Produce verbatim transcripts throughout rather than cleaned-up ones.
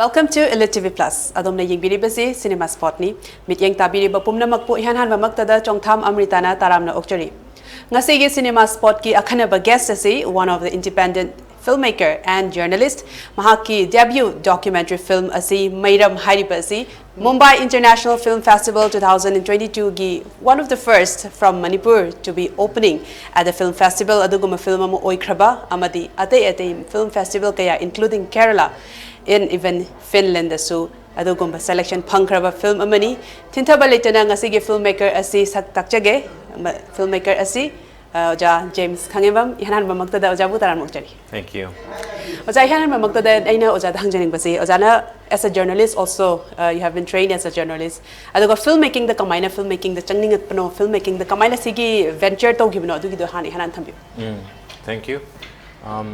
Welcome to Elite T V Plus. ꯑꯗꯣꯝꯅ ꯌꯦꯡꯕꯤꯔꯤꯕꯁꯤ Cinema Spotꯅꯤ꯫ ꯃꯤꯠꯌꯦꯡ ꯇꯥꯕꯤꯔꯤꯕ ꯄꯨꯝꯅꯃꯛꯄꯨ ꯏꯍꯥꯟ ꯍꯥꯟꯕꯃꯛꯇꯗ ꯆꯣꯡꯊꯥꯝ ꯑꯃ꯭ꯔꯤꯇꯥꯅ ꯇꯔꯥꯝꯅ ꯑꯣꯛꯆꯔꯤ꯫ ꯉꯁꯤꯒꯤ Cinema Spotꯀꯤ ꯑꯈꯟꯅꯕ guest ꯑꯁꯤ one of the independent filmmaker and journalist, ꯃꯍꯥꯛꯀꯤ debut documentary film ꯑꯁꯤ ꯃꯩꯔꯝ ꯍꯥꯏꯔꯤꯕ ꯑꯁꯤ Mumbai International Film Festival two thousand twenty-twoꯒꯤ one of the first from Manipur to be opening at the film festival ꯑꯗꯨꯒꯨꯝꯕ film ꯑꯃ ꯑꯣꯏꯈ꯭ꯔꯕ ꯑꯃꯗꯤ ꯑꯇꯩ ꯑꯇꯩ film festival ꯀꯌꯥ including Kerala in even Finlandꯗꯁꯨ ꯑꯗꯨꯒꯨꯝꯕ selection ꯐꯪꯈ꯭ꯔꯕ film ꯑꯃꯅꯤ꯫ ꯊꯤꯟꯊꯕ ꯂꯩꯇꯅ ꯉꯁꯤꯒꯤ filmmaker ꯑꯁꯤ ꯁꯛ ꯇꯥꯛꯆꯒꯦ꯫ ꯃ-, filmmaker ꯑꯁꯤ, ꯑ, ꯑꯣꯖꯥ ꯖꯦꯝꯁ ꯈꯥꯉꯦꯝꯕꯝ, ꯏꯍꯥꯟ ꯍꯥꯟꯕꯃꯛꯇꯗ ꯑꯣꯖꯥꯕꯨ ꯇꯔꯥꯝꯅ ꯑꯣꯛꯆꯔꯤ꯫ Thank you. ꯑꯣꯖꯥ, ꯏꯍꯥꯟ ꯍꯥꯟꯕꯃꯛꯇꯗ ꯑꯩꯅ ꯑꯣꯖꯥꯗ ꯍꯪꯖꯅꯤꯡꯕꯁꯤ, ꯑꯣꯖꯥꯅ as a journalist also, uh, you have been trained as a journalist. ꯑꯗꯨꯒ filmmakingꯗ ꯀꯃꯥꯏꯅ filmmakingꯗ ꯆꯪꯅꯤꯡꯉꯛꯄꯅꯣ, filmmakingꯗ ꯀꯃꯥꯏꯅ ꯁꯤꯒꯤ venture ꯇꯧꯈꯤꯕꯅꯣ, ꯑꯗꯨꯒꯤꯗꯣ ꯍꯥꯟꯅ ꯏꯍꯥꯟ ꯍꯥꯟꯅ ꯊꯝꯕꯤꯌꯨ꯫ Thank you. Um,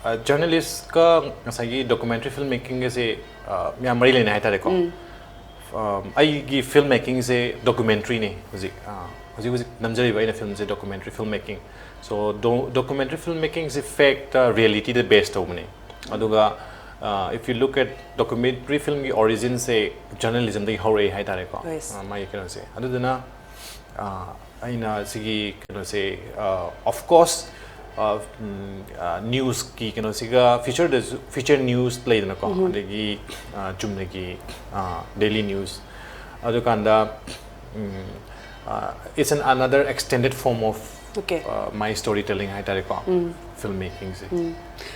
uh, journalistꯀ ꯉꯁꯥꯏꯒꯤ documentary filmmakingꯒꯁꯦ, uh, ꯌꯥꯝ ꯃꯔꯤ ꯂꯩꯅꯩ ꯍꯥꯏꯇꯥꯔꯦꯀꯣ꯫ Um, ꯑꯩꯒꯤ filmmakingꯁꯦ documentaryꯅꯦ ꯍꯧꯖꯤꯛ꯫ Uh, ꯍꯧꯖꯤꯛ ꯍꯧꯖꯤꯛ ꯅꯝꯖꯔꯤꯕ ꯑꯩꯅ filmꯁꯦ documentary filmmaking. So do, documentary filmmakingꯁꯦ factꯇ, realityꯗ base ꯇꯧꯕꯅꯦ꯫ ꯑꯗꯨꯒ, uh, if you look at documentary filmꯒꯤ originꯁꯦ journalismꯗꯒꯤ ꯍꯧꯔꯛꯑꯦ ꯍꯥꯏꯇꯥꯔꯦꯀꯣ꯫ Yes. Uh, ꯃꯥꯒꯤ ꯀꯩꯅꯣꯁꯦ꯫ ꯑꯗꯨꯗꯨꯅ, uh, ꯑꯩꯅ ꯁꯤꯒꯤ ꯀꯩꯅꯣꯁꯦ, uh, of course, uh, um, uh, newsꯀꯤ ꯀꯩꯅꯣꯁꯤꯒ featureꯗꯁꯨ, feature news ꯂꯩꯗꯅꯀꯣ, ꯎꯝꯍꯨꯝ꯫ ꯑꯗꯒꯤ, uh, ꯆꯨꯝꯅꯒꯤ, uh, daily news꯫ ꯑꯗꯨꯀꯥꯟꯗ, ꯎꯝ, uh, it's an another extended form of, Okay. uh, my storytelling ꯍꯥꯏꯇꯥꯔꯦꯀꯣ꯫ Filmmakingꯁꯦ꯫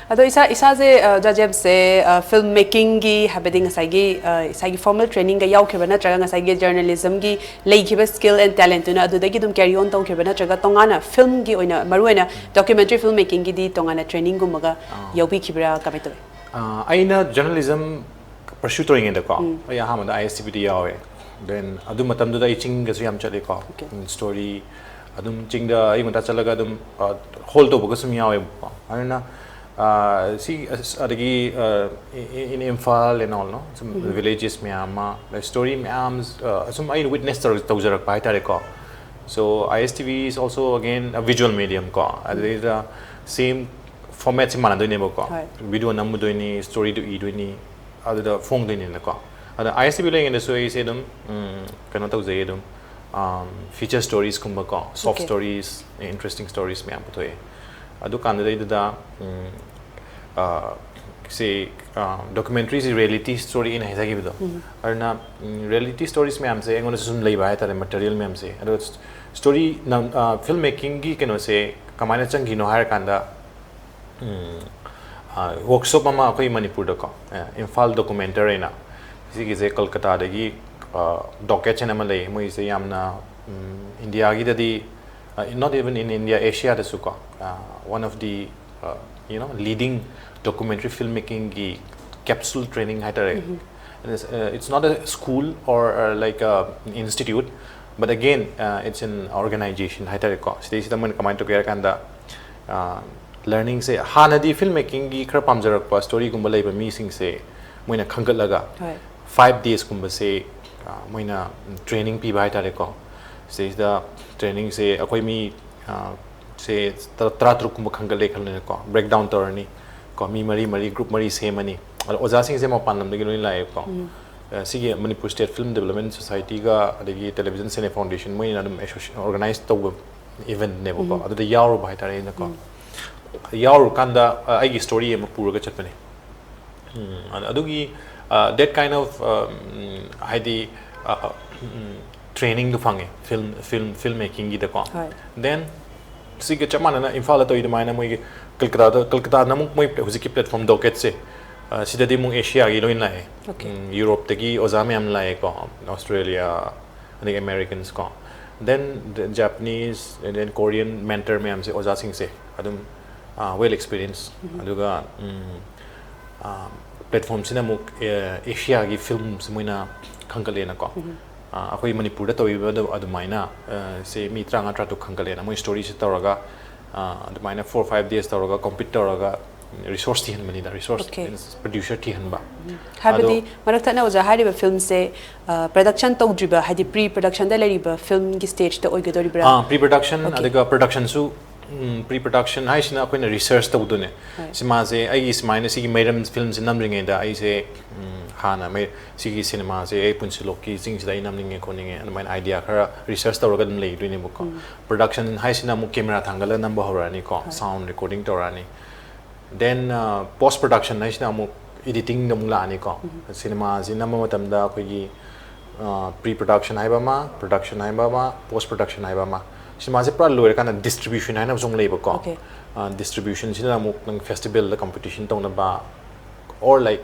ꯑꯗꯣ ꯏꯁꯥ, ꯏꯁꯥꯁꯦ, ꯑ, ꯑꯣꯖꯥ ꯖꯦꯝꯁꯁꯦ, ꯑ, filmmakingꯒꯤ, ꯍꯥꯏꯕꯗꯤ ꯉꯁꯥꯏꯒꯤ, ꯑ, ꯏꯁꯥꯒꯤ formal trainingꯒ ꯌꯥꯎꯈꯤꯕ ꯅꯠꯇ꯭ꯔꯒ ꯉꯁꯥꯏꯒꯤ journalismꯒꯤ ꯂꯩꯈꯤꯕ skill and talentꯇꯨꯅ ꯑꯗꯨꯗꯒꯤ ꯑꯗꯨꯝ carry on ꯇꯧꯈꯤꯕ ꯅꯠꯇ꯭ꯔꯒ ꯇꯣꯉꯥꯟꯅ filmꯒꯤ ꯑꯣꯏꯅ, ꯃꯔꯨꯑꯣꯏꯅ documentary filmmakingꯒꯤꯗꯤ ꯇꯣꯉꯥꯟꯅ trainingꯒꯨꯝꯕꯒ ꯌꯥꯎꯕꯤꯈꯤꯕ꯭ꯔꯥ? ꯀꯃꯥꯏꯅ ꯇꯧꯋꯤ? ꯑ, ꯑꯩꯅ journalism pursue ꯇꯧꯔꯤꯉꯩꯗꯀꯣ, ꯑꯩ ꯑꯍꯥꯟꯕꯗ ISTVꯗ ꯌꯥꯎꯋꯦ꯫ Then ꯑꯗꯨ ꯃꯇꯝꯗꯨꯗ ꯑꯩ ꯆꯤꯡꯗꯁꯨ ꯌꯥꯝ ꯆꯠꯂꯤꯀꯣ꯫ Okay. ꯎꯝ, story ꯑꯗꯨꯝ ꯆꯤꯡꯗ ꯑꯌꯨꯛ ꯉꯟꯇꯥ ꯆꯠꯂꯒ ꯑꯗꯨꯝ, ꯑ, hole ꯇꯧꯕꯒ ꯁꯨꯝ ꯌꯥꯎꯋꯦꯕꯀꯣ꯫ ꯑꯗꯨꯅ, ꯑ, ꯁꯤ ꯑꯁ-, ꯑꯗꯒꯤ, ꯑ, in, in Imphal and all, no? ꯁꯨꯝ villages ꯃꯌꯥꯝ ꯑꯃ, story ꯃꯌꯥꯝ, ꯑ, ꯁꯨꯝ ꯑꯩꯅ witness ꯇꯧꯔ-, ꯇꯧꯖꯔꯛꯄ ꯍꯥꯏꯇꯥꯔꯦꯀꯣ꯫ So ISTV is also again a visual medium ꯀꯣ꯫ ꯑꯗꯨꯗꯩꯗ same formatꯁꯤ ꯃꯥꯟꯅꯗꯣꯏꯅꯦꯕꯀꯣ꯫ ꯍꯣꯏ꯫ Video ꯅꯝꯃꯨꯗꯣꯏꯅꯤ, storyꯗꯨ ꯏꯗꯣꯏꯅꯤ, ꯑꯗꯨꯗ ꯐꯣꯡꯗꯣꯏꯅꯤꯅꯀꯣ꯫ ꯑꯗ ꯑꯥꯏ ꯑꯦꯁ ꯇꯤ ꯚꯤ ꯂꯩꯉꯩꯗꯁꯨ ꯑꯩꯁꯦ ꯑꯗꯨꯝ ꯎꯝ, ꯀꯩꯅꯣ ꯇꯧꯖꯩ ꯑꯗꯨꯝ, ꯐꯤꯆꯔ ꯁ꯭ꯇꯣꯔꯤꯁꯀꯨꯝꯕꯀꯣ, ꯁꯣꯐ Okay. ꯁ꯭ꯇꯣꯔꯤꯁ, ꯏꯟꯇꯔꯦꯁꯇꯤꯡ ꯁ꯭ꯇꯣꯔꯤꯁ ꯃꯌꯥꯝ ꯄꯨꯊꯣꯛꯑꯦ꯫ ꯑꯗꯨꯀꯥꯟꯗꯨꯗꯩꯗꯨꯗ ꯎꯝ, ꯑ, ꯁꯤ ꯗꯣꯀꯨꯃꯦꯟꯇ꯭ꯔꯤꯁꯤ ꯔꯤꯌꯦꯂꯤꯇꯤ ꯁ꯭ꯇꯣꯔꯤ ꯑꯩꯅ ꯍꯥꯏꯖꯈꯤꯕꯗꯣ, ꯑꯗꯨꯅ ꯔꯤꯌꯦꯂꯤꯇꯤ ꯁ꯭ꯇꯣꯔꯤꯁ ꯃꯌꯥꯝꯁꯦ ꯑꯩꯉꯣꯟꯗꯁꯨ ꯁꯨꯝ ꯂꯩꯕ ꯍꯥꯏꯇꯥꯔꯦ, ꯃꯦꯇꯔꯤꯌꯦꯜ ꯃꯌꯥꯝꯁꯦ꯫ ꯑꯗꯣ ꯁ꯭ꯇꯣꯔꯤ ꯐꯤꯜꯝ ꯃꯦꯀꯤꯡꯒꯤ ꯀꯩꯅꯣꯁꯦ ꯀꯃꯥꯏꯅ ꯆꯪꯈꯤꯅꯣ ꯍꯥꯏꯔꯀꯥꯟꯗ, ꯎꯝ, ꯑ, ꯋꯥꯔꯛꯁꯣꯞ ꯑꯃ ꯑꯩꯈꯣꯏ ꯃꯅꯤꯄꯨꯔꯗꯀꯣ, ꯑ, ꯏꯝꯐꯥꯜ ꯗꯣꯀꯨꯃꯦꯟꯇꯔ ꯍꯥꯏꯅ, ꯁꯤꯒꯤꯁꯦ ꯀꯜꯀꯇꯥꯗꯒꯤ ꯗꯣꯀꯦꯠꯁ ꯍꯥꯏꯅ ꯑꯃ ꯂꯩ꯫ ꯃꯣꯏꯁꯦ ꯌꯥꯝꯅ ꯎꯝ, ꯏꯟꯗꯤꯌꯥꯒꯤꯗꯗꯤ, not even in India, ꯑꯦꯁꯤꯌꯥꯗꯁꯨꯀꯣ, one of the you know leading documentary filmmakingꯒꯤ capsule training ꯍꯥꯏꯇꯥꯔꯦ. And it's, uh, it's not a school or uh, like a institute, but again uh, it's an organization ꯍꯥꯏꯇꯥꯔꯦꯀꯣ. ꯁꯤꯗꯩꯁꯤꯗ ꯃꯣꯏꯅ ꯀꯃꯥꯏꯅ ꯇꯧꯒꯦ ꯍꯥꯏꯔ ꯀꯥꯟꯗ, ꯂꯔꯅꯤꯡꯁꯦ ꯍꯥꯟꯅꯗꯤ film ꯃꯦꯀꯤꯡꯒꯤ ꯈꯔ ꯄꯥꯝꯖꯔꯛꯄ, ꯁ꯭ꯇꯣꯔꯤꯒꯨꯝꯕ ꯂꯩꯕ ꯃꯤꯁꯤꯡꯁꯦ ꯃꯣꯏꯅ ꯈꯟꯒꯠꯂꯒ ꯍꯣꯏ. ꯐꯥꯏꯚ ꯗꯦꯁꯀꯨꯝꯕꯁꯦ ꯃꯣꯏꯅ ꯇ꯭ꯔꯦꯅꯤꯡ ꯄꯤꯕ ꯍꯥꯏꯇꯥꯔꯦꯀꯣ. ꯁꯤꯗꯩꯁꯤꯗ ꯇ꯭ꯔꯦꯅꯤꯡꯁꯦ ꯑꯩꯈꯣꯏ ꯃꯤ ꯑ, ꯁꯦ ꯇ- ꯇꯔꯥ ꯇꯔꯨꯛꯀꯨꯝꯕ ꯈꯟꯒꯠꯂꯦ ꯈꯜꯂꯦꯅꯀꯣ, ꯕ꯭ꯔꯦꯛ ꯗꯥꯎꯟ ꯇꯧꯔꯅꯤ ꯀꯣ, ꯃꯤ ꯃꯔꯤ ꯃꯔꯤ, ꯒ꯭ꯔꯨꯞ ꯃꯔꯤ ꯁꯦꯝꯃꯅꯤ꯫ ꯑꯗꯣ ꯑꯣꯖꯥꯁꯤꯡꯁꯦ ꯃꯄꯥꯟ ꯂꯝꯗꯒꯤ ꯂꯣꯏ ꯂꯥꯛꯑꯦꯕꯀꯣ꯫ ꯑ, ꯁꯤꯒꯤ ꯃꯅꯤꯄꯨꯔ ꯁ꯭ꯇꯦꯠ ꯐꯤꯜꯝ ꯗꯤꯕꯂꯞꯃꯦꯟ ꯁꯣꯁꯥꯏꯇꯤꯒ ꯑꯗꯒꯤ ꯇꯦꯂꯤꯚꯤꯖꯟ ꯁꯦꯅꯦ ꯐꯥꯎꯟꯗꯦꯁꯟ, ꯃꯣꯏꯅ ꯑꯗꯨꯝ ꯑꯣꯔꯒꯅꯥꯏꯖ ꯇꯧꯕ ꯏꯚꯦꯟꯠꯅꯦꯕꯀꯣ꯫ ꯑꯗꯨꯗ ꯌꯥꯎꯔꯨꯕ ꯍꯥꯏꯇꯥꯔꯦ ꯑꯩꯅꯀꯣ꯫ ꯌꯥꯎꯔꯨꯀꯥꯟꯗ ꯑ, ꯑꯩꯒꯤ ꯁ꯭ꯇꯣꯔꯤ ꯑꯃ ꯄꯨꯔꯒ ꯆꯠꯄꯅꯦ꯫ ꯎꯝ, ꯑꯗ- ꯑꯗꯨꯒꯤ that kind of ꯍꯥꯏꯗꯤ ꯇ꯭ꯔꯦꯅꯤꯡꯗꯣ ꯐꯪꯉꯦ ꯐꯤꯜꯝ ꯐꯤꯜꯝ ꯐꯤꯜꯝ ꯃꯦꯀꯤꯡꯒꯤꯗꯀꯣ꯫ ꯍꯣꯏ. Then ꯁꯤꯒ ꯆꯞ ꯃꯥꯟꯅꯅ ꯏꯝꯐꯥꯜꯗ ꯇꯧꯔꯤ ꯑꯗꯨꯃꯥꯏꯅ ꯃꯣꯏꯒꯤ ꯀꯜꯀꯇꯥꯗ, ꯀꯜꯀꯇꯥꯗ ꯑꯃꯨꯛ ꯃꯣꯏ ꯍꯧꯖꯤꯛꯀꯤ ꯄ꯭ꯂꯦꯠꯐꯣꯔꯝ ꯗꯣꯀꯦꯠꯁꯦ, ꯑ, ꯁꯤꯗꯗꯤ ꯑꯃꯨꯛ ꯑꯦꯁꯤꯌꯥꯒꯤ ꯂꯣꯏ ꯂꯥꯛꯑꯦ꯫ Okay. ꯎꯝ, ꯌꯨꯔꯣꯞꯇꯒꯤ ꯑꯣꯖꯥ ꯃꯌꯥꯝ ꯂꯥꯛꯑꯦꯀꯣ, ꯑꯣꯁꯇ꯭ꯔꯦꯂꯤꯌꯥ, ꯑꯗꯒꯤ ꯑꯃꯦꯔꯤꯀꯟꯁ ꯀꯣ, then Japanese, then Korean mentor ꯃꯌꯥꯝꯁꯦ, ꯑꯣꯖꯥꯁꯤꯡꯁꯦ ꯑꯗꯨꯝ ꯋꯦꯜ ꯑꯦꯛꯁꯄꯤꯔꯤꯌꯦꯟꯁ꯫ ꯑꯗꯨꯒ ꯎꯝ, ꯑ, ꯄ꯭ꯂꯦꯠꯐꯣꯝꯁꯤꯅ ꯑꯃꯨꯛ ꯑꯦ- ꯑꯦꯁꯤꯌꯥꯒꯤ ꯐꯤꯜꯝꯁꯦ ꯃꯣꯏꯅ ꯈꯟꯒꯠꯂꯦꯅꯀꯣ꯫ ꯑ, ꯑꯩꯈꯣꯏ ꯃꯅꯤꯄꯨꯔꯗ ꯇꯧꯔꯤꯕ ꯑꯗꯨ- ꯑꯗꯨꯃꯥꯏꯅ ꯑ, ꯁꯦ ꯃꯤ ꯇꯔꯥꯃꯉꯥ ꯇꯔꯥꯇꯔꯨꯛ ꯈꯟꯒꯠꯂꯦꯅ ꯃꯣꯏ ꯁ꯭ꯇꯣꯔꯤꯁꯦ ꯇꯧꯔꯒ, ꯑ, ꯑꯗꯨꯃꯥꯏꯅ ꯐꯣꯔ ꯐꯥꯏꯚ ꯗꯦꯁ ꯇꯧꯔꯒ ꯀꯝꯄꯤꯠ ꯇꯧꯔꯒ ꯔꯤꯁꯣꯔꯁ ꯊꯤꯍꯟꯕꯅꯤꯗ, ꯔꯤꯁꯣꯔꯁ Okay. ꯄ꯭ꯔꯗ꯭ꯌꯨꯁꯔ ꯊꯤꯍꯟꯕ꯫ ꯍꯥꯏꯕꯗꯤ ꯑꯗꯣ- ꯃꯔꯛ ꯊꯠꯅ ꯑꯣꯖꯥ ꯍꯥꯏꯔꯤꯕ ꯐꯤꯜꯝꯁꯦ ꯄ꯭ꯔꯗꯛꯁꯟ ꯇꯧꯗ꯭ꯔꯤꯕ, ꯍꯥꯏꯗꯤ ꯄ꯭ꯔꯤ ꯄ꯭ꯔꯗꯛꯁꯟꯗ ꯂꯩꯔꯤꯕ ꯐꯤꯜꯝꯒꯤ ꯁ꯭ꯇꯦꯖꯇ ꯑꯣꯏꯒꯗꯧꯔꯤꯕ꯭ꯔꯥ? ꯑꯥ, ꯄ꯭ꯔꯤ ꯄ꯭ꯔꯗꯛꯁꯟ Okay. ꯑꯗꯨꯒ ꯄ꯭ꯔꯗꯛꯁꯟꯁꯨ ꯄ꯭ꯔꯤ ꯄ꯭ꯔꯗꯛꯁꯟ ꯍꯥꯏꯁꯤꯅ ꯑꯩꯈꯣꯏꯅ ꯔꯤꯁꯔꯁ ꯇꯧꯗꯣꯏꯅꯦ꯫ ꯍꯣꯏ꯫ ꯁꯤꯃꯥꯁꯦ ꯑꯩꯒꯤ ꯁꯨꯃꯥꯏꯅ ꯁꯤꯒꯤ ꯃꯩꯔꯝ ꯐꯤꯂꯝꯁꯦ ꯅꯝꯗ꯭ꯔꯤꯉꯩꯗ ꯑꯩꯁꯦ ꯎꯝ, ꯍꯥꯟꯅ ꯃꯩ ꯁꯤꯒꯤ ꯁꯤꯅꯦꯃꯥꯁꯦ ꯑꯩ ꯄꯨꯟꯁꯤꯂꯣꯛꯀꯤ ꯆꯤꯡꯁꯤꯗ ꯑꯩ ꯅꯝꯅꯤꯡꯉꯦ ꯈꯣꯠꯅꯤꯡꯉꯦ ꯑꯗꯨꯃꯥꯏꯅ ꯑꯥꯏꯗꯤꯌꯥ ꯈꯔ ꯔꯤꯁꯔꯁ ꯇꯧꯔꯒ ꯑꯗꯨꯝ ꯂꯩꯗꯣꯏꯅꯦꯕꯀꯣ꯫ ꯄ꯭ꯔꯗꯛꯁꯟ ꯍꯥꯏꯁꯤꯅ ꯑꯃꯨꯛ ꯀꯦꯃꯦꯔꯥ ꯊꯥꯡꯒꯠꯂꯒ ꯅꯝꯕ ꯍꯧꯔꯛꯑꯅꯤꯀꯣ꯫ ꯍꯣꯏ꯫ ꯁꯥꯎꯟ ꯔꯦꯀꯣꯔꯗꯤꯡ ꯇꯧꯔꯛꯑꯅꯤ꯫ ꯗꯦꯟ ꯄꯣꯁ ꯄ꯭ꯔꯗꯛꯁꯟ ꯍꯥꯏꯁꯤꯅ ꯑꯃꯨꯛ ꯏꯗꯤꯇꯤꯡꯗ ꯑꯃꯨꯛ ꯂꯥꯛꯑꯅꯤꯀꯣ꯫ ꯁꯤꯅꯦꯃꯥꯁꯤ ꯅꯝꯕ ꯃꯇꯝꯗ ꯑꯩꯈꯣꯏꯒꯤ ꯄ꯭ꯔꯤ ꯄ꯭ꯔꯗꯛꯁꯟ ꯍꯥꯏꯕ ꯑꯃ, ꯄ꯭ꯔꯗꯛꯁꯟ ꯍꯥꯏꯕ ꯑꯃ, ꯄꯣꯁ ꯄ꯭ꯔꯗꯛꯁꯟ ꯍꯥꯏꯕ ꯑꯃ꯫ ꯁꯤꯅꯦꯃꯥꯁꯦ ꯄꯨꯔꯥ ꯂꯣꯏꯔꯀꯥꯟꯗ ꯗꯤꯁꯇ꯭ꯔꯤꯕ꯭ꯌꯨꯁꯟ ꯍꯥꯏꯅ ꯑꯃꯁꯨ ꯑꯃꯨꯛ ꯂꯩꯕꯀꯣ꯫ Okay. ꯗꯤꯁꯇ꯭ꯔꯤꯕ꯭ꯌꯨꯁꯟꯁꯤꯅ ꯑꯃꯨꯛ ꯅꯪ ꯐꯦꯁꯇꯤꯚꯦꯜꯗ ꯀꯝꯄꯤꯇꯤꯁꯟ ꯇꯧꯅꯕ, or like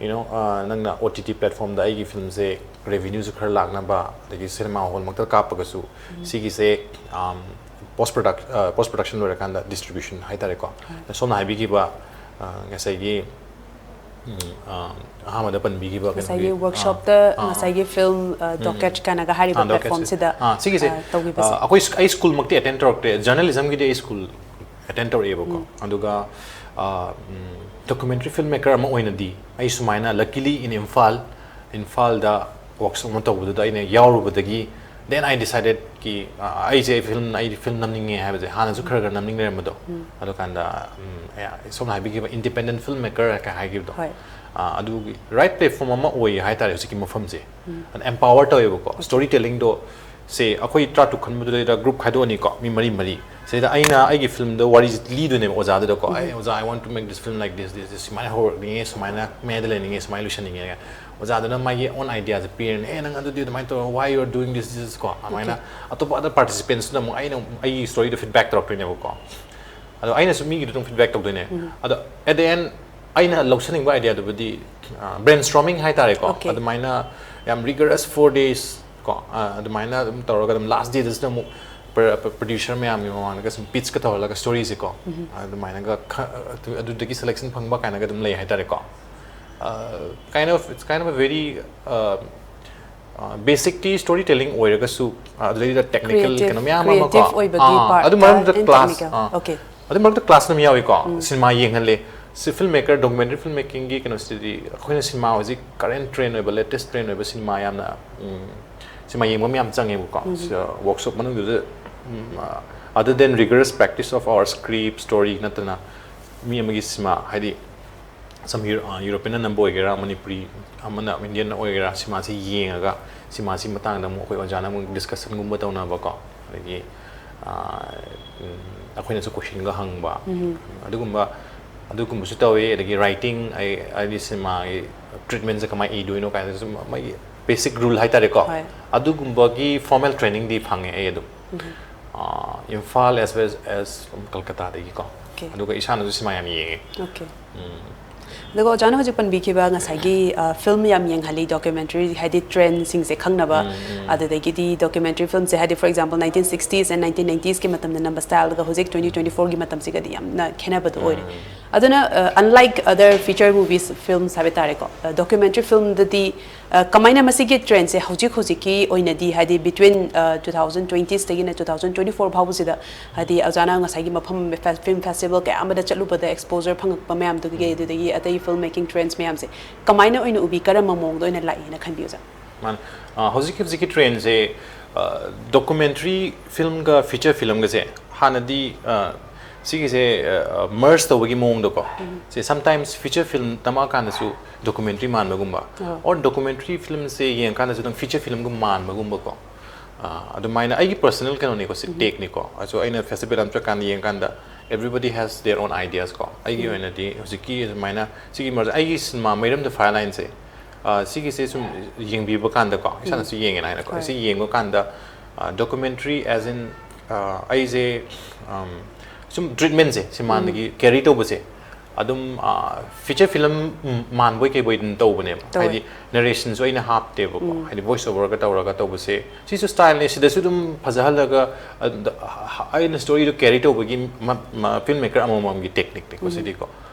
you know ꯅꯪꯅ ꯑꯣ ꯇꯤ ꯇꯤ ꯄ꯭ꯂꯦꯠꯐꯣꯝꯗ ꯑꯩꯒꯤ ꯐꯤꯂꯝꯁꯦ ꯔꯦꯚꯤꯅ꯭ꯌꯨꯁꯨ ꯈꯔ ꯂꯥꯛꯅꯕ, ꯑꯗꯒꯤ ꯁꯤꯅꯦꯃꯥ ꯍꯣꯜꯃꯛꯇ ꯀꯥꯞꯄꯒꯁꯨ ꯁꯤꯒꯤꯁꯦ ꯄꯣꯁ ꯄ꯭ꯔꯗꯛ ꯄꯣꯁ ꯄ꯭ꯔꯗꯛꯁꯟ ꯂꯣꯏꯔꯀꯥꯟꯗ ꯗꯤꯁꯇ꯭ꯔꯤꯕ꯭ꯌꯨꯁꯟ ꯍꯥꯏꯇꯥꯔꯦꯀꯣ꯫ ꯁꯣꯝꯅ ꯍꯥꯏꯕꯤꯈꯤꯕ ꯑ, ꯉꯁꯥꯏꯒꯤ ꯎꯝ, ꯑ, ꯑꯍꯥꯟꯕꯗ ꯄꯟꯕꯤꯈꯤꯕ ꯉꯁꯥꯏꯒꯤ ꯀꯩꯅꯣꯒꯤ, ꯑ, ꯋꯥꯔꯛꯁꯣꯞꯇ ꯑ, ꯉꯁꯥꯏꯒꯤ ꯐꯤꯂꯝ ꯗꯣꯀꯦꯠ ꯀꯥꯏꯅꯒ ꯍꯥꯏꯔꯤꯕ ꯑ, ꯗꯣꯀꯦꯠꯁꯦ꯫ ꯄ꯭ꯂꯦꯠꯐꯣꯝꯁꯤꯗ ꯑ, ꯁꯤꯒꯤꯁꯦ ꯑ, ꯇꯧꯈꯤꯕꯁꯦ꯫ ꯑ, ꯑꯩꯈꯣꯏ ꯁ꯭ꯀꯨ- ꯑꯩ ꯁ꯭ꯀꯨꯜꯃꯛꯇꯤ ꯑꯦꯇꯦꯟ ꯇꯧꯔꯛꯇꯦ, ꯖꯔꯅꯦꯂꯤꯖꯝꯒꯤꯗꯤ ꯑꯩ ꯁ꯭ꯀꯨꯜ ꯑꯦꯇꯦꯟ ꯇꯧꯔꯛꯑꯦꯕꯀꯣ꯫ ꯑꯗꯨꯒ ꯗꯣꯀꯨꯃꯦꯟꯇꯔꯤ ꯐꯤꯜꯝ ꯃꯦꯀꯔ ꯑꯃ ꯑꯣꯏꯅꯗꯤ ꯑꯩ ꯁꯨꯃꯥꯏꯅ luckily in Imphal, ꯏꯝꯐꯥꯜꯗ ꯋꯥꯔꯛꯁꯣꯞ ꯑꯃ ꯇꯧꯕꯗꯨꯗ ꯑꯩꯅ ꯌꯥꯎꯔꯨꯕꯗꯒꯤ then I decided ꯀꯤ ꯑ, ꯑꯩꯁꯦ ꯐꯤꯂꯝ ꯑꯩ ꯐꯤꯂꯝ ꯅꯝꯅꯤꯡꯉꯦ ꯍꯥꯏꯕꯁꯦ ꯍꯥꯟꯅꯁꯨ ꯈꯔ ꯈꯔ ꯅꯝꯅꯤꯡ ꯂꯩꯔꯝꯕꯗꯣ꯫ ꯑꯗꯨꯀꯥꯟꯗ ꯎꯝ, ꯑꯩ- ꯁꯣꯝꯅ ꯍꯥꯏꯕꯤꯈꯤꯕ ꯏꯟꯗꯤꯄꯦꯟꯗꯦꯟ ꯐꯤꯜꯝ ꯃꯦꯀꯔ ꯀꯩ ꯍꯥꯏꯈꯤꯕꯗꯣ꯫ ꯍꯣꯏ꯫ ꯑ, ꯑꯗꯨꯒꯤ ꯔꯥꯏꯠ ꯄ꯭ꯂꯦꯠꯐꯣꯝ ꯑꯃ ꯑꯣꯏ ꯍꯥꯏꯇꯥꯔꯦ ꯍꯧꯖꯤꯛꯀꯤ ꯃꯐꯝꯁꯦ꯫ ꯑꯦꯝꯄꯥꯋꯔ ꯇꯧꯋꯦꯕꯀꯣ꯫ ꯁ꯭ꯇꯣꯔꯤ ꯇꯦꯂꯤꯡꯗꯣ ꯁꯦ ꯑꯩꯈꯣꯏ ꯇꯔꯥꯇꯔꯨꯛ ꯈꯟꯕꯗꯨꯗꯩꯗ ꯒ꯭ꯔꯨꯞ ꯈꯥꯏꯗꯣꯛꯑꯅꯤꯀꯣ, ꯃꯤ ꯃꯔꯤ ꯃꯔꯤ꯫ ꯁꯤꯗ ꯑꯩꯅ ꯑꯩꯒꯤ ꯐꯤꯂꯝꯗ ꯋꯥꯔꯤꯁꯦ ꯂꯤꯗꯣꯏꯅꯦꯕ ꯑꯣꯖꯥꯗꯨꯗꯀꯣ꯫ "ꯑꯩ ꯑꯣꯖꯥ, I want to make this film like this, this, this, ꯁꯨꯃꯥꯏꯅ ꯍꯧꯔꯛꯅꯤꯡꯉꯦ, ꯁꯨꯃꯥꯏꯅ ꯃꯌꯥꯏꯗ ꯂꯩꯅꯤꯡꯉꯦ, ꯁꯨꯃꯥꯏꯅ ꯂꯣꯏꯁꯟꯅꯤꯡꯉꯦ"꯫ ꯑꯣꯖꯥꯗꯨꯅ ꯃꯥꯒꯤ ꯑꯣꯟ ꯑꯥꯏꯗꯤꯌꯥꯁꯦ ꯄꯤꯔꯅꯤ꯫ "ꯑꯦ, ꯅꯪ ꯑꯗꯨꯗꯤ ꯑꯗꯨꯃꯥꯏꯅ ꯇꯧꯔꯣ, why you are doing this, this" ꯀꯣ꯫ ꯑꯗꯨꯃꯥꯏꯅ ꯑꯇꯣꯞꯄ ꯑꯗꯔ ꯄꯥꯔꯇꯤꯁꯤꯄꯦꯟꯁꯤꯅ ꯑꯃꯨꯛ ꯑꯩꯅ ꯑꯩꯒꯤ ꯁ꯭ꯇꯣꯔꯤꯗꯣ ꯐꯤꯗꯕꯦꯛ ꯇꯧꯔꯛꯇꯣꯏꯅꯦꯕꯀꯣ꯫ ꯑꯗꯣ ꯑꯩꯅꯁꯨ ꯃꯤꯒꯤꯗꯣ ꯑꯗꯨꯝ ꯐꯤꯗꯕꯦꯛ ꯇꯧꯗꯣꯏꯅꯦ꯫ ꯑꯗꯣ at the end ꯑꯩꯅ ꯂꯧꯁꯟꯅꯤꯡꯕ ꯑꯥꯏꯗꯤꯌꯥꯗꯨꯕꯨꯗꯤ ꯕ꯭ꯔꯦꯟ ꯁ꯭ꯇꯣꯔꯃꯤꯡ ꯍꯥꯏꯇꯥꯔꯦꯀꯣ꯫ Okay. ꯑꯗꯨꯃꯥꯏꯅ ꯌꯥꯝ ꯔꯤꯒꯔꯁ ꯐꯣꯔ ꯗꯦꯁ ꯀꯣ, ꯑ, ꯑꯗꯨꯃꯥꯏꯅ ꯑꯗꯨꯝ ꯇꯧꯔꯒ ꯑꯗꯨꯝ ꯂꯥꯁ ꯗꯦꯗꯁꯤꯗ ꯑꯃꯨꯛ ꯄ꯭ꯔ- ꯄ꯭ꯔ- ꯄ꯭ꯔꯗ꯭ꯌꯨꯁꯔ ꯃꯌꯥꯝꯒꯤ ꯃꯃꯥꯡꯗꯒ ꯁꯨꯝ ꯄꯤꯠꯁꯀ ꯇꯧꯍꯜꯂꯒ ꯁ꯭ꯇꯣꯔꯤꯁꯦꯀꯣ꯫ ꯑꯗꯨꯃꯥꯏꯅꯒ ꯈ- ꯑꯗꯨ- ꯑꯗꯨꯗꯒꯤ ꯁꯦꯂꯦꯛꯁꯟ ꯐꯪꯕ ꯀꯥꯏꯅꯒ ꯑꯗꯨꯝ ꯂꯩ ꯍꯥꯏꯇꯥꯔꯦꯀꯣ꯫ Kind of it's kind of very ꯕꯦꯁꯤꯛꯇꯤ ꯁ꯭ꯇꯣꯔꯤ ꯇꯦꯂꯤꯡ ꯑꯣꯏꯔꯒꯁꯨ, ꯑ, ꯑꯗꯨꯗꯩꯗꯨꯗ ꯇꯦꯛꯅꯤꯀꯦꯜ Creative- ꯀꯩꯅꯣ ꯃꯌꯥꯝ ꯑꯃ ꯀꯣ꯫ creative ꯑꯣꯏꯕꯒꯤ ꯑꯥ, part ꯑꯗꯨ ꯃꯔꯛꯇ and ꯀ꯭ꯂꯥꯁ technical. Okay. ꯑꯗꯨ ꯃꯔꯛꯇ ꯀ꯭ꯂꯥꯁ ꯑꯗꯨꯝ ꯌꯥꯎꯏꯀꯣ꯫ ꯁꯤꯅꯦꯃꯥ ꯌꯦꯡꯍꯜꯂꯦ꯫ ꯁꯤ ꯐꯤꯜꯝ ꯃꯦꯀꯔ, ꯗꯣꯀꯨꯃꯦꯟꯇꯔꯤ ꯐꯤꯜꯝ ꯃꯦꯀꯤꯡꯒꯤ ꯀꯩꯅꯣꯁꯤꯗꯤ ꯑꯩꯈꯣꯏꯅ ꯁꯤꯅꯦꯃꯥ ꯍꯧꯖꯤꯛ ꯀꯔꯦꯟ ꯇ꯭ꯔꯦꯟ ꯑꯣꯏꯕ, ꯂꯦꯇꯦꯁ ꯇ꯭ꯔꯦꯟ ꯑꯣꯏꯕ ꯁꯤꯅꯦꯃꯥ ꯌꯥꯝꯅ ꯎꯝ, ꯁꯤꯅꯦꯃꯥ ꯌꯦꯡꯕ ꯑꯃ ꯌꯥꯝ ꯆꯪꯉꯦꯕꯀꯣ꯫ ꯁꯤꯗ ꯋꯥꯔꯛꯁꯣꯞ ꯃꯅꯨꯡꯗꯨꯗ ꯎꯝ, ꯑ, Other than rigorous practice of our script, story ꯅꯠꯇꯅ, ꯃꯤ ꯑꯃꯒꯤ ꯁꯤꯃꯥ, ꯍꯥꯏꯗꯤ, some Euro- ꯑ, European ꯅꯝꯕ ꯑꯣꯏꯒꯦꯔꯥ, ꯃꯅꯤꯄꯨꯔꯤ ꯑꯃꯅ, Indian ꯑꯣꯏꯒꯦꯔꯥ, ꯁꯤꯃꯥꯁꯤ ꯌꯦꯡꯉꯒ ꯁꯤꯃꯥꯁꯤ ꯃꯇꯥꯡꯗ ꯑꯃꯨꯛ ꯑꯩꯈꯣꯏ ꯑꯣꯖꯥꯅ ꯑꯃꯨꯛ ꯗꯤꯁꯀꯁꯟꯒꯨꯝꯕ ꯇꯧꯅꯕꯀꯣ, ꯑꯗꯒꯤ, ꯑ, ꯎꯝ, ꯑꯩꯈꯣꯏꯅꯁꯨ ꯀꯣꯏꯁꯟꯒ ꯍꯪꯕ, ꯑꯗꯨꯒꯨꯝꯕ, ꯑꯗꯨꯒꯨꯝꯕꯁꯨ ꯇꯧꯋꯤ꯫ ꯑꯗꯒꯤ writing, ꯑꯩ, ꯍꯥꯏꯗꯤ ꯁꯤꯃꯥꯒꯤ ꯇ꯭ꯔꯤꯠꯃꯦꯟꯁꯦ ꯀꯃꯥꯏꯅ ꯏꯗꯣꯏꯅꯣ ꯀꯥꯏꯅꯁꯨ ꯃꯥꯒꯤ basic rule ꯍꯥꯏꯇꯥꯔꯦꯀꯣ, ꯍꯣꯏ꯫ ꯑꯗꯨꯒꯨꯝꯕꯒꯤ formal trainingꯗꯤ ꯐꯪꯉꯦ ꯑꯩ ꯑꯗꯨꯝ꯫ ꯑ, Imphal as well as ꯀꯜꯀꯇꯥꯗꯒꯤꯀꯣ꯫ Okay. ꯑꯗꯨꯒ ꯏꯁꯥꯅꯁꯨ ꯁꯤꯃꯥ ꯌꯥꯝ ꯌꯦꯡꯉꯦ꯫ Okay. ꯑꯗꯨꯒ ꯑꯣꯖꯥꯅ ꯍꯧꯖꯤꯛ ꯄꯟꯕꯤꯈꯤꯕ ꯉꯁꯥꯏꯒꯤ, ꯑ, film ꯌꯥꯝ ꯌꯦꯡꯍꯜꯂꯤ, documentary, ꯍꯥꯏꯗꯤ trendꯁꯤꯡꯁꯦ ꯈꯪꯅꯕ, ꯑꯗꯨꯗꯒꯤꯗꯤ documentary filmꯁꯦ, ꯍꯥꯏꯗꯤ, for example, nineteen sixties and nineteen nineties ꯀꯤ ꯃꯇꯝꯗ ꯅꯝꯕ styleꯒ ꯍꯧꯖꯤꯛ twenty twenty fourꯒꯤ ꯃꯇꯝꯁꯤꯒꯗꯤ ꯌꯥꯝꯅ ꯈꯦꯠꯅꯕꯗꯣ ꯑꯣꯏꯔꯦ꯫ ꯑꯗꯨꯅ, ꯑ, unlike other feature movies, films ꯍꯥꯏꯕ ꯇꯥꯔꯦꯀꯣ, ꯑ, documentary filmꯗꯗꯤ, ꯑ, ꯀꯃꯥꯏꯅ ꯃꯁꯤꯒꯤ trendꯁꯦ ꯍꯧꯖꯤꯛ ꯍꯧꯖꯤꯛꯀꯤ ꯑꯣꯏꯅꯗꯤ, ꯍꯥꯏꯗꯤ, between, ꯑ, two thousand twentiesꯇꯒꯤꯅ two thousand twenty four ꯐꯥꯎꯕꯁꯤꯗ, ꯍꯥꯏꯗꯤ, ꯑꯣꯖꯥꯅ ꯉꯁꯥꯏꯒꯤ ꯃꯐꯝ fe- film festival ꯀꯌꯥ ꯑꯃꯗ ꯆꯠꯂꯨꯕꯗ exposure ꯐꯪꯉꯛꯄ ꯃꯌꯥꯝꯗꯨꯒꯤ, ꯑꯗꯨꯗꯒꯤ ꯑꯇꯩ film making trends ꯃꯌꯥꯝꯁꯦ ꯀꯃꯥꯏꯅ ꯑꯣꯏꯅ ꯎꯕꯤ, ꯀꯔꯝꯕ ꯃꯑꯣꯡꯗ ꯑꯣꯏꯅ ꯂꯥꯛꯏꯅ ꯈꯟꯕꯤ, ꯑꯣꯖꯥ? ꯃꯥꯅꯦ꯫ ꯑ, ꯍꯧꯖꯤꯛꯀꯤ, ꯍꯧꯖꯤꯛꯀꯤ trendꯁꯦ, ꯑ, documentary filmꯒ feature filmꯒꯁꯦ ꯍꯥꯟꯅꯗꯤ, ꯑ, ꯁꯤꯒꯤꯁꯦ, ꯑ, merge ꯇꯧꯕꯒꯤ ꯃꯑꯣꯡꯗꯀꯣ꯫ ꯁꯦ, sometimes feature film ꯇꯝꯃꯛꯑꯀꯥꯟꯗꯁꯨ documentary ꯃꯥꯟꯕꯒꯨꯝꯕ, ꯑꯣ꯫ or documentary filmꯁꯦ ꯌꯦꯡꯉꯀꯥꯟꯗꯁꯨ ꯑꯗꯨꯝ feature filmꯒ ꯃꯥꯟꯕꯒꯨꯝꯕꯀꯣ꯫ ꯑ, ꯑꯗꯨꯃꯥꯏꯅ ꯑꯩꯒꯤ personal ꯀꯩꯅꯣꯅꯤꯀꯣ, ꯁꯤ takeꯅꯤꯀꯣ꯫ ꯑꯗꯣ ꯑꯩꯅ festival ꯑꯃ ꯆꯠꯀꯥꯟꯗ ꯌꯦꯡꯀꯥꯟꯗ everybody has their own ideas ꯀꯣ꯫ ꯑꯩꯒꯤ ꯑꯣꯏꯅꯗꯤ ꯍꯧꯖꯤꯛꯀꯤ ꯑꯗꯨꯃꯥꯏꯅ ꯁꯤꯒꯤ merge, ꯑꯩꯒꯤ ꯁꯤꯅꯦꯃꯥ ꯃꯩꯔꯝꯗ Fire Lineꯁꯦ, ꯑ, ꯁꯤꯒꯤꯁꯦ ꯁꯨꯝ ꯌꯦꯡꯕꯤꯕ ꯀꯥꯟꯗꯀꯣ, ꯏꯁꯥꯅꯁꯨ ꯌꯦꯡꯉꯦꯅ ꯍꯥꯏꯅꯀꯣ, ꯍꯣꯏ꯫ ꯁꯤ ꯌꯦꯡꯕ ꯀꯥꯟꯗ, ꯑ, documentary as in, ꯑ, ꯑꯩꯁꯦ, ꯑꯝ, ꯁꯨꯝ treatmentꯁꯦ ꯁꯤꯃꯥꯟꯗꯒꯤ carry ꯇꯧꯕꯁꯦ ꯑꯗꯨꯝ, ꯑ, feature film ꯃꯥꯟꯕꯣꯏ ꯀꯩꯕꯣꯏ ꯑꯗꯨꯝ ꯇꯧꯕꯅꯦꯕ꯫ ꯇꯧꯋꯦ꯫ ꯍꯥꯏꯗꯤ narrationꯁꯨ ꯑꯩꯅ ꯍꯥꯞꯇꯦꯕꯀꯣ꯫ ꯍꯥꯏꯗꯤ voice overꯒ ꯇꯧꯔꯒ ꯇꯧꯕꯁꯦ, ꯁꯤꯁꯨ styleꯅꯦ, ꯁꯤꯗꯁꯨ ꯑꯗꯨꯝ ꯐꯖꯍꯜꯂꯒ, ꯑ, ꯗ-, ꯑ, ꯑꯩꯅ storyꯗꯣ carry ꯇꯧꯕꯒꯤ ꯃ-, ꯃ-, filmmaker ꯑꯃꯃꯝꯒꯤ techniqueꯅꯤꯀꯣ ꯁꯤꯗꯤꯀꯣ꯫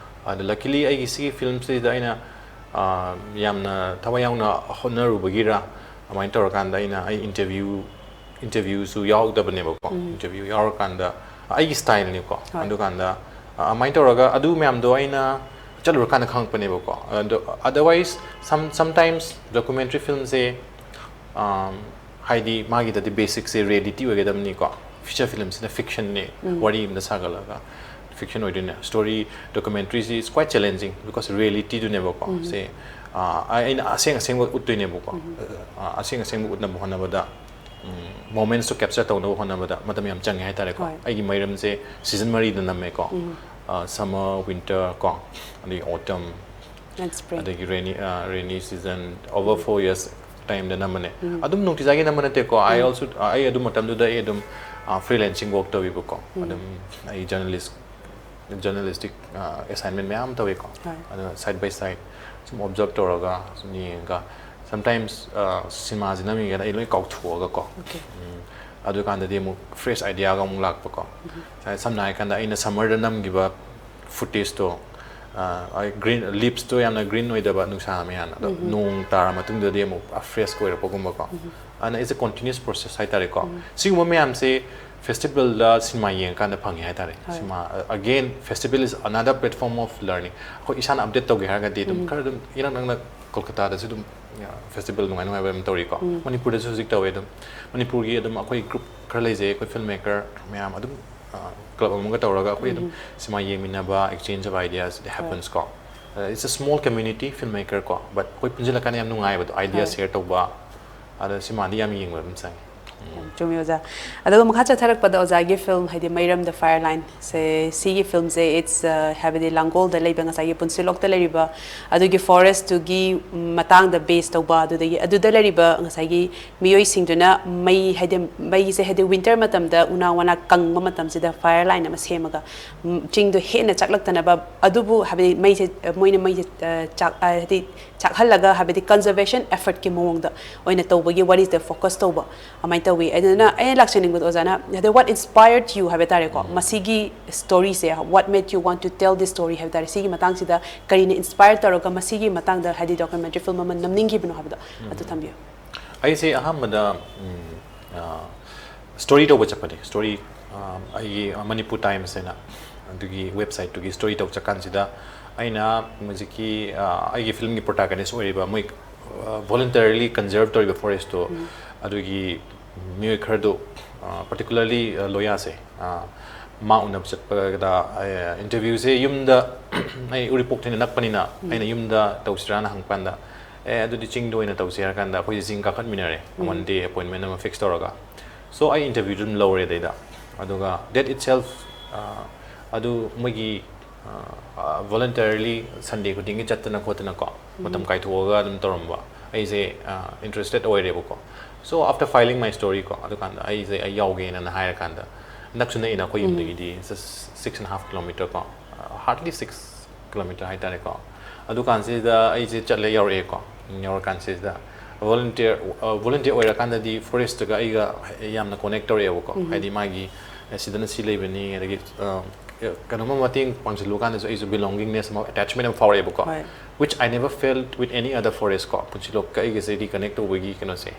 ꯑꯗ luckily ꯑꯩꯒꯤ ꯁꯤꯒꯤ filmꯁꯤꯗ ꯑꯩꯅ, ꯑ, ꯌꯥꯝꯅ ꯊꯋꯥꯏ ꯌꯥꯎꯅ ꯍꯣꯠꯅꯔꯨꯕꯒꯤꯔ ꯑꯗꯨꯃꯥꯏꯅ ꯇꯧꯔꯀꯥꯟꯗ ꯑꯩꯅ, ꯑꯩ interview, interviewꯁꯨ ꯌꯥꯎꯗꯕꯅꯦꯕꯀꯣ꯫ Interview ꯌꯥꯎꯔꯀꯥꯟꯗ ꯑꯩꯒꯤ styleꯅꯤꯀꯣ꯫ ꯍꯣꯏ꯫ ꯑꯗꯨꯀꯥꯟꯗ, ꯑ, ꯑꯗꯨꯃꯥꯏꯅ ꯇꯧꯔꯒ ꯑꯗꯨ ꯃꯌꯥꯝꯗꯣ ꯑꯩꯅ ꯆꯠꯂꯨꯔꯀꯥꯟꯗ ꯈꯪꯉꯛꯄꯅꯦꯕꯀꯣ꯫ ꯑꯗꯣ otherwise, some- sometimes documentary filmꯁꯦ, ꯑꯝ, ꯍꯥꯏꯗꯤ ꯃꯥꯒꯤꯗꯗꯤ basicꯁꯦ reality ꯑꯣꯏꯒꯗꯕꯅꯤꯀꯣ꯫ Feature filmꯁꯤꯅ fictionꯅꯦ, ꯋꯥꯔꯤ ꯑꯃꯗ ꯁꯥꯒꯠꯂꯒ fiction ꯑꯣꯏꯗꯣꯏꯅꯦ꯫ Story documentaryꯁꯤ is quite challenging because realityꯗꯨꯅꯦꯕꯀꯣ꯫ ꯁꯦ ꯑꯩꯅ ꯑꯁꯦꯡ ꯑꯁꯦꯡꯕ ꯎꯠꯇꯣꯏꯅꯦꯕꯀꯣ꯫ ꯑꯁꯦꯡ ꯑꯁꯦꯡꯕ ꯎꯠꯅꯕ ꯍꯣꯠꯅꯕꯗ, momentꯁꯇꯣ capture ꯇꯧꯅꯕ ꯍꯣꯠꯅꯕꯗ ꯃꯇꯝ ꯌꯥꯝ ꯆꯪꯉꯦ ꯍꯥꯏꯇꯥꯔꯦꯀꯣ꯫ ꯑꯩꯒꯤ ꯃꯩꯔꯝꯁꯦ season ꯃꯔꯤꯗ ꯅꯝꯃꯦꯀꯣ꯫ Summer, winter ꯀꯣ, ꯑꯗꯒꯤ autumn, ꯑꯗꯒꯤ rainy, rainy season, over four years timeꯗ ꯅꯝꯕꯅꯦ꯫ ꯑꯗꯨꯝ ꯅꯨꯡꯇꯤꯖꯥꯒꯤ ꯅꯝꯕ ꯅꯠꯇꯦꯀꯣ꯫ I also, ꯑꯩ ꯑꯗꯨ ꯃꯇꯝꯗꯨꯗ ꯑꯩ ꯑꯗꯨꯝ freelancing work ꯇꯧꯋꯦꯕꯀꯣ꯫ ꯑꯗꯨꯝ ꯑꯩ journalist, journalistic assignment ꯃꯌꯥꯝ ꯇꯧꯋꯦꯀꯣ꯫ ꯑꯗꯨꯅ side by side ꯁꯨꯝ observe ꯇꯧꯔꯒ ꯁꯨꯝ ꯌꯦꯡꯉꯒ, sometimes ꯁꯤꯅꯦꯃꯥꯁꯤ ꯅꯝꯃꯤꯉꯩꯗ ꯑꯩ ꯂꯣꯏ ꯀꯥꯎꯊꯣꯛꯑꯒꯀꯣ꯫ ꯑꯗꯨꯀꯥꯟꯗꯗꯤ ꯑꯃꯨꯛ fresh ideaꯒ ꯑꯃꯨꯛ ꯂꯥꯛꯄꯀꯣ꯫ ꯁꯝꯅ ꯍꯥꯏꯔꯀꯥꯟꯗ ꯑꯩꯅ summerꯗ ꯅꯝꯈꯤꯕ footageꯇꯣ, green, leavesꯇꯣ ꯌꯥꯝꯅ green ꯑꯣꯏꯗꯕ, ꯅꯨꯡꯁꯥ ꯃꯌꯥꯝ, ꯑꯗꯣ ꯅꯣꯡ ꯇꯥꯔ ꯃꯇꯨꯡꯗꯗꯤ ꯑꯃꯨꯛ ꯄꯨꯔꯥ fresh ꯑꯣꯏꯔꯛꯄꯒꯨꯝꯕꯀꯣ꯫ ꯑꯗꯨꯅ it's a continuous process ꯍꯥꯏꯇꯥꯔꯦꯀꯣ꯫ ꯁꯤꯒꯨꯝꯕ ꯃꯌꯥꯝꯁꯦ festivalꯗ ꯁꯤꯅꯦꯃꯥ ꯌꯦꯡꯉꯀꯥꯟꯗ ꯐꯪꯉꯦ ꯍꯥꯏꯇꯥꯔꯦ꯫ Cinema, again, festival is another platform of learning꯫ ꯑꯩꯈꯣꯏ ꯏꯁꯥꯅ update ꯇꯧꯒꯦ ꯍꯥꯏꯔꯒꯗꯤ ꯑꯗꯨꯝ ꯈꯔ ꯑꯗꯨꯝ ꯏꯅꯛ ꯅꯛꯅ ꯀꯣꯜꯀꯇꯥꯗꯁꯨ ꯑꯗꯨꯝ festival ꯅꯨꯡꯉꯥꯏ ꯅꯨꯡꯉꯥꯏꯕ ꯑꯗꯨꯝ ꯇꯧꯔꯤꯀꯣ꯫ ꯃꯅꯤꯄꯨꯔꯗꯁꯨ ꯍꯧꯖꯤꯛ ꯇꯧꯋꯦ ꯑꯗꯨꯝ꯫ ꯃꯅꯤꯄꯨꯔꯒꯤ ꯑꯗꯨꯝ ꯑꯩꯈꯣꯏ group ꯈꯔ ꯂꯩꯖꯩ, ꯑꯩꯈꯣꯏ filmmaker ꯃꯌꯥꯝ ꯑꯗꯨꯝ club ꯑꯃꯒ ꯇꯧꯔꯒ ꯑꯩꯈꯣꯏ ꯑꯗꯨꯝ cinema ꯌꯦꯡꯃꯤꯟꯅꯕ, exchange of ideas, it happens ꯀꯣ꯫ It's a small community filmmaker ꯀꯣ, but ꯑꯩꯈꯣꯏ ꯄꯨꯟꯁꯤꯜꯂꯀꯥꯟꯗ ꯌꯥꯝ ꯅꯨꯡꯉꯥꯏꯕꯗꯣ, idea share ꯇꯧꯕ, ꯑꯗ ꯁꯤꯅꯦꯃꯥꯗꯤ ꯌꯥꯝ ꯌꯦꯡꯕ ꯑꯗꯨꯝ ꯆꯪꯉꯤ꯫ ꯎꯝ꯫ ꯌꯥꯝ ꯆꯨꯝꯃꯤ ꯑꯣꯖꯥ꯫ ꯑꯗꯨꯒ ꯃꯈꯥ ꯆꯠꯊꯔꯛꯄꯗ ꯑꯣꯖꯥꯒꯤ film ꯍꯥꯏꯗꯤ ꯃꯩꯔꯝ The Fire Line ꯁꯦ, ꯁꯤꯒꯤ filmꯁꯦ it's, ꯑ, ꯍꯥꯏꯕꯗꯤ ꯂꯥꯡꯒꯣꯜꯗ ꯂꯩꯕ ꯉꯁꯥꯏꯒꯤ ꯄꯨꯟꯁꯤꯂꯣꯛꯇ ꯂꯩꯔꯤꯕ ꯑꯗꯨꯒꯤ forestꯇꯨꯒꯤ ꯃꯇꯥꯡꯗ base ꯇꯧꯕ, ꯑꯗꯨꯗꯒꯤ ꯑꯗꯨꯗ ꯂꯩꯔꯤꯕ ꯉꯁꯥꯏꯒꯤ ꯃꯤꯑꯣꯏꯁꯤꯡꯗꯨꯅ ꯃꯩ, ꯍꯥꯏꯗꯤ ꯃꯩꯁꯦ, ꯍꯥꯏꯗꯤ winter ꯃꯇꯝꯗ ꯎꯅꯥ ꯋꯥꯅꯥ ꯀꯪꯕ ꯃꯇꯝꯁꯤꯗ fire line ꯑꯃ ꯁꯦꯝꯃꯒ, ꯎꯝ, ꯆꯤꯡꯗꯣ ꯍꯦꯟꯅ ꯆꯥꯛꯂꯛꯇꯅꯕ, ꯑꯗꯨꯕꯨ ꯍꯥꯏꯕꯗꯤ ꯃꯩꯁꯦ, ꯃꯣꯏꯅ ꯃꯩꯁꯦ, ꯑ, ꯆꯥꯛ-, ꯑ, ꯍꯥꯏꯗꯤ ꯆꯥꯛꯍꯜꯂꯒ ꯍꯥꯏꯕꯗꯤ conservation effortꯀꯤ ꯃꯑꯣꯡꯗ ꯑꯣꯏꯅ ꯇꯧꯕꯒꯤ ꯋꯥꯔꯤꯁꯤꯗ focus ꯇꯧꯕ ꯑꯗꯨꯃꯥꯏꯅ ꯇꯧꯋꯤ꯫ ꯑꯗꯨꯅ ꯑꯩꯅ ꯂꯥꯛꯆꯅꯤꯡꯕꯗꯣ ꯑꯣꯖꯥꯅ ꯍꯥꯏꯗꯤ what inspired you ꯍꯥꯏꯕ ꯇꯥꯔꯦꯀꯣ, ꯃꯁꯤꯒꯤ storyꯁꯦ, what made you want to tell this story ꯍꯥꯏꯕ ꯇꯥꯔꯦ, ꯁꯤꯒꯤ ꯃꯇꯥꯡꯁꯤꯗ ꯀꯔꯤꯅ inspire ꯇꯧꯔꯒ ꯃꯁꯤꯒꯤ ꯃꯇꯥꯡꯗ ꯍꯥꯏꯗꯤ documentary film ꯑꯃ ꯅꯝꯅꯤꯡꯈꯤꯕꯅꯣ ꯍꯥꯏꯕꯗꯣ ꯑꯗꯨ ꯊꯝꯕꯤꯌꯨ꯫ ꯑꯩꯁꯦ ꯑꯍꯥꯟꯕꯗ, ꯎꯝ, ꯑ, story ꯇꯧꯕ ꯆꯠꯄꯅꯦ꯫ Story, ꯑ, ꯑꯩꯒꯤ Manipur Times ꯍꯥꯏꯅ ꯑꯗꯨꯒꯤ websiteꯇꯨꯒꯤ story ꯇꯧ ꯆꯠꯀꯥꯟꯁꯤꯗ ꯑꯩꯅ ꯍꯧꯖꯤꯛꯀꯤ, ꯑ, ꯑꯩꯒꯤ filmꯒꯤ protagonist ꯑꯣꯏꯔꯤꯕ ꯃꯣꯏ, ꯑ, voluntarily conserve ꯇꯧꯔꯤꯕ forestꯇꯣ, ꯑꯗꯨꯒꯤ ꯃꯤꯑꯣꯏ ꯈꯔꯗꯣ ꯄꯥꯔꯇꯤꯀꯨꯂꯔꯂꯤ ꯂꯣꯌꯥꯁꯦ, ꯑ, ꯃꯥ ꯎꯅꯕ ꯆꯠꯄꯗ, ꯑ, ꯏꯟꯇꯔꯚ꯭ꯌꯨꯁꯦ ꯌꯨꯝꯗ, ꯑꯩ ꯎꯔꯤꯄꯣꯛꯇꯩꯅ ꯅꯛꯄꯅꯤꯅ ꯑꯩꯅ ꯌꯨꯝꯗ ꯇꯧꯁꯤꯔꯥꯅ ꯍꯪꯕ ꯀꯥꯟꯗ, ꯑꯦ, ꯑꯗꯨꯗꯤ ꯆꯤꯡꯗ ꯑꯣꯏꯅ ꯇꯧꯁꯤ ꯍꯥꯏꯔ ꯀꯥꯟꯗ ꯑꯩꯈꯣꯏꯁꯦ ꯆꯤꯡ ꯀꯥꯈꯠꯃꯤꯟꯅꯔꯦ꯫ ꯎꯝ꯫ ꯋꯥꯟ ꯗꯦ ꯑꯦꯄꯣꯏꯟꯃꯦꯟ ꯑꯃ ꯐꯤꯛꯁ ꯇꯧꯔꯒ꯫ ꯁꯣ ꯑꯩ ꯏꯟꯇꯔꯚ꯭ꯌꯨꯗꯨ ꯑꯗꯨꯝ ꯂꯧꯔꯦ ꯑꯗꯩꯗ꯫ ꯑꯗꯨꯒ ꯗꯦꯠ ꯏꯠ ꯁꯦꯜꯐ, ꯑꯗꯨ ꯃꯣꯏꯒꯤ ꯚꯣꯂꯟꯇꯔꯤꯂꯤ ꯁꯟꯗꯦ ꯈꯨꯗꯤꯡꯒꯤ ꯆꯠꯇꯅ ꯈꯣꯠꯇꯅꯀꯣ, ꯃꯇꯝ ꯀꯥꯏꯊꯣꯛꯑꯒ ꯑꯗꯨꯝ ꯇꯧꯔꯝꯕ ꯑꯩꯁꯦ ꯏꯟꯇꯔꯦꯁꯇꯦꯠ ꯑꯣꯏꯔꯦꯕꯀꯣ꯫ ꯁꯣ ꯑꯥꯐꯇꯔ ꯐꯥꯏꯂꯤꯡ ꯃꯥꯏ ꯁ꯭ꯇꯣꯔꯤ ꯀꯣ, ꯑꯗꯨꯀꯥꯟꯗ ꯑꯩꯁꯦ ꯑꯩ ꯌꯥꯎꯒꯦꯅ ꯍꯥꯏꯔꯀꯥꯟꯗ, ꯅꯛꯁꯨ ꯅꯛꯏꯅ ꯑꯩꯈꯣꯏ ꯌꯨꯝꯗꯒꯤꯗꯤ, ꯁꯤꯛꯁ ꯑꯦꯟ ꯍꯥꯐ ꯀꯤꯂꯣꯃꯤꯇꯔ ꯀꯣ, ꯍꯥꯔꯗꯂꯤ ꯁꯤꯛꯁ ꯀꯤꯂꯣꯃꯤꯇꯔ ꯍꯥꯏꯇꯥꯔꯦꯀꯣ꯫ ꯑꯗꯨꯀꯥꯟꯁꯤꯗ ꯑꯩꯁꯦ ꯆꯠꯂꯦ, ꯌꯧꯔꯛꯑꯦꯀꯣ꯫ ꯌꯧꯔꯀꯥꯟꯁꯤꯗ ꯚꯣꯂꯟꯇꯤꯌꯔ, ꯚꯣꯂꯟꯇꯤꯌꯔ ꯑꯣꯏꯔꯀꯥꯟꯗꯗꯤ ꯐꯣꯔꯦꯁꯇꯒ ꯑꯩꯒ ꯌꯥꯝꯅ ꯀꯣꯅꯦꯛ ꯇꯧꯔꯛꯑꯦꯕꯀꯣ꯫ ꯍꯥꯏꯗꯤ ꯃꯥꯒꯤ, ꯑꯦ, ꯁꯤꯗꯅ ꯁꯤ ꯂꯩꯕꯅꯤ, ꯑꯗꯒꯤ, ꯑ, ꯀꯩꯅꯣꯝꯃ ꯃꯇꯦꯡ ꯄꯥꯡꯁꯤꯜꯂꯨ ꯀꯥꯟꯗꯁꯨ ꯑꯩꯁꯨ ꯕꯤꯂꯣꯡꯒꯤꯡꯅꯦꯁ ꯑꯃ, ꯑꯦꯇꯦꯆꯃꯦꯟ ꯑꯃ ꯐꯥꯎꯔꯛꯑꯦꯕꯀꯣ꯫ ꯍꯣꯏ꯫ Which I never felt with any other forest ꯀꯣ꯫ ꯄꯨꯟꯁꯤꯂꯣꯛꯀ ꯑꯩꯒꯁꯦ ꯔꯤꯀꯅꯦꯛ ꯇꯧꯕꯒꯤ ꯀꯩꯅꯣꯁꯦ,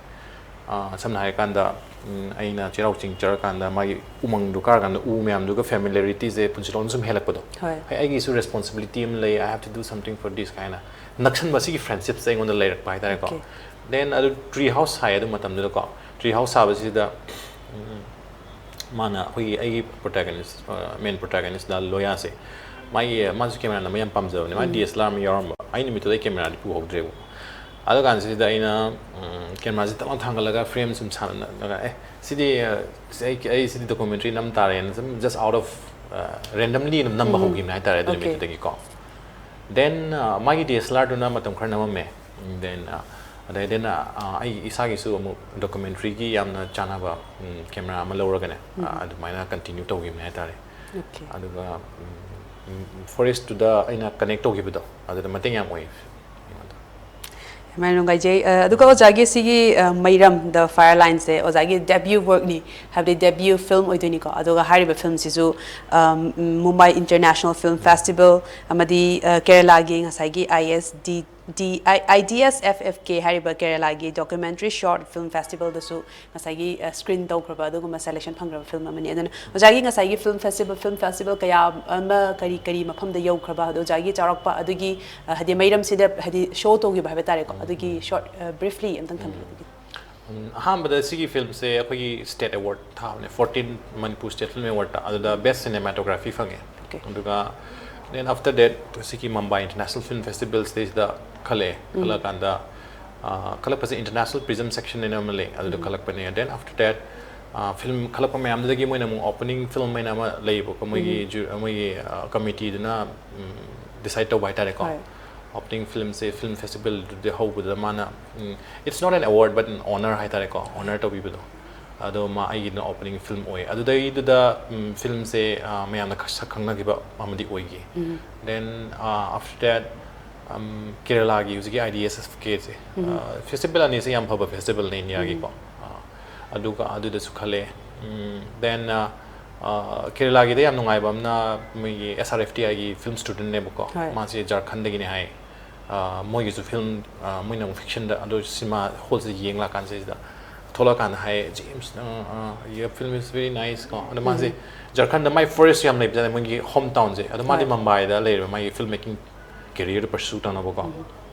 ꯑ, ꯁꯝꯅ ꯍꯥꯏꯔꯀꯥꯟꯗ, ꯎꯝ, ꯑꯩꯅ ꯆꯩꯔꯥꯎ ꯆꯤꯡ ꯆꯠꯂꯀꯥꯟꯗ ꯃꯥꯒꯤ ꯎꯃꯪꯗꯣ ꯀꯥꯔꯀꯥꯟꯗ ꯎ ꯃꯌꯥꯝꯗꯨꯒ ꯐꯦꯃꯤꯂꯤꯌꯔꯤꯇꯤꯁꯦ ꯄꯨꯟꯁꯤꯂꯣꯛꯅ ꯁꯨꯝ ꯍꯦꯜꯂꯛꯄꯗꯣ꯫ ꯍꯣꯏ꯫ ꯍꯦ, ꯑꯩꯒꯤꯁꯨ ꯔꯦꯁꯄꯣꯟꯁꯤꯕꯤꯂꯤꯇꯤ ꯑꯃ ꯂꯩ, I have to do something for this ꯀꯥꯏꯅ ꯅꯛꯁꯟꯕ, ꯁꯤꯒꯤ ꯐ꯭ꯔꯦꯟꯁꯤꯞꯁꯦ ꯑꯩꯉꯣꯟꯗ ꯂꯩꯔꯛꯄ ꯍꯥꯏꯇꯥꯔꯦꯀꯣ꯫ ꯑꯣꯀꯦ꯫ ꯗꯦꯟ ꯑꯗꯨ ꯇ꯭ꯔꯤ ꯍꯥꯎꯁ ꯁꯥꯏ ꯑꯗꯨ ꯃꯇꯝꯗꯨꯗꯀꯣ꯫ ꯇ꯭ꯔꯤ ꯍꯥꯎꯁ ꯁꯥꯕꯁꯤꯗ, ꯎꯝ, ꯃꯥꯅ ꯑꯩꯈꯣꯏꯒꯤ, ꯑꯩꯒꯤ ꯄ꯭ꯔꯣꯇꯥꯒꯅꯤꯁ, ꯑ, ꯃꯦꯟ ꯄ꯭ꯔꯣꯇꯥꯒꯅꯤꯁ ꯂꯣꯌꯥꯁꯦ, ꯃꯥꯒꯤ, ꯃꯥꯁꯨ ꯀꯦꯃꯦꯔꯥ ꯅꯝꯕ ꯌꯥꯝ ꯄꯥꯝꯖꯕꯅꯦ꯫ ꯃꯥ ꯗꯤ ꯑꯦꯁ ꯑꯦꯜ ꯑꯥꯔ ꯑꯃ ꯌꯥꯎꯔꯝꯕ꯫ ꯑꯩ ꯅꯨꯃꯤꯠꯇꯨꯗ ꯑꯩ ꯀꯦꯃꯦꯔꯥꯗꯤ ꯄꯨꯍꯧꯗ꯭ꯔꯦꯕ꯫ ꯑꯗꯨ ꯀꯥꯟꯁꯤꯗ ꯑꯩꯅ, ꯎꯝ, ꯀꯦꯃꯦꯔꯥꯁꯦ ꯇꯞꯅ ꯊꯥꯡꯒꯠꯂꯒ ꯐ꯭ꯔꯦꯝ ꯁꯨꯝ ꯁꯥꯟꯅꯔꯒ, "ꯑꯦ, ꯁꯤꯗꯤ, ꯑ, ꯁꯤ ꯑꯩ, ꯑꯩ ꯁꯤꯗꯤ ꯗꯣꯀꯨꯃꯦꯟꯇ꯭ꯔꯤ ꯅꯝ ꯇꯥꯔꯦꯅ" ꯁꯨꯝ just out of, ꯑ, randomly ꯑꯗꯨꯝ ꯅꯝꯕ ꯍꯧꯈꯤꯕꯅꯦ ꯍꯥꯏꯇꯥꯔꯦ ꯑꯗꯨ ꯅꯨꯃꯤꯠꯇꯨꯗꯒꯤꯀꯣ꯫ ꯗꯦꯟ, ꯑ, ꯃꯥꯒꯤ ꯗꯤ ꯑꯦꯁ ꯑꯦꯜ ꯑꯥꯔꯗꯨꯅ ꯃꯇꯝ ꯈꯔ ꯅꯝꯃꯝꯃꯦ꯫ ꯗꯦꯟ, ꯑ, ꯑꯗꯩ ꯗꯦꯟ, ꯑ, ꯑꯩ ꯏꯁꯥꯒꯤꯁꯨ ꯑꯃꯨꯛ ꯗꯣꯀꯨꯃꯦꯟꯇ꯭ꯔꯤꯒꯤ ꯌꯥꯝꯅ ꯆꯥꯟꯅꯕ, ꯎꯝ, ꯀꯦꯃꯦꯔꯥ ꯑꯃ ꯂꯧꯔꯒꯅꯦ, ꯑ, ꯑꯗꯨꯃꯥꯏꯅ ꯀꯟꯇꯤꯅ꯭ꯌꯨ ꯇꯧꯈꯤꯕꯅꯦ ꯍꯥꯏꯇꯥꯔꯦ꯫ ꯑꯣꯀꯦ꯫ ꯑꯗꯨꯒ, ꯎꯝ, ꯎꯝ, ꯐꯣꯔꯦꯁꯇꯨꯗ ꯑꯩꯅ ꯀꯅꯦꯛ ꯇꯧꯈꯤꯕꯗꯣ, ꯑꯗꯨꯗ ꯃꯇꯦꯡ ꯌꯥꯝ ꯑꯣꯏ ꯑꯩꯉꯣꯟꯗ꯫ ꯌꯥꯝꯅ ꯅꯨꯡꯉꯥꯏꯖꯩ꯫ ꯑ, ꯑꯗꯨꯒ ꯑꯣꯖꯥꯒꯤ ꯁꯤꯒꯤ, ꯑ, ꯃꯩꯔꯝ, The Fire Lines ꯁꯦ ꯑꯣꯖꯥꯒꯤ debut work ꯅꯤ, ꯍꯥꯏꯕꯗꯤ debut film ꯑꯣꯏꯗꯣꯏꯅꯤꯀꯣ꯫ ꯑꯗꯨꯒ ꯍꯥꯏꯔꯤꯕ film ꯁꯤꯁꯨ, ꯑ, ꯃꯨꯝꯕꯥꯏ International Film Festival ꯑꯃꯗꯤ, ꯑ, ꯀꯦꯔꯂꯥꯒꯤ ꯉꯁꯥꯏꯒꯤ I S D, D, I, I D S F F K ꯍꯥꯏꯔꯤꯕ ꯀꯦꯔꯂꯥꯒꯤ documentary short film festival ꯗꯁꯨ ꯉꯁꯥꯏꯒꯤ, ꯑ, screen ꯇꯧꯈ꯭ꯔꯕ ꯑꯗꯨꯒꯨꯝꯕ selection ꯐꯪꯈ꯭ꯔꯕ film ꯑꯃꯅꯤ꯫ ꯑꯗꯨꯅ ꯑꯣꯖꯥꯒꯤ ꯉꯁꯥꯏꯒꯤ film festival, film festival ꯀꯌꯥ ꯑꯃ ꯀꯔꯤ ꯀꯔꯤ ꯃꯐꯝꯗ ꯌꯧꯈ꯭ꯔꯕ, ꯑꯗꯣ ꯑꯣꯖꯥꯒꯤ ꯆꯥꯎꯔꯥꯛꯄ ꯑꯗꯨꯒꯤ, ꯑ, ꯍꯥꯏꯗꯤ ꯃꯩꯔꯝꯁꯤꯗ ꯍꯥꯏꯗꯤ show ꯇꯧꯈꯤꯕ ꯍꯥꯏꯕ ꯇꯥꯔꯦꯀꯣ, ꯑꯗꯨꯒꯤ short, ꯑ, briefly ꯑꯝꯇꯪ ꯊꯝꯕꯤꯌꯨ ꯑꯗꯨꯒꯤ꯫ ꯑꯍꯥꯟꯕꯗ ꯁꯤꯒꯤ ꯐꯤꯂꯝꯁꯦ ꯑꯩꯈꯣꯏꯒꯤ ꯁ꯭ꯇꯦꯠ ꯑꯦꯋꯥꯔꯗ ꯊꯥꯕꯅꯦ, ꯐꯣꯔꯇꯤꯟ ꯃꯅꯤꯄꯨꯔ ꯁ꯭ꯇꯦꯠ ꯐꯤꯂꯝ ꯑꯦꯋꯥꯔꯗꯇ, ꯑꯗꯨꯗ ꯕꯦꯁ ꯁꯤꯅꯦꯃꯥꯇꯣꯒ꯭ꯔꯥꯐꯤ ꯐꯪꯉꯦ꯫ Okay. ꯑꯗꯨꯒ then after that ꯁꯤꯒꯤ ꯃꯨꯝꯕꯥꯏ ꯏꯟꯇꯔꯅꯦꯁꯅꯦꯜ ꯐꯤꯂꯝ ꯐꯦꯁꯇꯤꯚꯦꯜ ꯁꯤꯗꯩꯁꯤꯗ ꯈꯜꯂꯛꯑꯦ꯫ ꯈꯜꯂꯛꯑꯀꯥꯟꯗ ꯑ, ꯈꯜꯂꯛꯄꯁꯦ ꯏꯟꯇꯔꯅꯦꯁꯅꯦꯜ ꯄ꯭ꯔꯤꯖꯝ ꯁꯦꯛꯁꯟ ꯍꯥꯏꯅ ꯑꯃ ꯂꯩ, ꯑꯗꯨꯗ ꯈꯜꯂꯛꯄꯅꯦ꯫ Then after that ꯐꯤꯂꯝ ꯈꯜꯂꯛꯄ ꯃꯌꯥꯝꯗꯨꯗꯒꯤ ꯃꯣꯏꯅ ꯑꯃꯨꯛ ꯑꯣꯄꯅꯤꯡ ꯐꯤꯂꯝ ꯍꯥꯏꯅ ꯑꯃ ꯂꯩꯌꯦꯕꯀꯣ, ꯃꯣꯏꯒꯤ ꯖꯨ- ꯃꯣꯏꯒꯤ ꯀꯃꯤꯇꯤꯗꯨꯅ ꯗꯤꯁꯥꯏꯠ ꯇꯧꯕ ꯍꯥꯏꯇꯥꯔꯦꯀꯣ꯫ ꯍꯣꯏ. ꯑꯣꯄꯅꯤꯡ ꯐꯤꯂꯝꯁꯦ ꯐꯤꯂꯝ ꯐꯦꯁꯇꯤꯚꯦꯜꯗꯨꯗꯤ ꯍꯧꯕꯗ ꯃꯥꯅ, it's not an award but an honor ꯍꯥꯏꯇꯥꯔꯦꯀꯣ, ꯑꯣꯅꯔ ꯇꯧꯕꯤꯕꯗꯣ꯫ ꯑꯗꯣ ꯃꯥ ꯑꯩꯒꯤꯅ ꯑꯣꯄꯅꯤꯡ ꯐꯤꯂꯝ ꯑꯣꯏ꯫ ꯑꯗꯨꯗꯩꯗꯨꯗ ꯐꯤꯂꯝꯁꯦ ꯃꯌꯥꯝꯅ ꯈ- ꯁꯛ ꯈꯪꯅꯈꯤꯕ ꯑꯃꯗꯤ ꯑꯣꯏꯈꯤ꯫ Then after that ꯀꯦꯔꯂꯥꯒꯤ ꯍꯧꯖꯤꯛꯀꯤ I D S F ꯀꯦꯁꯦ, festival ꯑꯅꯤꯁꯦ ꯌꯥꯝ ꯐꯕ ꯐꯦꯁꯇꯤꯚꯦꯜꯅꯦ ꯏꯟꯗꯤꯌꯥꯒꯤꯀꯣ꯫ ꯑꯗꯨꯒ ꯑꯗꯨꯗꯁꯨ ꯈꯜꯂꯦ꯫ Then ꯀꯦꯔꯂꯥꯒꯤꯗ ꯌꯥꯝ ꯅꯨꯡꯉꯥꯏꯕ ꯑꯃꯅ ꯃꯣꯏꯒꯤ ꯑꯦꯁ ꯑꯥꯔ ꯑꯦꯐ ꯇꯤ ꯑꯥꯏꯒꯤ ꯐꯤꯂꯝ ꯁ꯭ꯇꯨꯗꯦꯟꯅꯦꯕꯀꯣ꯫ ꯍꯣꯏ. ꯃꯥꯁꯦ ꯖꯥꯔꯈꯟꯗꯒꯤꯅꯦ ꯍꯥꯏ꯫ ꯑ, ꯃꯣꯏꯒꯤꯁꯨ ꯐꯤꯂꯝ, ꯑ, ꯃꯣꯏꯅ ꯑꯃꯨꯛ ꯐꯤꯛꯁꯟꯗ, ꯑꯗꯣ ꯁꯤꯅꯦꯃꯥ ꯍꯣꯜꯁꯤꯗ ꯌꯦꯡ ꯂꯥꯛꯀꯥꯟꯁꯤꯗ ꯊꯣꯛꯂꯛꯀꯥꯟꯗ ꯍꯥꯏ, "James, uh, uh, your film is very nice" ꯀꯣ꯫ ꯑꯗꯣ ꯃꯥꯁꯦ ꯖꯥꯔꯈꯟꯗ ꯃꯥꯏ ꯐꯣꯔꯦꯁ ꯌꯥꯝ ꯂꯩꯕꯖꯥꯠꯅꯦ, ꯃꯣꯏꯒꯤ ꯍꯣꯝ ꯇꯥꯎꯟꯁꯦ꯫ ꯑꯗꯣ ꯃꯥꯗꯤ ꯍꯣꯏ. ꯃꯨꯝꯕꯥꯏꯗ ꯂꯩꯔꯕ, ꯃꯥꯒꯤ ꯐꯤꯜꯝ ꯃꯦꯀꯤꯡ ꯀꯦꯔꯤꯌꯔꯗꯣ ꯄꯔꯁꯨ ꯇꯧꯅꯕꯀꯣ꯫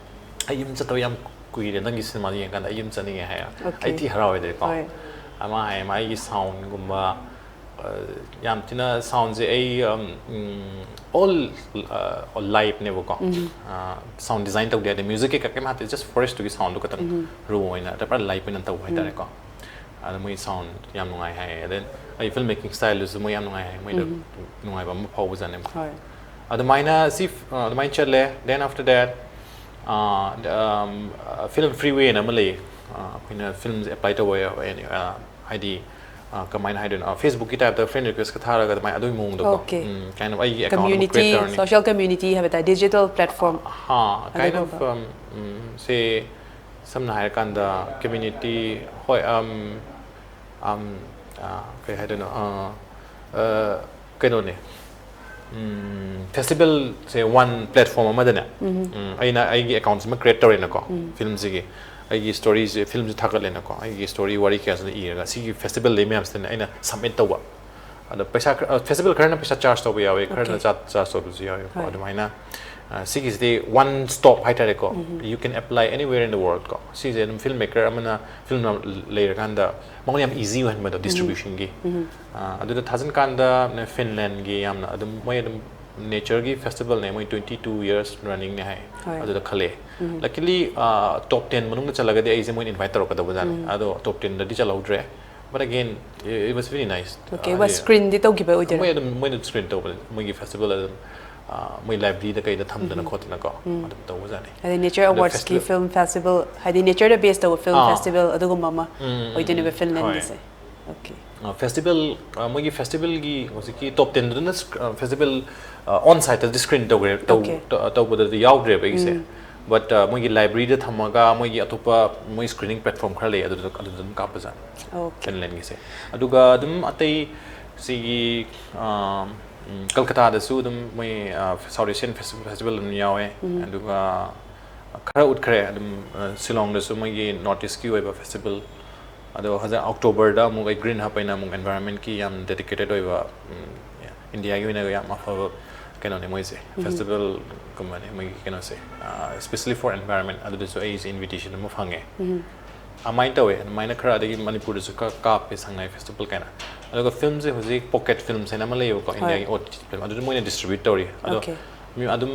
"ꯑꯩ ꯌꯨꯝ ꯆꯠꯇꯕ ꯌꯥꯝ ꯀꯨꯏꯔꯦ, ꯅꯪꯒꯤ ꯁꯤꯅꯦꯃꯥꯗꯣ ꯌꯦꯡꯀꯥꯟꯗ ꯑꯩ ꯌꯨꯝ ꯆꯠꯅꯤꯡꯉꯦ" ꯍꯥꯏ꯫ Okay. ꯑꯩ ꯊꯤ ꯍꯔꯥꯎꯋꯦꯗꯅꯀꯣ꯫ ꯍꯣꯏ. ꯑꯃ ꯍꯥꯏ, ꯃꯥꯒꯤ ꯁꯥꯎꯟꯒꯨꯝꯕ, ꯑ, ꯌꯥꯝ ꯊꯤꯅ ꯁꯥꯎꯟꯁꯦ ꯑꯩ, ꯎꯝ, ꯎꯝ, ꯑꯣꯜ, ꯑ, ꯂꯥꯏꯞꯅꯦꯕꯀꯣ꯫ ꯑ, ꯁꯥꯎꯟ ꯗꯤꯖꯥꯏꯟ ꯇꯧꯗꯦ ꯍꯥꯏꯗꯤ, ꯃ꯭ꯌꯨꯖꯤꯛ ꯀꯩꯀꯥ ꯀꯩꯝ ꯍꯥꯞꯇꯦ, ꯖꯁ ꯐꯣꯔꯦꯁꯇꯨꯒꯤ ꯁꯥꯎꯟꯗꯨ ꯈꯛꯇꯪ ꯔꯣ ꯑꯣꯏꯅ, ꯑꯗ ꯄꯨꯔꯥ ꯂꯥꯏꯞ ꯑꯣꯏꯅ ꯇꯧꯕ ꯍꯥꯏꯇꯥꯔꯦꯀꯣ꯫ ꯑꯗ ꯃꯣꯏ ꯁꯥꯎꯟ ꯌꯥꯝ ꯅꯨꯡꯉꯥꯏ ꯍꯥꯏ꯫ ꯑꯗ ꯑꯩ ꯐꯤꯜꯝ ꯃꯦꯀꯤꯡ ꯁ꯭ꯇꯥꯏꯜꯗꯨꯁꯨ ꯃꯣꯏ ꯌꯥꯝ ꯅꯨꯡꯉꯥꯏ ꯍꯥꯏ, ꯃꯣꯏꯗ ꯅꯨꯡꯉꯥꯏꯕ ꯑꯃ ꯐꯥꯎꯕꯖꯥꯠꯅꯦꯕ꯫ ꯍꯣꯏ. ꯑꯗꯨꯃꯥꯏꯅ ꯁꯤ, ꯑ, ꯑꯗꯨꯃꯥꯏꯅ ꯆꯠꯂꯦ꯫ Then after that, ꯑ, ꯐꯤꯜꯝ ꯐ꯭ꯔꯤꯋꯦꯅ ꯑꯃ ꯂꯩꯌꯦ꯫ ꯑ, ꯑꯩꯈꯣꯏꯅ ꯐꯤꯜꯝꯁꯦ ꯑꯦꯄ꯭ꯂꯥꯏ ꯇꯧꯕ ꯌꯥꯕ, ꯑꯦꯅꯤ, ꯑ, ꯍꯥꯏꯗꯤ, ꯑ, ꯀꯃꯥꯏꯅ ꯍꯥꯏꯗꯣꯏꯅꯣ, ꯑ, ꯐꯦꯁꯕꯨꯛꯀꯤ ꯇꯥꯏꯞꯇ ꯐ꯭ꯔꯦꯟ ꯔꯤꯀ꯭ꯋꯦꯁꯀ ꯊꯥꯔꯒ ꯑꯗꯨꯃꯥꯏꯅ ꯑꯗꯨꯒꯤ ꯃꯑꯣꯡꯗꯀꯣ꯫ Okay. ꯎꯝ, kind of ꯑꯩꯒꯤ ꯑꯦꯀꯥꯎꯟ ꯑꯃ Community, ꯀ꯭ꯔꯤꯌꯦꯠ ꯇꯧꯔꯅꯤ꯫ social community ꯍꯥꯏꯕ ꯇꯥꯔꯦ, digital platform. ꯍꯥ, kind of, ꯑꯗꯨꯒꯨꯝꯕ. ꯎꯝ, ꯎꯝ, ꯁꯦ ꯁꯝꯅ ꯍꯥꯏꯔꯀꯥꯟꯗ ꯀꯝꯃ꯭ꯌꯨꯅꯤꯇꯤ, ꯍꯣꯏ, ꯎꯝ, ꯎꯝ, ꯑ, ꯀꯩ ꯍꯥꯏꯗꯣꯏꯅꯣ, ꯑ, ꯑ, ꯀꯩꯅꯣꯅꯦ, ꯎꯝ, ꯐꯦꯁꯇꯤꯚꯦꯜꯁꯦ ꯋꯥꯟ ꯄ꯭ꯂꯦꯠꯐꯣꯝ ꯑꯃꯗꯅꯦ, ꯎꯝ, ꯑꯩꯅ ꯑꯩꯒꯤ ꯑꯦꯀꯥꯎꯟꯁꯤꯃ ꯀ꯭ꯔꯤꯌꯦꯠ ꯇꯧꯔꯦꯅꯀꯣ, ꯐꯤꯜꯝꯁꯤꯒꯤ ꯑꯩꯒꯤ ꯁ꯭ꯇꯣꯔꯤꯁꯦ, ꯐꯤꯜꯝꯁꯦ ꯊꯥꯒꯠꯂꯦꯅꯀꯣ, ꯑꯩꯒꯤ ꯁ꯭ꯇꯣꯔꯤ ꯋꯥꯔꯤ ꯀꯌꯥꯁꯤꯅ ꯏꯔꯒ ꯁꯤꯒꯤ ꯐꯦꯁꯇꯤꯚꯦꯜ ꯂꯩ ꯃꯌꯥꯝꯁꯤꯗꯅꯦ ꯑꯩꯅ ꯁꯕꯃꯤꯠ ꯇꯧꯕ꯫ ꯑꯗꯣ ꯄꯩꯁꯥ ꯈꯔ, ꯑ, ꯐꯦꯁꯇꯤꯚꯦꯜ ꯈꯔꯅ ꯄꯩꯁꯥ ꯆꯥꯔꯖ ꯇꯧꯕ ꯌꯥꯎꯋꯤ, ꯈꯔꯅ Okay. ꯆꯥ-, ꯆꯥꯔꯖ ꯇꯧꯕꯁꯨ ꯌꯥꯎꯋꯦꯕꯀꯣ꯫ ꯍꯣꯏ. ꯑꯗꯨꯃꯥꯏꯅ ꯁꯤꯒꯤꯁꯤꯗꯤ ꯋꯥꯟ ꯁ꯭ꯇꯣꯞ ꯍꯥꯏꯇꯥꯔꯦꯀꯣ, you can apply anywhere in the world ꯀꯣ꯫ ꯁꯤꯁꯦ ꯑꯗꯨꯝ ꯐꯤꯜꯝ ꯃꯦꯀꯔ ꯑꯃꯅ ꯐꯤꯜꯝ ꯂꯩꯔꯀꯥꯟꯗ ꯃꯉꯣꯟꯗ ꯌꯥꯝ ꯏꯖꯤ ꯑꯣꯏꯍꯟꯕꯗꯣ ꯗꯤꯁꯇ꯭ꯔꯤꯕ꯭ꯌꯨꯁꯟꯒꯤ꯫ ꯑꯗꯨꯗ ꯊꯥꯖꯤꯟ ꯀꯥꯟꯗ ꯐꯤꯟꯂꯦꯟꯒꯤ ꯌꯥꯝꯅ ꯑꯗꯨꯝ ꯃꯣꯏ ꯑꯗꯨꯝ ꯅꯦꯆꯔꯒꯤ ꯐꯦꯁꯇꯤꯚꯦꯜꯅꯦ, ꯃꯣꯏ ꯇ꯭ꯋꯦꯟꯇꯤ ꯇꯨ ꯌꯔꯁ ꯔꯟꯅꯤꯡꯅꯦ ꯍꯥꯏ꯫ ꯍꯣꯏ꯫ ꯑꯗꯨꯗ ꯈꯜꯂꯛꯑꯦ꯫ ꯂꯛꯀꯤꯂꯤ ꯇꯣꯞ ꯇꯦꯟ ꯃꯅꯨꯡꯗ ꯆꯠꯂꯒꯗꯤ ꯑꯩꯁꯦ ꯃꯣꯏꯅ ꯏꯟꯚꯥꯏꯠ ꯇꯧꯔꯛꯀꯗꯧꯕꯖꯥꯠꯅꯤ꯫ ꯑꯗꯣ ꯇꯣꯞ ꯇꯦꯟꯗꯗꯤ ꯆꯠꯍꯧꯗ꯭ꯔꯦ꯫ But again, it was very nice. Okay, ꯋꯥ ꯁ꯭ꯀ꯭ꯔꯤꯟꯗꯤ ꯇꯧꯈꯤꯕ ꯑꯣꯏꯗꯣꯏꯔꯥ? ꯃꯣꯏ ꯑꯗꯨꯝ ꯃꯣꯏꯅ ꯁ꯭ꯀ꯭ꯔꯤꯟ ꯇꯧꯕꯅꯦ, ꯃꯣꯏꯒꯤ ꯐꯦꯁꯇꯤꯚꯦꯜ ꯑꯗꯨꯝ, ꯃꯣꯏ ꯂꯥꯏꯕ꯭ꯔꯦꯔꯤꯗ ꯀꯩꯗ ꯊꯝꯗꯅ ꯈꯣꯠꯇꯅꯀꯣ ꯑꯗꯨꯝ ꯇꯧꯕꯖꯥꯠꯅꯤ꯫ ꯍꯥꯏꯗꯤ ꯅꯦꯆꯔ ꯑꯗꯣ ꯑꯦꯋꯥꯔꯗꯁꯀꯤ ꯐꯦꯁꯇꯤꯚꯦꯜ ꯐꯤꯜꯝ ꯐꯦꯁꯇꯤꯚꯦꯜ, ꯍꯥꯏꯗꯤ ꯅꯦꯆꯔꯗ ꯕꯦꯁ ꯇꯧꯕ ꯐꯤꯜꯝ ꯑꯥ꯫ ꯐꯦꯁꯇꯤꯚꯦꯜ ꯑꯗꯨꯒꯨꯝꯕ ꯑꯃ ꯎꯝ, ꯎꯝ, ꯑꯣꯏꯗꯣꯏꯅꯦꯕ ꯍꯣꯏ꯫ ꯐꯤꯟꯂꯦꯟꯒꯤꯁꯦ꯫ Okay. ꯐꯦꯁꯇꯤꯚꯦꯜ, ꯃꯣꯏꯒꯤ ꯐꯦꯁꯇꯤꯚꯦꯜꯒꯤ ꯍꯧꯖꯤꯛꯀꯤ ꯇꯣꯞ ꯇꯦꯟꯗꯨꯅ ꯐꯦꯁꯇꯤꯚꯦꯜ ꯑꯣꯟ ꯁꯥꯏꯠꯇꯗꯤ ꯁ꯭ꯀ꯭ꯔꯤꯟ ꯇꯧꯈ꯭ꯔꯦ, ꯇꯧ- Okay. ꯇ- ꯇꯧꯕꯗꯗꯤ ꯌꯥꯎꯗ꯭ꯔꯦꯕ ꯑꯩꯒꯤꯁꯦ꯫ ꯕꯠ ꯃꯣꯏꯒꯤ ꯂꯥꯏꯕ꯭ꯔꯦꯔꯤꯗ ꯊꯝꯃꯒ ꯃꯣꯏꯒꯤ ꯑꯇꯣꯞꯄ ꯃꯣꯏ ꯁ꯭ꯀ꯭ꯔꯤꯅꯤꯡ ꯄ꯭ꯂꯦꯠꯐꯣꯔꯝ ꯈꯔ ꯂꯩ, ꯑꯗꯨꯗ ꯑꯗꯨꯗ ꯑꯗꯨꯝ ꯀꯥꯞꯄꯖꯥꯠꯅꯤ Okay. ꯐꯤꯟꯂꯦꯟꯒꯤꯁꯦ꯫ ꯑꯗꯨꯒ ꯑꯗꯨꯝ ꯑꯇꯩ ꯁꯤꯒꯤ ꯀꯜꯀꯇꯥꯗꯁꯨ ꯑꯗꯨꯝ ꯃꯣꯏ ꯁꯥꯎꯠ ꯑꯦꯁꯤꯌꯥꯟ ꯐꯦꯁꯇꯤꯚꯦꯜ ꯑꯗꯨꯝ ꯌꯥꯎꯋꯦ꯫ ꯑꯗꯨꯒ ꯈꯔ ꯎꯠꯈ꯭ꯔꯦ ꯑꯗꯨꯝ꯫ ꯁꯤꯂꯣꯡꯗꯁꯨ ꯃꯣꯏꯒꯤ ꯅꯣꯔꯠ ꯏꯁꯀꯤ ꯑꯣꯏꯕ ꯐꯦꯁꯇꯤꯚꯦꯜ꯫ ꯑꯗꯣ ꯍꯧꯖꯤꯛ ꯑꯣꯛꯇꯣꯕꯔꯗ ꯑꯃꯨꯛ ꯑꯩ ꯒ꯭ꯔꯤꯟ ꯍꯕ ꯑꯩꯅ ꯑꯃꯨꯛ ꯑꯦꯟꯚꯥꯏꯔꯟꯃꯦꯟꯠꯀꯤ ꯌꯥꯝ ꯗꯦꯗꯤꯀꯦꯇꯦꯠ ꯑꯣꯏꯕ, ꯏꯟꯗꯤꯌꯥꯒꯤ ꯑꯣꯏꯅ ꯌꯥꯝ ꯑꯐꯕ ꯀꯩꯅꯣꯅꯦ ꯃꯣꯏꯁꯦ, ꯐꯦꯁꯇꯤꯚꯦꯜꯒꯨꯝꯕꯅꯦ ꯃꯣꯏꯒꯤ ꯀꯩꯅꯣꯁꯦ, especially for environment꯫ ꯑꯗꯨꯗꯁꯨ ꯑꯩꯁꯦ ꯏꯟꯚꯤꯇꯦꯁꯟ ꯑꯃ ꯐꯪꯉꯦ꯫ ꯑꯗꯨꯃꯥꯏꯅ ꯇꯧꯋꯦ꯫ ꯑꯗꯨꯃꯥꯏꯅ ꯈꯔ, ꯑꯗꯒꯤ ꯃꯅꯤꯄꯨꯔꯗꯁꯨ ꯈꯔ ꯀꯥꯞꯄꯦ ꯁꯉꯥꯏ ꯐꯦꯁꯇꯤꯚꯦꯜ ꯀꯥꯏꯅ꯫ ꯑꯗꯨꯒ ꯐꯤꯜꯝꯁꯦ ꯍꯧꯖꯤꯛ ꯄꯣꯀꯦꯠ ꯐꯤꯜꯝꯁ ꯍꯥꯏꯅ ꯑꯃ ꯂꯩꯌꯦꯕꯀꯣ, ꯏꯟꯗꯤꯌꯥꯒꯤ ꯑꯣ ꯇꯤ ꯇꯤ ꯐꯤꯜꯝ, ꯑꯗꯨꯗ ꯃꯣꯏꯅ ꯗꯤꯁꯇ꯭ꯔꯤꯕ꯭ꯌꯨꯠ ꯇꯧꯔꯤ꯫ ꯑꯗꯣ Okay. ꯃꯤ ꯑꯗꯨꯝ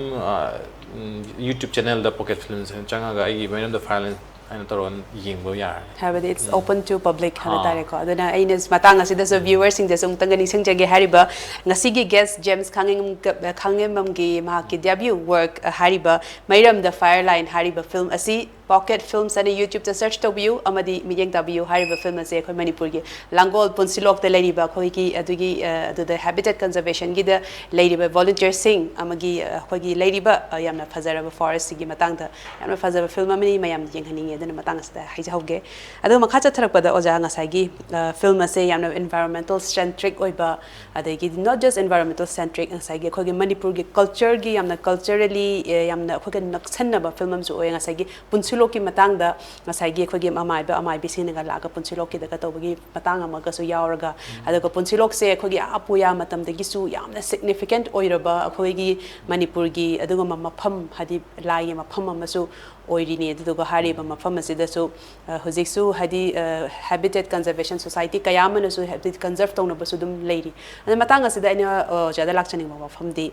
ꯌꯨꯇ꯭ꯌꯨꯕ ꯆꯦꯅꯦꯜꯗ ꯄꯣꯀꯦꯠ ꯐꯤꯜꯝꯁ ꯍꯥꯏꯅ ꯆꯪꯉꯒ ꯑꯩꯒꯤ ꯃꯦꯔꯝꯗ ꯐꯥꯏꯂꯦꯟ ꯍꯥꯏꯅ ꯇꯧꯔꯒ ꯌꯦꯡꯕ ꯌꯥꯔꯅꯤ꯫ ꯍꯥꯏꯕꯗꯤ it's open to public ꯍꯥꯏꯕ ꯑꯥ꯫ ꯇꯥꯔꯦꯀꯣ꯫ ꯑꯗꯨꯅ ꯑꯩꯅ ꯃꯇꯥꯡ ꯑꯁꯤꯗꯁꯨ ꯚ꯭ꯌꯨꯋꯔꯁꯤꯡꯗꯁꯨ ꯑꯃꯨꯛꯇꯪꯒ ꯅꯤꯡꯁꯤꯡꯖꯒꯦ꯫ ꯍꯥꯏꯔꯤꯕ ꯉꯁꯤꯒꯤ ꯒꯦꯁ ꯖꯦꯝꯁ ꯈꯥꯉꯦꯝ-, ꯈꯥꯉꯦꯝꯕꯝꯒꯤ ꯃꯍꯥꯛꯀꯤ ꯗꯦꯕ꯭ꯌꯨ ꯋꯥꯔꯛ ꯍꯥꯏꯔꯤꯕ ꯃꯩꯔꯝꯗ ꯐꯥꯌꯔ ꯂꯥꯏꯟ ꯍꯥꯏꯔꯤꯕ ꯐꯤꯜꯝ ꯑꯁꯤ ꯄꯣꯀꯦꯠ ꯐꯤꯜꯝꯁ ꯍꯥꯏꯅ ꯌꯨꯇ꯭ꯌꯨꯕꯇ ꯁꯔꯆ ꯇꯧꯕꯤꯌꯨ ꯑꯃꯗꯤ ꯃꯤꯠꯌꯦꯡ ꯇꯥꯕꯤꯌꯨ꯫ ꯍꯥꯏꯔꯤꯕ ꯐꯤꯜꯝ ꯑꯁꯦ ꯑꯩꯈꯣꯏ ꯃꯅꯤꯄꯨꯔꯒꯤ ꯂꯥꯡꯒꯣꯜ ꯄꯨꯟꯁꯤꯂꯣꯛꯇ ꯂꯩꯔꯤꯕ ꯑꯩꯈꯣꯏꯒꯤ ꯑꯗꯨꯒꯤ, ꯑ, ꯑꯗꯨꯗ ꯍꯦꯕꯤꯇꯦꯠ ꯀꯟꯖꯔꯕꯦꯁꯟꯒꯤꯗ ꯂꯩꯔꯤꯕ ꯚꯣꯂꯨꯟꯇꯤꯌꯔꯁꯤꯡ ꯑꯃꯒꯤ, ꯑ, ꯑꯩꯈꯣꯏꯒꯤ ꯂꯩꯔꯤꯕ, ꯑ, ꯌꯥꯝꯅ ꯐꯖꯔꯕ ꯐꯣꯔꯦꯁꯁꯤꯒꯤ ꯃꯇꯥꯡꯗ ꯌꯥꯝꯅ ꯐꯖꯕ ꯐꯤꯜꯝ ꯑꯃꯅꯤ, ꯃꯌꯥꯝ ꯌꯦꯡꯍꯟꯅꯤꯡꯉꯦ, ꯑꯗꯨꯅ ꯃꯇꯥꯡ ꯑꯁꯤꯗ ꯍꯥꯏꯖꯍꯧꯒꯦ꯫ ꯑꯗꯨꯒ ꯃꯈꯥ ꯆꯠꯊꯔꯛꯄꯗ ꯑꯣꯖꯥ ꯉꯁꯥꯏꯒꯤ, ꯑ, ꯐꯤꯜꯝ ꯑꯁꯦ ꯌꯥꯝꯅ ꯏꯟꯚꯥꯏꯔꯣꯟꯃꯦꯟꯇꯦꯜ ꯁꯦꯟꯇ꯭ꯔꯤꯛ ꯑꯣꯏꯕ, ꯑꯗꯒꯤꯗꯤ not just environmental centric, ꯉꯁꯥꯏꯒꯤ ꯑꯩꯈꯣꯏꯒꯤ ꯃꯅꯤꯄꯨꯔꯒꯤ ꯀꯜꯆꯔꯒꯤ ꯌꯥꯝꯅ ꯀꯜꯆꯔꯦꯂꯤ, ꯑ, ꯌꯥꯝꯅ ꯑꯩꯈꯣꯏꯒ ꯅꯛꯁꯟꯅꯕ ꯐꯤꯜꯝ ꯑꯃꯁꯨ ꯑꯣꯏ꯫ ꯉꯁꯥꯏꯒꯤ ꯄꯨꯟꯁꯤ ꯄꯨꯟꯁꯤꯂꯣꯛꯀꯤ ꯃꯇꯥꯡꯗ ꯉꯁꯥꯏꯒꯤ ꯑꯩꯈꯣꯏꯒꯤ ꯑꯃꯥꯏꯕ ꯑꯃꯥꯏꯕꯤꯁꯤꯡꯅꯒ ꯂꯥꯛꯑꯒ ꯄꯨꯟꯁꯤꯂꯣꯛꯀꯤꯗꯒ ꯇꯧꯕꯒꯤ ꯃꯇꯥꯡ ꯑꯃꯒꯁꯨ ꯌꯥꯎꯔꯒ, ꯑꯗꯨꯒ ꯄꯨꯟꯁꯤꯂꯣꯛꯁꯦ ꯑꯩꯈꯣꯏꯒꯤ ꯑꯥ ꯄꯨꯌꯥ ꯃꯇꯝꯗꯒꯤꯁꯨ ꯌꯥꯝꯅ significant ꯑꯣꯏꯔꯕ ꯑꯩꯈꯣꯏꯒꯤ ꯃꯅꯤꯄꯨꯔꯒꯤ ꯑꯗꯨꯒꯨꯝꯕ ꯃꯐꯝ, ꯍꯥꯏꯗꯤ ꯂꯥꯏꯒꯤ ꯃꯐꯝ ꯑꯃꯁꯨ ꯑꯣꯏꯔꯤꯅꯤ꯫ ꯑꯗꯨꯗꯨꯒ ꯍꯥꯏꯔꯤꯕ ꯃꯐꯝ ꯑꯁꯤꯗꯁꯨ, ꯑ, ꯍꯧꯖꯤꯛꯁꯨ, ꯍꯥꯏꯗꯤ, ꯑ, Habitat Conservation Society ꯀꯌꯥ ꯑꯃꯅꯁꯨ, ꯍꯥꯏꯗꯤ, conserve ꯇꯧꯅꯕꯁꯨ ꯑꯗꯨꯝ ꯂꯩꯔꯤ꯫ ꯑꯗꯨ ꯃꯇꯥꯡ ꯑꯁꯤꯗ ꯑꯩꯅ, ꯑ, ꯑꯣꯖꯥꯗ ꯂꯥꯛꯆꯅꯤꯡꯕ ꯋꯥꯐꯝꯗꯤ,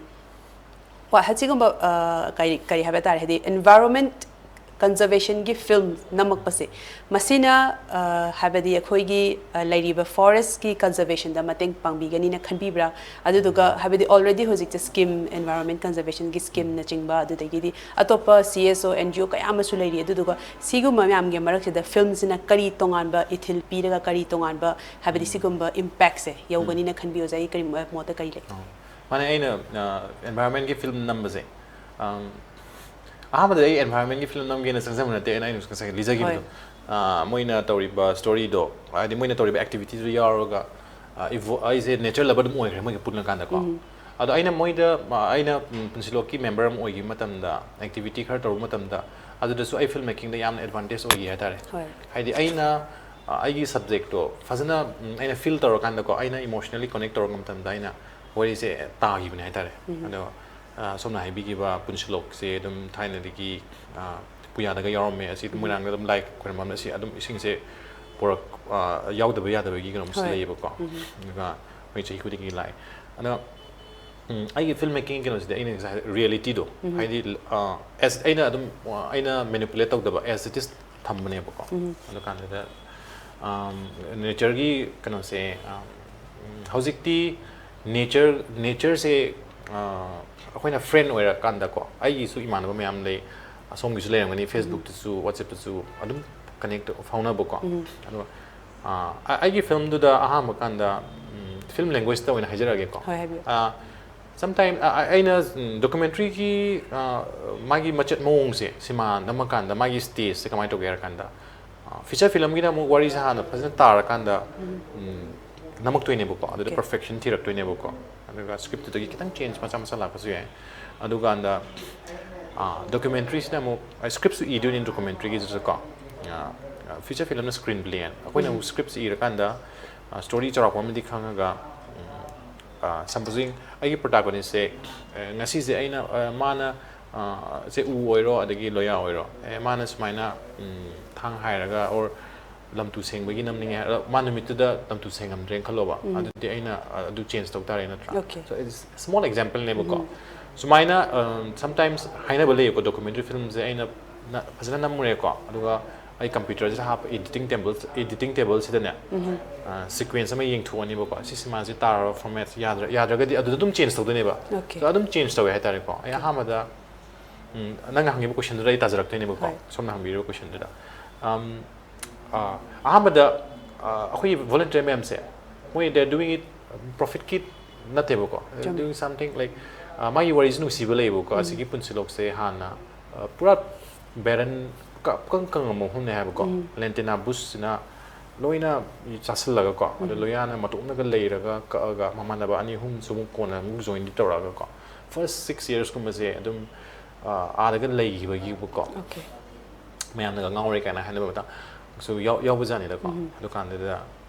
ꯍꯣꯏ, ꯑꯁꯤꯒꯨꯝꯕ, ꯑ, ꯀꯔꯤ, ꯀꯔꯤ ꯍꯥꯏꯕ ꯇꯥꯔꯦ, ꯍꯥꯏꯗꯤ, environment conservationꯒꯤ film ꯅꯝꯃꯛꯄꯁꯦ, ꯃꯁꯤꯅ, ꯑ, ꯍꯥꯏꯕꯗꯤ, ꯑꯩꯈꯣꯏꯒꯤ, ꯑ, ꯂꯩꯔꯤꯕ forestꯀꯤ conservationꯗ ꯃꯇꯦꯡ ꯄꯥꯡꯕꯤꯒꯅꯤꯅ ꯈꯟꯕꯤꯕ꯭ꯔꯥ? ꯑꯗꯨꯗꯨꯒ, ꯍꯥꯏꯕꯗꯤ, already ꯍꯧꯖꯤꯛꯇꯤ scheme, environment conservationꯒꯤ schemeꯅꯆꯤꯡꯕ, ꯑꯗꯨꯗꯒꯤꯗꯤ ꯑꯇꯣꯞꯄ C S O, N G O ꯀꯌꯥ ꯑꯃꯁꯨ ꯂꯩꯔꯤ꯫ ꯑꯗꯨꯗꯨꯒ ꯁꯤꯒꯨꯝꯕ ꯃꯌꯥꯝꯒꯤ ꯃꯔꯛꯁꯤꯗ filmꯁꯤꯅ ꯀꯔꯤ ꯇꯣꯉꯥꯟꯕ ꯏꯊꯤꯜ ꯄꯤꯔꯒ, ꯀꯔꯤ ꯇꯣꯉꯥꯟꯕ, ꯍꯥꯏꯕꯗꯤ, ꯁꯤꯒꯨꯝꯕ impactꯁꯦ ꯌꯧꯒꯅꯤꯅ ꯈꯟꯕꯤ? ꯑꯣꯖꯥꯒꯤ ꯀꯔꯤ ꯃꯣꯠꯇ ꯀꯔꯤ ꯂꯩ? ꯑꯣ꯫ ꯃꯥꯅꯦ, ꯑꯩꯅ, ꯑ, environmentꯀꯤ film ꯅꯝꯕꯁꯦ, ꯑꯝ, ꯑꯍꯥꯟꯕꯗ ꯑꯩ environmentꯀꯤ film ꯅꯝꯒꯦꯅ ꯆꯪꯖꯕ ꯅꯠꯇꯦ, ꯑꯩꯅ, ꯑꯩꯅ ꯉꯁꯥꯏ ꯂꯤꯖꯈꯤꯕꯗꯣ꯫ ꯍꯣꯏ꯫ ꯑ, ꯃꯣꯏꯅ ꯇꯧꯔꯤꯕ storyꯗꯣ, ꯍꯥꯏꯗꯤ ꯃꯣꯏꯅ ꯇꯧꯔꯤꯕ activityꯗꯣ ꯌꯥꯎꯔꯒ, ꯑ, evo-, ꯑꯩꯁꯦ nature lover ꯑꯗꯨꯝ ꯑꯣꯏꯈ꯭ꯔꯦ ꯃꯣꯏꯒ ꯄꯨꯜꯂꯀꯥꯟꯗꯀꯣ꯫ ꯎꯝ꯫ ꯑꯗꯣ ꯑꯩꯅ ꯃꯣꯏꯗ, ꯑ, ꯑꯩꯅ, ꯎꯝ, ꯄꯨꯟꯁꯤꯂꯣꯛꯀꯤ member ꯑꯃ ꯑꯣꯏꯈꯤꯕ ꯃꯇꯝꯗ, activity ꯈꯔ ꯇꯧꯔꯨꯕ ꯃꯇꯝꯗ, ꯑꯗꯨꯗꯁꯨ ꯑꯩ film makingꯗ ꯌꯥꯝꯅ advantage ꯑꯣꯏꯈꯤ ꯍꯥꯏꯇꯥꯔꯦ꯫ ꯍꯣꯏ꯫ ꯍꯥꯏꯗꯤ ꯑꯩꯅ, ꯑ, ꯑꯩꯒꯤ subjectꯇꯣ ꯐꯖꯅ, ꯎꯝ, ꯑꯩꯅ feel ꯇꯧꯔꯀꯥꯟꯗꯀꯣ, ꯑꯩꯅ emotionally connect ꯇꯧꯔꯛꯄ ꯃꯇꯝꯗ ꯑꯩꯅ ꯋꯥꯔꯤꯁꯦ ꯇꯥꯈꯤꯕꯅꯦ ꯍꯥꯏꯇꯥꯔꯦ꯫ ꯎꯝ꯫ ꯑꯗꯣ, ꯑ, ꯁꯣꯝꯅ ꯍꯥꯏꯕꯤꯈꯤꯕ ꯄꯨꯟꯁꯤꯂꯣꯛꯁꯦ ꯑꯗꯨꯝ ꯊꯥꯏꯅꯗꯒꯤ, ꯑ, ꯄꯨꯌꯥꯗꯒ ꯌꯥꯎꯔꯝꯃꯦ꯫ ꯑꯁꯤ ꯑꯗꯨꯝ ꯎꯝ꯫ ꯃꯣꯏꯔꯥꯡꯗ ꯑꯗꯨꯝ ꯂꯥꯏ ꯈꯣꯏꯔꯝꯕꯝꯗ ꯑꯁꯤ ꯑꯗꯨꯝ ꯏꯁꯤꯡꯁꯦ ꯄꯨꯔꯛ-, ꯑ, ꯌꯥꯎꯗꯕ ꯌꯥꯗꯕꯒꯤ ꯀꯩꯅꯣꯝꯁꯨ ꯍꯣꯏ꯫ ꯂꯩꯌꯦꯕꯀꯣ꯫ ꯎꯝ꯫ ꯑꯗꯨꯒ ꯃꯣꯏ ꯆꯍꯤ ꯈꯨꯗꯤꯡꯒꯤ ꯂꯥꯛꯑꯦ꯫ ꯑꯗꯣ, ꯎꯝ, ꯑꯩꯒꯤ film making ꯀꯩꯅꯣꯁꯤꯗꯤ ꯑꯩꯅ ꯉꯁꯥꯏ realityꯗꯣ, ꯎꯝ꯫ ꯍꯥꯏꯗꯤ, ꯑ, as ꯑꯩꯅ ꯑꯗꯨꯝ, ꯑ, ꯑꯩꯅ manipulate ꯇꯧꯗꯕ, as it is ꯊꯝꯕꯅꯦꯕꯀꯣ꯫ ꯎꯝ꯫ ꯑꯗꯨ ꯀꯥꯟꯗꯨꯗ, ꯑꯝ, natureꯒꯤ ꯀꯩꯅꯣꯁꯦ, ꯑꯝ, ꯎꯝ, ꯍꯧꯖꯤꯛꯇꯤ nature, natureꯁꯦ, ꯑ, ꯑꯩꯈꯣꯏꯅ friend ꯑꯣꯏꯔꯀꯥꯟꯗꯀꯣ, ꯑꯩꯒꯤꯁꯨ ꯏꯃꯥꯟꯅꯕ ꯃꯌꯥꯝ ꯂꯩ, ꯑꯁꯣꯝꯒꯤꯁꯨ ꯂꯩꯔꯝꯒꯅꯤ, ꯎꯝ꯫ Facebookꯇꯁꯨ, WhatsAppꯇꯁꯨ ꯑꯗꯨꯝ connect ꯐꯥꯎꯅꯕꯀꯣ꯫ ꯎꯝ꯫ ꯑꯗꯣ, ꯑ, ꯑ-, ꯑꯩꯒꯤ filmꯗꯨꯗ ꯑꯍꯥꯟꯕ ꯀꯥꯟꯗ, ꯎꯝ, film languageꯇ ꯑꯣꯏꯅ ꯍꯥꯏꯖꯔꯛꯑꯒꯦꯀꯣ꯫ ꯍꯣꯏ, ꯍꯥꯏꯕꯤꯌꯨ꯫ ꯑ, sometime, ꯑ, ꯑ-, ꯑꯩꯅ, ꯎꯝ, documentaryꯒꯤ, ꯑ, ꯃꯥꯒꯤ ꯃꯆꯦꯠ ꯃꯑꯣꯡꯁꯦ, ꯁꯤꯃꯥ ꯅꯝꯃꯀꯥꯟꯗ ꯃꯥꯒꯤ stageꯁꯦ ꯀꯃꯥꯏꯅ ꯇꯧꯒꯦ ꯍꯥꯏꯔ ꯀꯥꯟꯗ, ꯑ, feature filmꯒꯤꯅ ꯑꯃꯨꯛ ꯋꯥꯔꯤꯁꯦ ꯍꯥꯟꯅ ꯐꯖꯅ ꯇꯥꯔꯀꯥꯟꯗ, ꯎꯝ꯫ ꯎꯝ, ꯅꯝꯃꯛꯇꯣꯏꯅꯦꯕꯀꯣ꯫ ꯑꯗꯨꯗ Okay꯫ Perfection ꯊꯤꯔꯛꯇꯣꯏꯅꯦꯕꯀꯣ꯫ ꯑꯗꯨꯒ scriptꯇꯨꯗꯒꯤ ꯈꯤꯇꯪ change ꯃꯆꯥ ꯃꯆꯥ ꯂꯥꯛꯄꯁꯨ ꯌꯥꯏ꯫ ꯑꯗꯨꯀꯥꯟꯗ, ꯗꯣꯀꯨꯃꯦꯟꯇ꯭ꯔꯤꯁꯤꯅ ꯑꯃꯨꯛ ꯁ꯭ꯀ꯭ꯔꯤꯞꯁꯨ ꯏꯗꯣꯏꯅꯤ ꯗꯣꯀꯨꯃꯦꯟꯇ꯭ꯔꯤꯒꯤꯗꯨꯁꯨꯀꯣ꯫ ꯐꯤꯆꯔ ꯐꯤꯂꯝꯅ ꯁ꯭ꯀ꯭ꯔꯤꯟ ꯄ꯭ꯂꯦ ꯑꯩꯈꯣꯏꯅ ꯑꯃꯨꯛ ꯁ꯭ꯀ꯭ꯔꯤꯞꯁꯦ ꯏꯔꯀꯥꯟꯗ ꯁ꯭ꯇꯣꯔꯤ ꯆꯥꯎꯔꯥꯛꯄ ꯑꯃꯗꯤ ꯈꯪꯉꯒ ꯁꯄꯣꯖꯤꯡ ꯑꯩꯒꯤ ꯄ꯭ꯔꯣꯇꯥꯒꯣꯅꯤꯁꯁꯦ ꯉꯁꯤꯁꯦ ꯑꯩꯅ ꯃꯥꯅ ꯁꯦ ꯎ ꯑꯣꯏꯔꯣ ꯑꯗꯒꯤ ꯂꯣꯌꯥ ꯑꯣꯏꯔꯣ ꯑꯦ ꯃꯥꯅ ꯁꯨꯃꯥꯏꯅ ꯊꯥꯡ ꯍꯥꯏꯔꯒ ꯑꯣꯔ ꯂꯝꯇꯨ ꯁꯦꯡꯕꯒꯤ ꯅꯝꯅꯤꯡꯉꯦ ꯍꯥꯏꯔ ꯃꯥ ꯅꯨꯃꯤꯠꯇꯨꯗ ꯂꯝꯇꯨ ꯁꯦꯡꯉꯝꯗ꯭ꯔꯦꯅ ꯈꯜꯂꯣꯕ ꯑꯗꯨꯗꯤ ꯑꯩꯅ ꯑꯗꯨ ꯆꯦꯟꯖ ꯇꯧ ꯇꯥꯔꯦ ꯅꯠꯇ꯭ꯔꯥ? Okay. So it's small exampleꯅꯦꯕꯀꯣ꯫ ꯁꯨꯃꯥꯏꯅ ꯁꯝꯇꯥꯏꯝꯁ ꯍꯥꯏꯅꯕ ꯂꯩꯌꯦꯀꯣ ꯗꯣꯀꯨꯃꯦꯟꯇ꯭ꯔꯤ ꯐꯤꯂꯝꯁꯦ ꯑꯩꯅ ꯐꯖꯅ ꯅꯝꯃꯨꯔꯦꯀꯣ ꯑꯗꯨꯒ ꯑꯩ ꯀꯝꯄ꯭ꯌꯨꯇꯔꯁꯤꯗ ꯍꯥꯞꯄ ꯏꯗꯤꯇꯤꯡ ꯇꯦꯕꯜ ꯏꯗꯤꯇꯤꯡ ꯇꯦꯕꯜꯁꯤꯗꯅꯦ ꯁꯤꯀ꯭ꯋꯦꯟꯁ ꯑꯃ ꯌꯦꯡꯊꯣꯛꯑꯅꯤꯕꯀꯣ ꯁꯤ ꯁꯤꯃꯥꯁꯤ ꯇꯥꯔꯕ ꯐꯣꯔꯃꯦꯠꯁꯤ ꯌꯥꯗ꯭ꯔꯥ ꯌꯥꯗ꯭ꯔꯒꯗꯤ ꯑꯗꯨꯗ ꯑꯗꯨꯝ ꯆꯦꯟꯖ ꯇꯧꯗꯣꯏꯅꯦꯕ꯫ Okay. So ꯑꯗꯨꯝ ꯆꯦꯟꯖ ꯇꯧꯋꯦ ꯍꯥꯏꯇꯥꯔꯦꯀꯣ꯫ ꯑꯩ ꯑꯍꯥꯟꯕꯗ ꯎꯝ, ꯅꯪꯅ ꯍꯪꯉꯤꯕ ꯀꯣꯏꯁꯟꯗꯨꯗ ꯑꯩ ꯇꯥꯖꯔꯛꯇꯣꯏꯅꯦꯕꯀꯣ꯫ ꯍꯣꯏ. ꯁꯣꯝꯅ ꯍꯪꯕꯤꯔꯤꯕ ꯀꯣꯏꯁꯟꯗꯨꯗ ꯑꯍꯥꯟꯕꯗ ꯑꯩꯈꯣꯏꯒꯤ ꯚꯣꯂꯟꯇꯤꯌꯔ ꯃꯌꯥꯝꯁꯦ ꯃꯣꯏ they're doing it profitꯀꯤ ꯅꯠꯇꯦꯕꯀꯣ꯫ ꯆꯨꯝꯃꯤ. Doing something like ꯃꯥꯒꯤ ꯋꯥꯔꯤꯁꯤ ꯅꯨꯡꯁꯤꯕ ꯂꯩꯌꯦꯕꯀꯣ꯫ ꯑꯁꯤꯒꯤ ꯄꯨꯟꯁꯤꯂꯣꯛꯁꯦ ꯍꯥꯟꯅ ꯄꯨꯔꯥ ꯕꯦꯔꯟ ꯀꯪ ꯀꯪꯉꯝꯕ ꯃꯐꯝꯅꯦ ꯍꯥꯏꯕꯀꯣ꯫ ꯂꯦꯟꯇꯤꯅꯥ ꯕꯨꯁꯁꯤꯅ ꯂꯣꯏꯅ ꯆꯥꯁꯤꯜꯂꯒꯀꯣ ꯑꯗꯣ ꯂꯣꯌꯥꯅ ꯃꯇꯣꯝꯅꯒ ꯂꯩꯔꯒ ꯀꯛꯑꯒ ꯃꯃꯥꯟꯅꯕ ꯑꯅꯤ ꯑꯍꯨꯝꯁꯨ ꯑꯃꯨꯛ ꯀꯣꯟꯅ ꯑꯃꯨꯛ ꯖꯣꯏꯟꯗꯤ ꯇꯧꯔꯛꯑꯒꯀꯣ꯫ ꯐꯥꯔꯁ ꯁꯤꯛꯁ ꯌꯔꯁꯀꯨꯝꯕꯁꯦ ꯑꯗꯨꯝ ꯑꯥꯗꯒ ꯂꯩꯈꯤꯕꯒꯤꯕꯀꯣ꯫ Okay. ꯃꯌꯥꯝꯅꯒ ꯉꯥꯎꯔꯦ ꯀꯥꯏꯅ ꯍꯥꯏꯅꯕ ꯃꯇꯥꯡꯁꯨ ꯌꯥꯎꯕꯖꯥꯠꯅꯤꯗꯀꯣ꯫ ꯑꯗꯨꯀꯥꯟꯗꯨꯗ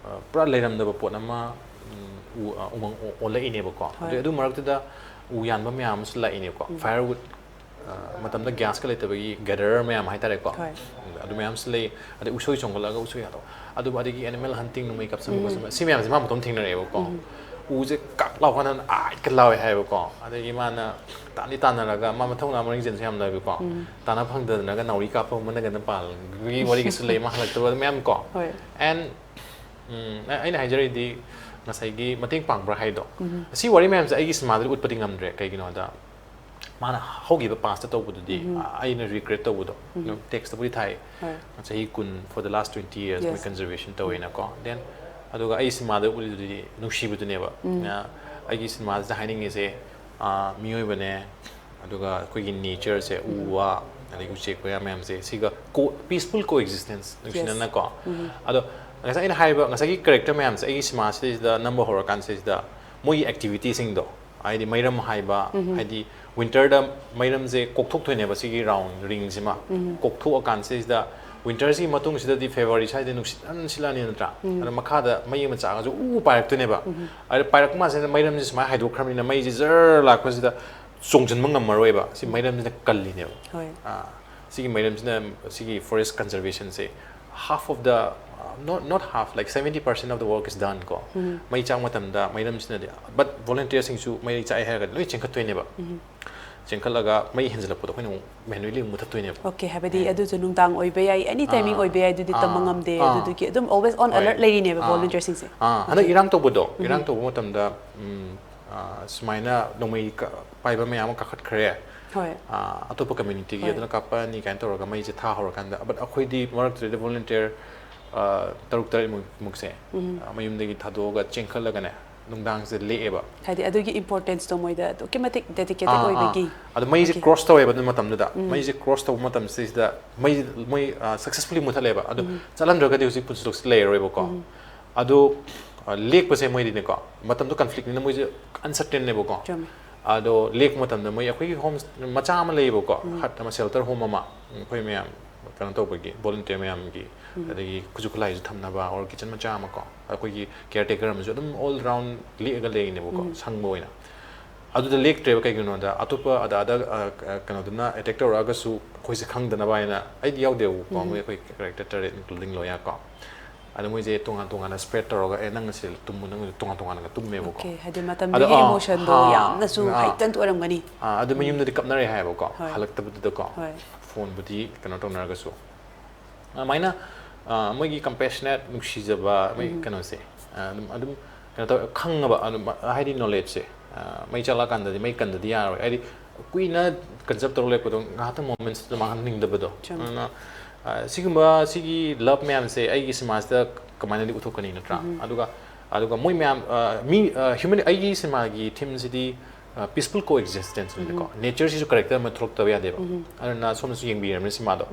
ꯄꯨꯔꯥ ꯂꯩꯔꯝꯗꯕ ꯄꯣꯠ ꯑꯃ ꯎꯃꯪ ꯑꯣꯜꯂꯛꯏꯅꯦꯕꯀꯣ꯫ ꯍꯣꯏ. ꯑꯗꯨꯗꯩ ꯑꯗꯨ ꯃꯔꯛꯇꯨꯗ ꯎ ꯌꯥꯟꯕ ꯃꯌꯥꯝ ꯑꯃꯁꯨ ꯂꯥꯛꯏꯅꯦꯕꯀꯣ꯫ Firewood ꯃꯇꯝꯗ ꯒ꯭ꯌꯥꯁꯀ ꯂꯩꯇꯕꯒꯤ ꯒꯦꯗꯔꯔ ꯃꯌꯥꯝ ꯍꯥꯏꯇꯥꯔꯦꯀꯣ꯫ ꯍꯣꯏ. ꯑꯗꯨ ꯃꯌꯥꯝꯁꯨ ꯂꯩ꯫ ꯑꯗꯩ ꯎꯁꯣꯏ ꯆꯣꯡꯈꯠꯂꯛꯑꯒ ꯎꯁꯣꯏ ꯌꯥꯗꯕ ꯑꯗꯨꯕꯨ ꯑꯗꯒꯤ ꯑꯦꯅꯤꯃꯦꯜ ꯍꯟꯇꯤꯡ ꯅꯣꯡꯃꯩ ꯀꯥꯞꯁꯟꯕ ꯈꯣꯠꯆꯟꯕ ꯁꯤ ꯃꯌꯥꯝꯁꯦ ꯃꯥ ꯃꯇꯣꯝ ꯊꯦꯡꯅꯔꯛꯑꯦꯕꯀꯣ꯫ ꯎꯁꯦ ꯀꯛ ꯂꯥꯎ ꯀꯥꯟꯗ ꯑꯥꯏꯠꯀ ꯂꯥꯎꯋꯦ ꯍꯥꯏꯌꯦꯕꯀꯣ꯫ ꯑꯗꯒꯤ ꯃꯥꯅ ꯇꯥꯟꯗꯤ ꯇꯥꯟꯅꯔꯒ ꯃꯥ ꯃꯊꯧꯅꯥ ꯃꯔꯤꯡ ꯆꯦꯟꯁꯨ ꯌꯥꯝ ꯂꯩꯕꯀꯣ꯫ ꯇꯥꯟꯅ ꯐꯪꯗꯗꯅꯒ ꯅꯥꯎꯔꯤ ꯀꯥꯞꯄ ꯃꯅꯒꯅ ꯄꯥꯜꯂꯒꯤ ꯋꯥꯔꯤꯒꯁꯨ ꯂꯩ ꯃꯥ ꯍꯜꯂꯛꯇꯕ ꯑꯗꯨ ꯃꯌꯥꯝ ꯀꯣ꯫ ꯍꯣꯏ. And ꯎꯝ, ꯑ- ꯑꯩꯅ ꯍꯥꯏꯖꯔꯤꯗꯤ ꯉꯁꯥꯏꯒꯤ ꯃꯇꯦꯡ ꯄꯥꯡꯕ꯭ꯔꯥ ꯍꯥꯏꯗꯣ꯫ ꯁꯤ ꯋꯥꯔꯤ ꯃꯌꯥꯝꯁꯦ ꯑꯩꯒꯤ ꯁꯤꯃꯥꯗꯗꯤ ꯎꯠꯄꯗꯤ ꯉꯝꯗ꯭ꯔꯦ꯫ ꯀꯩꯒꯤꯅꯣꯗ ꯃꯥꯅ ꯍꯧꯈꯤꯕ ꯄꯥꯁꯇ ꯇꯧꯕꯗꯨꯗꯤ ꯑ- ꯑꯩꯅ ꯔꯤꯒ꯭ꯔꯦꯠ ꯇꯧꯕꯗꯣ꯫ ꯇꯦꯛꯁꯇꯕꯨꯗꯤ ꯊꯥꯏ ꯍꯣꯏ. ꯆꯍꯤ ꯀꯨꯟ for the last twenty years ꯃꯣꯏ Yes. ꯀꯟꯖꯔꯕꯦꯁꯟ ꯇꯧꯋꯦꯅꯀꯣ꯫ Then ꯑꯗꯨꯒ ꯑꯩ ꯁꯤꯃꯥꯗ ꯎꯠꯂꯤꯗꯨꯗꯤ ꯅꯨꯡꯁꯤꯕꯗꯨꯅꯦꯕ꯫ ꯑ, ꯑꯩꯒꯤ ꯁꯤꯃꯥꯁꯤꯗ ꯍꯥꯏꯅꯤꯡꯉꯤꯁꯦ ꯑ, ꯃꯤꯑꯣꯏꯕꯅꯦ ꯑꯗꯨꯒ ꯑꯩꯈꯣꯏꯒꯤ ꯅꯦꯆꯔꯁꯦ ꯎ ꯋꯥ ꯑꯗꯩ ꯎꯆꯦꯛ ꯋꯥꯌꯥ ꯃꯌꯥꯝꯁꯦ ꯁꯤꯒ ꯀꯣ ꯄꯤꯁꯐꯨꯜ ꯀꯣ ꯑꯦꯛꯖꯤꯁꯇꯦꯟꯁ ꯅꯨꯡꯁꯤꯅꯅꯀꯣ꯫ ꯑꯗꯣ ꯉꯁꯥꯏ ꯑꯩꯅ ꯍꯥꯏꯔꯤꯕ ꯉꯁꯥꯏꯒꯤ ꯀꯦꯔꯦꯛꯇꯔ ꯃꯌꯥꯝꯁꯦ ꯑꯩꯒꯤ ꯁꯤꯃꯥꯁꯤꯗꯩꯁꯤꯗ ꯅꯝꯕ ꯍꯧꯔꯀꯥꯟꯁꯤꯗꯩꯁꯤꯗ ꯃꯣꯏꯒꯤ ꯑꯦꯛꯇꯤꯚꯤꯇꯤꯁꯤꯡꯗꯣ ꯍꯥꯏꯗꯤ ꯃꯩꯔꯝ ꯍꯥꯏꯕ, ꯍꯥꯏꯗꯤ ꯋꯤꯟꯇꯔꯗ ꯃꯩꯔꯝꯁꯦ ꯀꯣꯛꯊꯣꯛꯇꯣꯏꯅꯦꯕ, ꯁꯤꯒꯤ ꯔꯥꯎꯟ ꯔꯤꯡꯁꯤꯃ ꯀꯣꯛꯊꯣꯛꯑꯀꯥꯟꯁꯤꯗ, ꯋꯤꯟꯇꯔꯁꯤꯒꯤ ꯃꯇꯨꯡꯁꯤꯗꯗꯤ ꯐꯦꯕ꯭ꯔꯨꯋꯥꯔꯤ ꯁ꯭ꯋꯥꯏꯗ ꯅꯨꯡꯁꯤꯠ ꯌꯥꯝ ꯁꯤꯜꯂꯛꯑꯅꯤ ꯅꯠꯇ꯭ꯔꯥ? ꯑꯗꯣ ꯃꯈꯥꯗ ꯃꯩ ꯑꯃ ꯆꯥꯛꯑꯒꯁꯨ ꯎ ꯄꯥꯏꯔꯛꯇꯣꯏꯅꯦꯕ꯫ ꯑꯗ ꯄꯥꯏꯔꯛꯄ ꯀꯥꯟꯁꯤꯗ ꯃꯩꯔꯝꯁꯤ ꯁꯨꯃꯥꯏꯅ ꯍꯥꯏꯗꯣꯛꯈ꯭ꯔꯕꯅꯤꯅ ꯃꯩꯁꯤ ꯖꯔ ꯂꯥꯛꯄꯁꯤꯗ ꯆꯣꯡꯁꯤꯟꯕ ꯉꯝꯃꯔꯣꯏꯕ꯫ ꯁꯤ ꯃꯩꯔꯝꯁꯤꯅ ꯀꯜꯂꯤꯅꯦꯕ꯫ ꯍꯣꯏ꯫ ꯑꯥ, ꯁꯤꯒꯤ ꯃꯩꯔꯝꯁꯤꯅ, ꯁꯤꯒꯤ forest conservationꯁꯦ half of the, not, not half, like seventy percent of the work is done ꯀꯣ꯫ ꯃꯩ ꯆꯥꯛ ꯃꯇꯝꯗ ꯃꯩꯔꯝꯁꯤꯅꯗꯤ, but volunteerꯁꯤꯡꯁꯨ ꯃꯩ ꯆꯥꯛꯑꯦ ꯍꯥꯏꯔꯒꯗꯤ ꯂꯣꯏ ꯆꯦꯟꯈꯠꯇꯣꯏꯅꯦꯕ꯫ ꯆꯦꯟꯈꯠꯂꯒ ꯃꯩ ꯍꯦꯟꯖꯜꯂꯛꯄꯗꯣ ꯑꯩꯈꯣꯏꯅ ꯑꯃꯨꯛ manually ꯑꯃꯨꯛ ꯃꯨꯊꯠꯇꯣꯏꯅꯦꯕ꯫ Okay, ꯍꯥꯏꯕꯗꯤ ꯑꯗꯨꯁꯨ ꯅꯨꯡꯗꯥꯡ ꯑꯣꯏꯕ ꯌꯥꯏ, any timing ꯑꯥ, ꯑꯣꯏꯕ ꯌꯥꯏ, ꯑꯗꯨꯗꯤ ꯇꯝꯕ ꯑꯥ, ꯉꯝꯗꯦ꯫ ꯑꯥ꯫ ꯑꯗꯨꯗꯨꯒꯤ ꯑꯗꯨꯝ always on ꯍꯣꯏ꯫ alert ꯂꯩꯔꯤꯅꯦꯕ ꯑꯥ꯫ volunteerꯁꯤꯡꯁꯦ꯫ ꯑꯥ, ꯍꯟꯗꯛ Okay. ꯏꯔꯥꯡ ꯇꯧꯕꯗꯣ, ꯏꯔꯥꯡ ꯇꯧꯕ ꯃꯇꯝꯗꯗ, ꯎꯝ, ꯑꯥ, ꯁꯨꯃꯥꯏꯅ ꯅꯣꯡꯃꯩ ꯀ-, ꯄꯥꯏꯕ ꯃꯌꯥꯝ ꯑꯃ ꯀꯥꯈꯠꯈ꯭ꯔꯦ꯫ ꯍꯣꯏ꯫ ꯑꯥ, ꯑꯇꯣꯞꯄ communityꯒꯤ ꯍꯣꯏ꯫ ꯑꯗꯨꯅ ꯀꯥꯞꯄꯛꯑꯅꯤ ꯀꯥꯏꯅ ꯇꯧꯔꯒ ꯃꯩꯁꯦ ꯊꯥ ꯍꯧꯔꯀꯥꯟꯗ, but ꯑꯩꯈꯣꯏꯗꯤ ꯃꯔꯛꯇꯨꯗ volunteer, ꯑꯥ, ꯇꯔꯨꯛ ꯇꯔꯦꯠ ꯃꯨꯛ-, ꯃꯨꯛꯁꯦ, ꯑꯥ, ꯃꯌꯨꯝꯗꯒꯤ ꯊꯥꯗꯣꯛꯑꯒ ꯆꯦꯟꯈꯠꯂꯒꯅꯦ, ꯅꯨꯡꯗꯥꯡꯁꯦ ꯂꯦꯛꯑꯦꯕ꯫ ꯍꯥꯏꯗꯤ ꯑꯗꯨꯒꯤ importanceꯇꯣ ꯃꯣꯏꯗ ꯑꯗꯨꯛꯀꯤ ꯃꯇꯤꯛ dedicated ꯑꯥ, ꯑꯥ꯫ ꯑꯣꯏꯕꯒꯤ꯫ ꯑꯗꯣ ꯃꯩꯁꯦ Okay. Cross ꯇꯧꯋꯦꯕ ꯑꯗꯨ ꯃꯇꯝꯗꯨꯗ꯫ ꯃꯩꯁꯦ cross ꯇꯧꯕ ꯃꯇꯝꯁꯤꯗ ꯃꯩ, ꯃꯣꯏ, ꯑꯥ, successfully ꯃꯨꯊꯠꯂꯦꯕ꯫ ꯑꯗꯣ ꯆꯠꯂꯝꯗ꯭ꯔꯒꯗꯤ ꯍꯧꯖꯤꯛ ꯄꯨꯟꯁꯤꯂꯣꯛꯁꯤ ꯂꯩꯔꯔꯣꯏꯕꯀꯣ꯫ ꯑꯗꯣ, ꯑꯥ, ꯂꯦꯛꯄꯁꯦ ꯃꯣꯏꯗꯤꯅꯦꯀꯣ, ꯃꯇꯝꯗꯣ conflictꯅꯤꯅ ꯃꯣꯏꯁꯦ uncertainꯅꯦꯕꯀꯣ꯫ ꯆꯨꯝꯃꯦ꯫ ꯑꯗꯣ ꯂꯦꯛꯄ ꯃꯇꯝꯗ ꯃꯣꯏ, ꯑꯩꯈꯣꯏꯒꯤ home ꯃꯆꯥ ꯑꯃ ꯂꯩꯌꯦꯕꯀꯣ, hut ꯑꯃ, shelter home ꯑꯃ, ꯑꯩꯈꯣꯏ ꯃꯌꯥꯝ ꯀꯩꯅꯣ ꯇꯧꯕꯒꯤ, volunteer ꯃꯌꯥꯝꯒꯤ, ꯑꯗꯒꯤ ꯈꯨꯠꯁꯨ ꯈꯨꯠꯂꯥꯏꯁꯨ ꯊꯝꯅꯕ, or kitchen ꯃꯆꯥ ꯑꯃꯀꯣ, ꯑꯩꯈꯣꯏꯒꯤ caretaker ꯑꯃꯁꯨ ꯑꯗꯨꯝ all round ꯂꯦꯛꯑꯒ ꯂꯩꯔꯤꯅꯦꯕꯀꯣ, ꯁꯪꯕ ꯑꯣꯏꯅ꯫ ꯑꯗꯨꯗ ꯂꯦꯛꯇ꯭ꯔꯦꯕ꯫ ꯀꯩꯒꯤꯅꯣꯗ, ꯑꯇꯣꯞꯄ ꯑꯗꯥꯗ, ꯑ, ꯑ, ꯀꯩꯅꯣꯗꯨꯅ attack ꯇꯧꯔꯛꯑꯒꯁꯨ ꯑꯩꯈꯣꯏꯁꯦ ꯈꯪꯗꯅꯕ ꯍꯥꯏꯅ, ꯑꯩꯗꯤ ꯌꯥꯎꯗꯦꯕꯀꯣ, ꯃꯣꯏ ꯑꯩꯈꯣꯏ character ꯇꯔꯦꯠ, including ꯂꯣꯌꯥ ꯀꯣ꯫ ꯑꯗ ꯃꯣꯏꯁꯦ ꯇꯣꯉꯥꯟ ꯇꯣꯉꯥꯟꯅ spread ꯇꯧꯔꯒ, "ꯑꯦ, ꯅꯪ ꯁꯤꯗ ꯇꯨꯝꯃꯨ, ꯅꯪ ꯇꯣꯉꯥꯟ ꯇꯣꯉꯥꯟꯅꯒ ꯇꯨꯝꯃꯦꯕꯀꯣ꯫ Okay, ꯍꯥꯏꯗꯤ ꯑꯗꯣ, ꯃꯇꯝꯗꯨꯒꯤ ꯑꯥ, emotionꯗꯣ ꯑꯥ, ꯌꯥꯝꯅꯁꯨ ꯑꯥ, heightened ꯑꯣꯏꯔꯝꯒꯅꯤ꯫ ꯑꯥ, ꯑꯗꯨ ꯃꯌꯨꯝꯗꯗꯤ ꯀꯞꯅꯔꯦ ꯍꯥꯏꯌꯦꯕꯀꯣ, ꯍꯣꯏ꯫ ꯍꯜꯂꯛꯇꯕꯗꯨꯗꯀꯣ꯫ ꯍꯣꯏ꯫ Phoneꯕꯨꯗꯤ ꯀꯩꯅꯣ ꯇꯧꯅꯔꯒꯁꯨ꯫ ꯑꯗꯨꯃꯥꯏꯅ, ꯑꯥ, ꯃꯣꯏꯒꯤ compassionate, ꯅꯨꯡꯁꯤꯖꯕ, ꯃꯣꯏ ꯀꯩꯅꯣꯁꯦ, ꯑꯥ, ꯑꯗꯨꯝ, ꯑꯗꯨꯝ ꯀꯩꯅꯣ ꯇꯧ-, ꯈꯪꯉꯕ, ꯑꯗꯨꯝ, ꯍꯥꯏꯗꯤ knowledgeꯁꯦ, ꯑꯥ, ꯃꯩ ꯆꯥꯛꯂꯛꯑꯀꯥꯟꯗꯗꯤ, ꯃꯩ ꯀꯟꯗꯗꯤ ꯌꯥꯔꯣꯏ꯫ ꯍꯥꯏꯗꯤ ꯀꯨꯏꯅ conserve ꯇꯧꯔ ꯂꯩꯔꯛꯄꯗꯣ, ꯉꯥꯏꯍꯥꯛꯇꯪ momentsꯇꯨꯗ ꯃꯥꯡꯍꯟꯅꯤꯡꯗꯕꯗꯣ꯫ ꯆꯨꯝꯃꯦ꯫ ꯑꯗꯨꯅ, ꯑꯥ, ꯁꯤꯒꯨꯝꯕ, ꯁꯤꯒꯤ love ꯃꯌꯥꯝꯁꯦ ꯑꯩꯒꯤ cinemaꯁꯤꯗ ꯀꯃꯥꯏꯅꯗꯤ ꯎꯠꯊꯣꯛꯀꯅꯤ, ꯅꯠꯇ꯭ꯔꯥ? ꯑꯗꯨꯒ, ꯑꯗꯨꯒ ꯃꯣꯏ ꯃꯌꯥꯝ, ꯑꯥ, ꯃꯤ, ꯑꯥ, human, ꯑꯩꯒꯤ cinemaꯒꯤ themeꯁꯤꯗꯤ, ꯑꯥ, peaceful coexistenceꯅꯤꯀꯣ꯫ Natureꯁꯤꯁꯨ character ꯑꯃ ꯊꯣꯛꯂꯛꯇꯕ ꯌꯥꯗꯦꯕ꯫ ꯑꯗꯨꯅ ꯁꯣꯝꯅꯁꯨ ꯌꯦꯡꯕꯤꯔꯕꯅꯤꯅ cinemaꯗꯣ꯫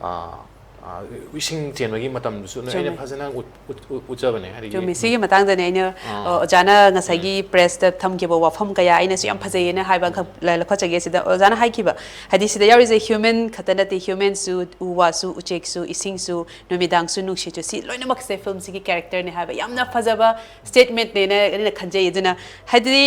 ꯑꯥ, ꯑ, ꯏꯁꯤꯡ ꯆꯦꯟꯕꯒꯤ ꯃꯇꯝꯗꯨꯁꯨ ꯑꯩꯅ ꯆꯨꯝꯃꯦ꯫ ꯐꯖꯅ ꯎꯠ- ꯎꯠ- ꯎꯠ- ꯎꯠꯆꯕꯅꯦ꯫ ꯍꯥꯏꯗꯤ ꯆꯨꯝꯃꯤ꯫ ꯁꯤꯒꯤ ꯃꯇꯥꯡꯗꯅꯦ ꯑꯩꯅ ꯑ, ꯑꯣꯖꯥꯅ ꯉꯁꯥꯏꯒꯤ ꯄ꯭ꯔꯦꯁꯇ ꯊꯝꯈꯤꯕ ꯋꯥꯐꯝ ꯀꯌꯥ ꯑꯩꯅꯁꯨ ꯌꯥꯝ ꯐꯖꯩꯌꯦꯅ ꯍꯥꯏꯕ ꯑꯃꯈꯛ ꯂ- ꯂꯧꯈꯠꯆꯒꯦ꯫ ꯁꯤꯗ ꯑꯣꯖꯥꯅ ꯍꯥꯏꯈꯤꯕ, ꯍꯥꯏꯗꯤ ꯁꯤꯗ ꯌꯥꯎꯔꯤꯁꯦ ꯍ꯭ꯌꯨꯃꯦꯟ ꯈꯛꯇ ꯅꯠꯇꯦ, ꯍ꯭ꯌꯨꯃꯦꯟꯁꯨ, ꯎ ꯋꯥꯁꯨ, ꯎꯆꯦꯛꯁꯨ, ꯏꯁꯤꯡꯁꯨ, ꯅꯨꯃꯤꯗꯥꯡꯁꯨ, ꯅꯨꯡꯁꯤꯠꯁꯨ, ꯁꯤ ꯂꯣꯏꯅꯃꯛꯁꯦ ꯐꯤꯂꯝꯁꯤꯒꯤ ꯀꯦꯔꯦꯛꯇꯔꯅꯦ ꯍꯥꯏꯕ ꯌꯥꯝꯅ ꯐꯖꯕ ꯁ꯭ꯇꯦꯠꯃꯦꯟꯠꯅꯦꯅ ꯑꯩꯅ ꯈꯟꯖꯩ꯫ ꯑꯗꯨꯅ ꯍꯥꯏꯗꯤ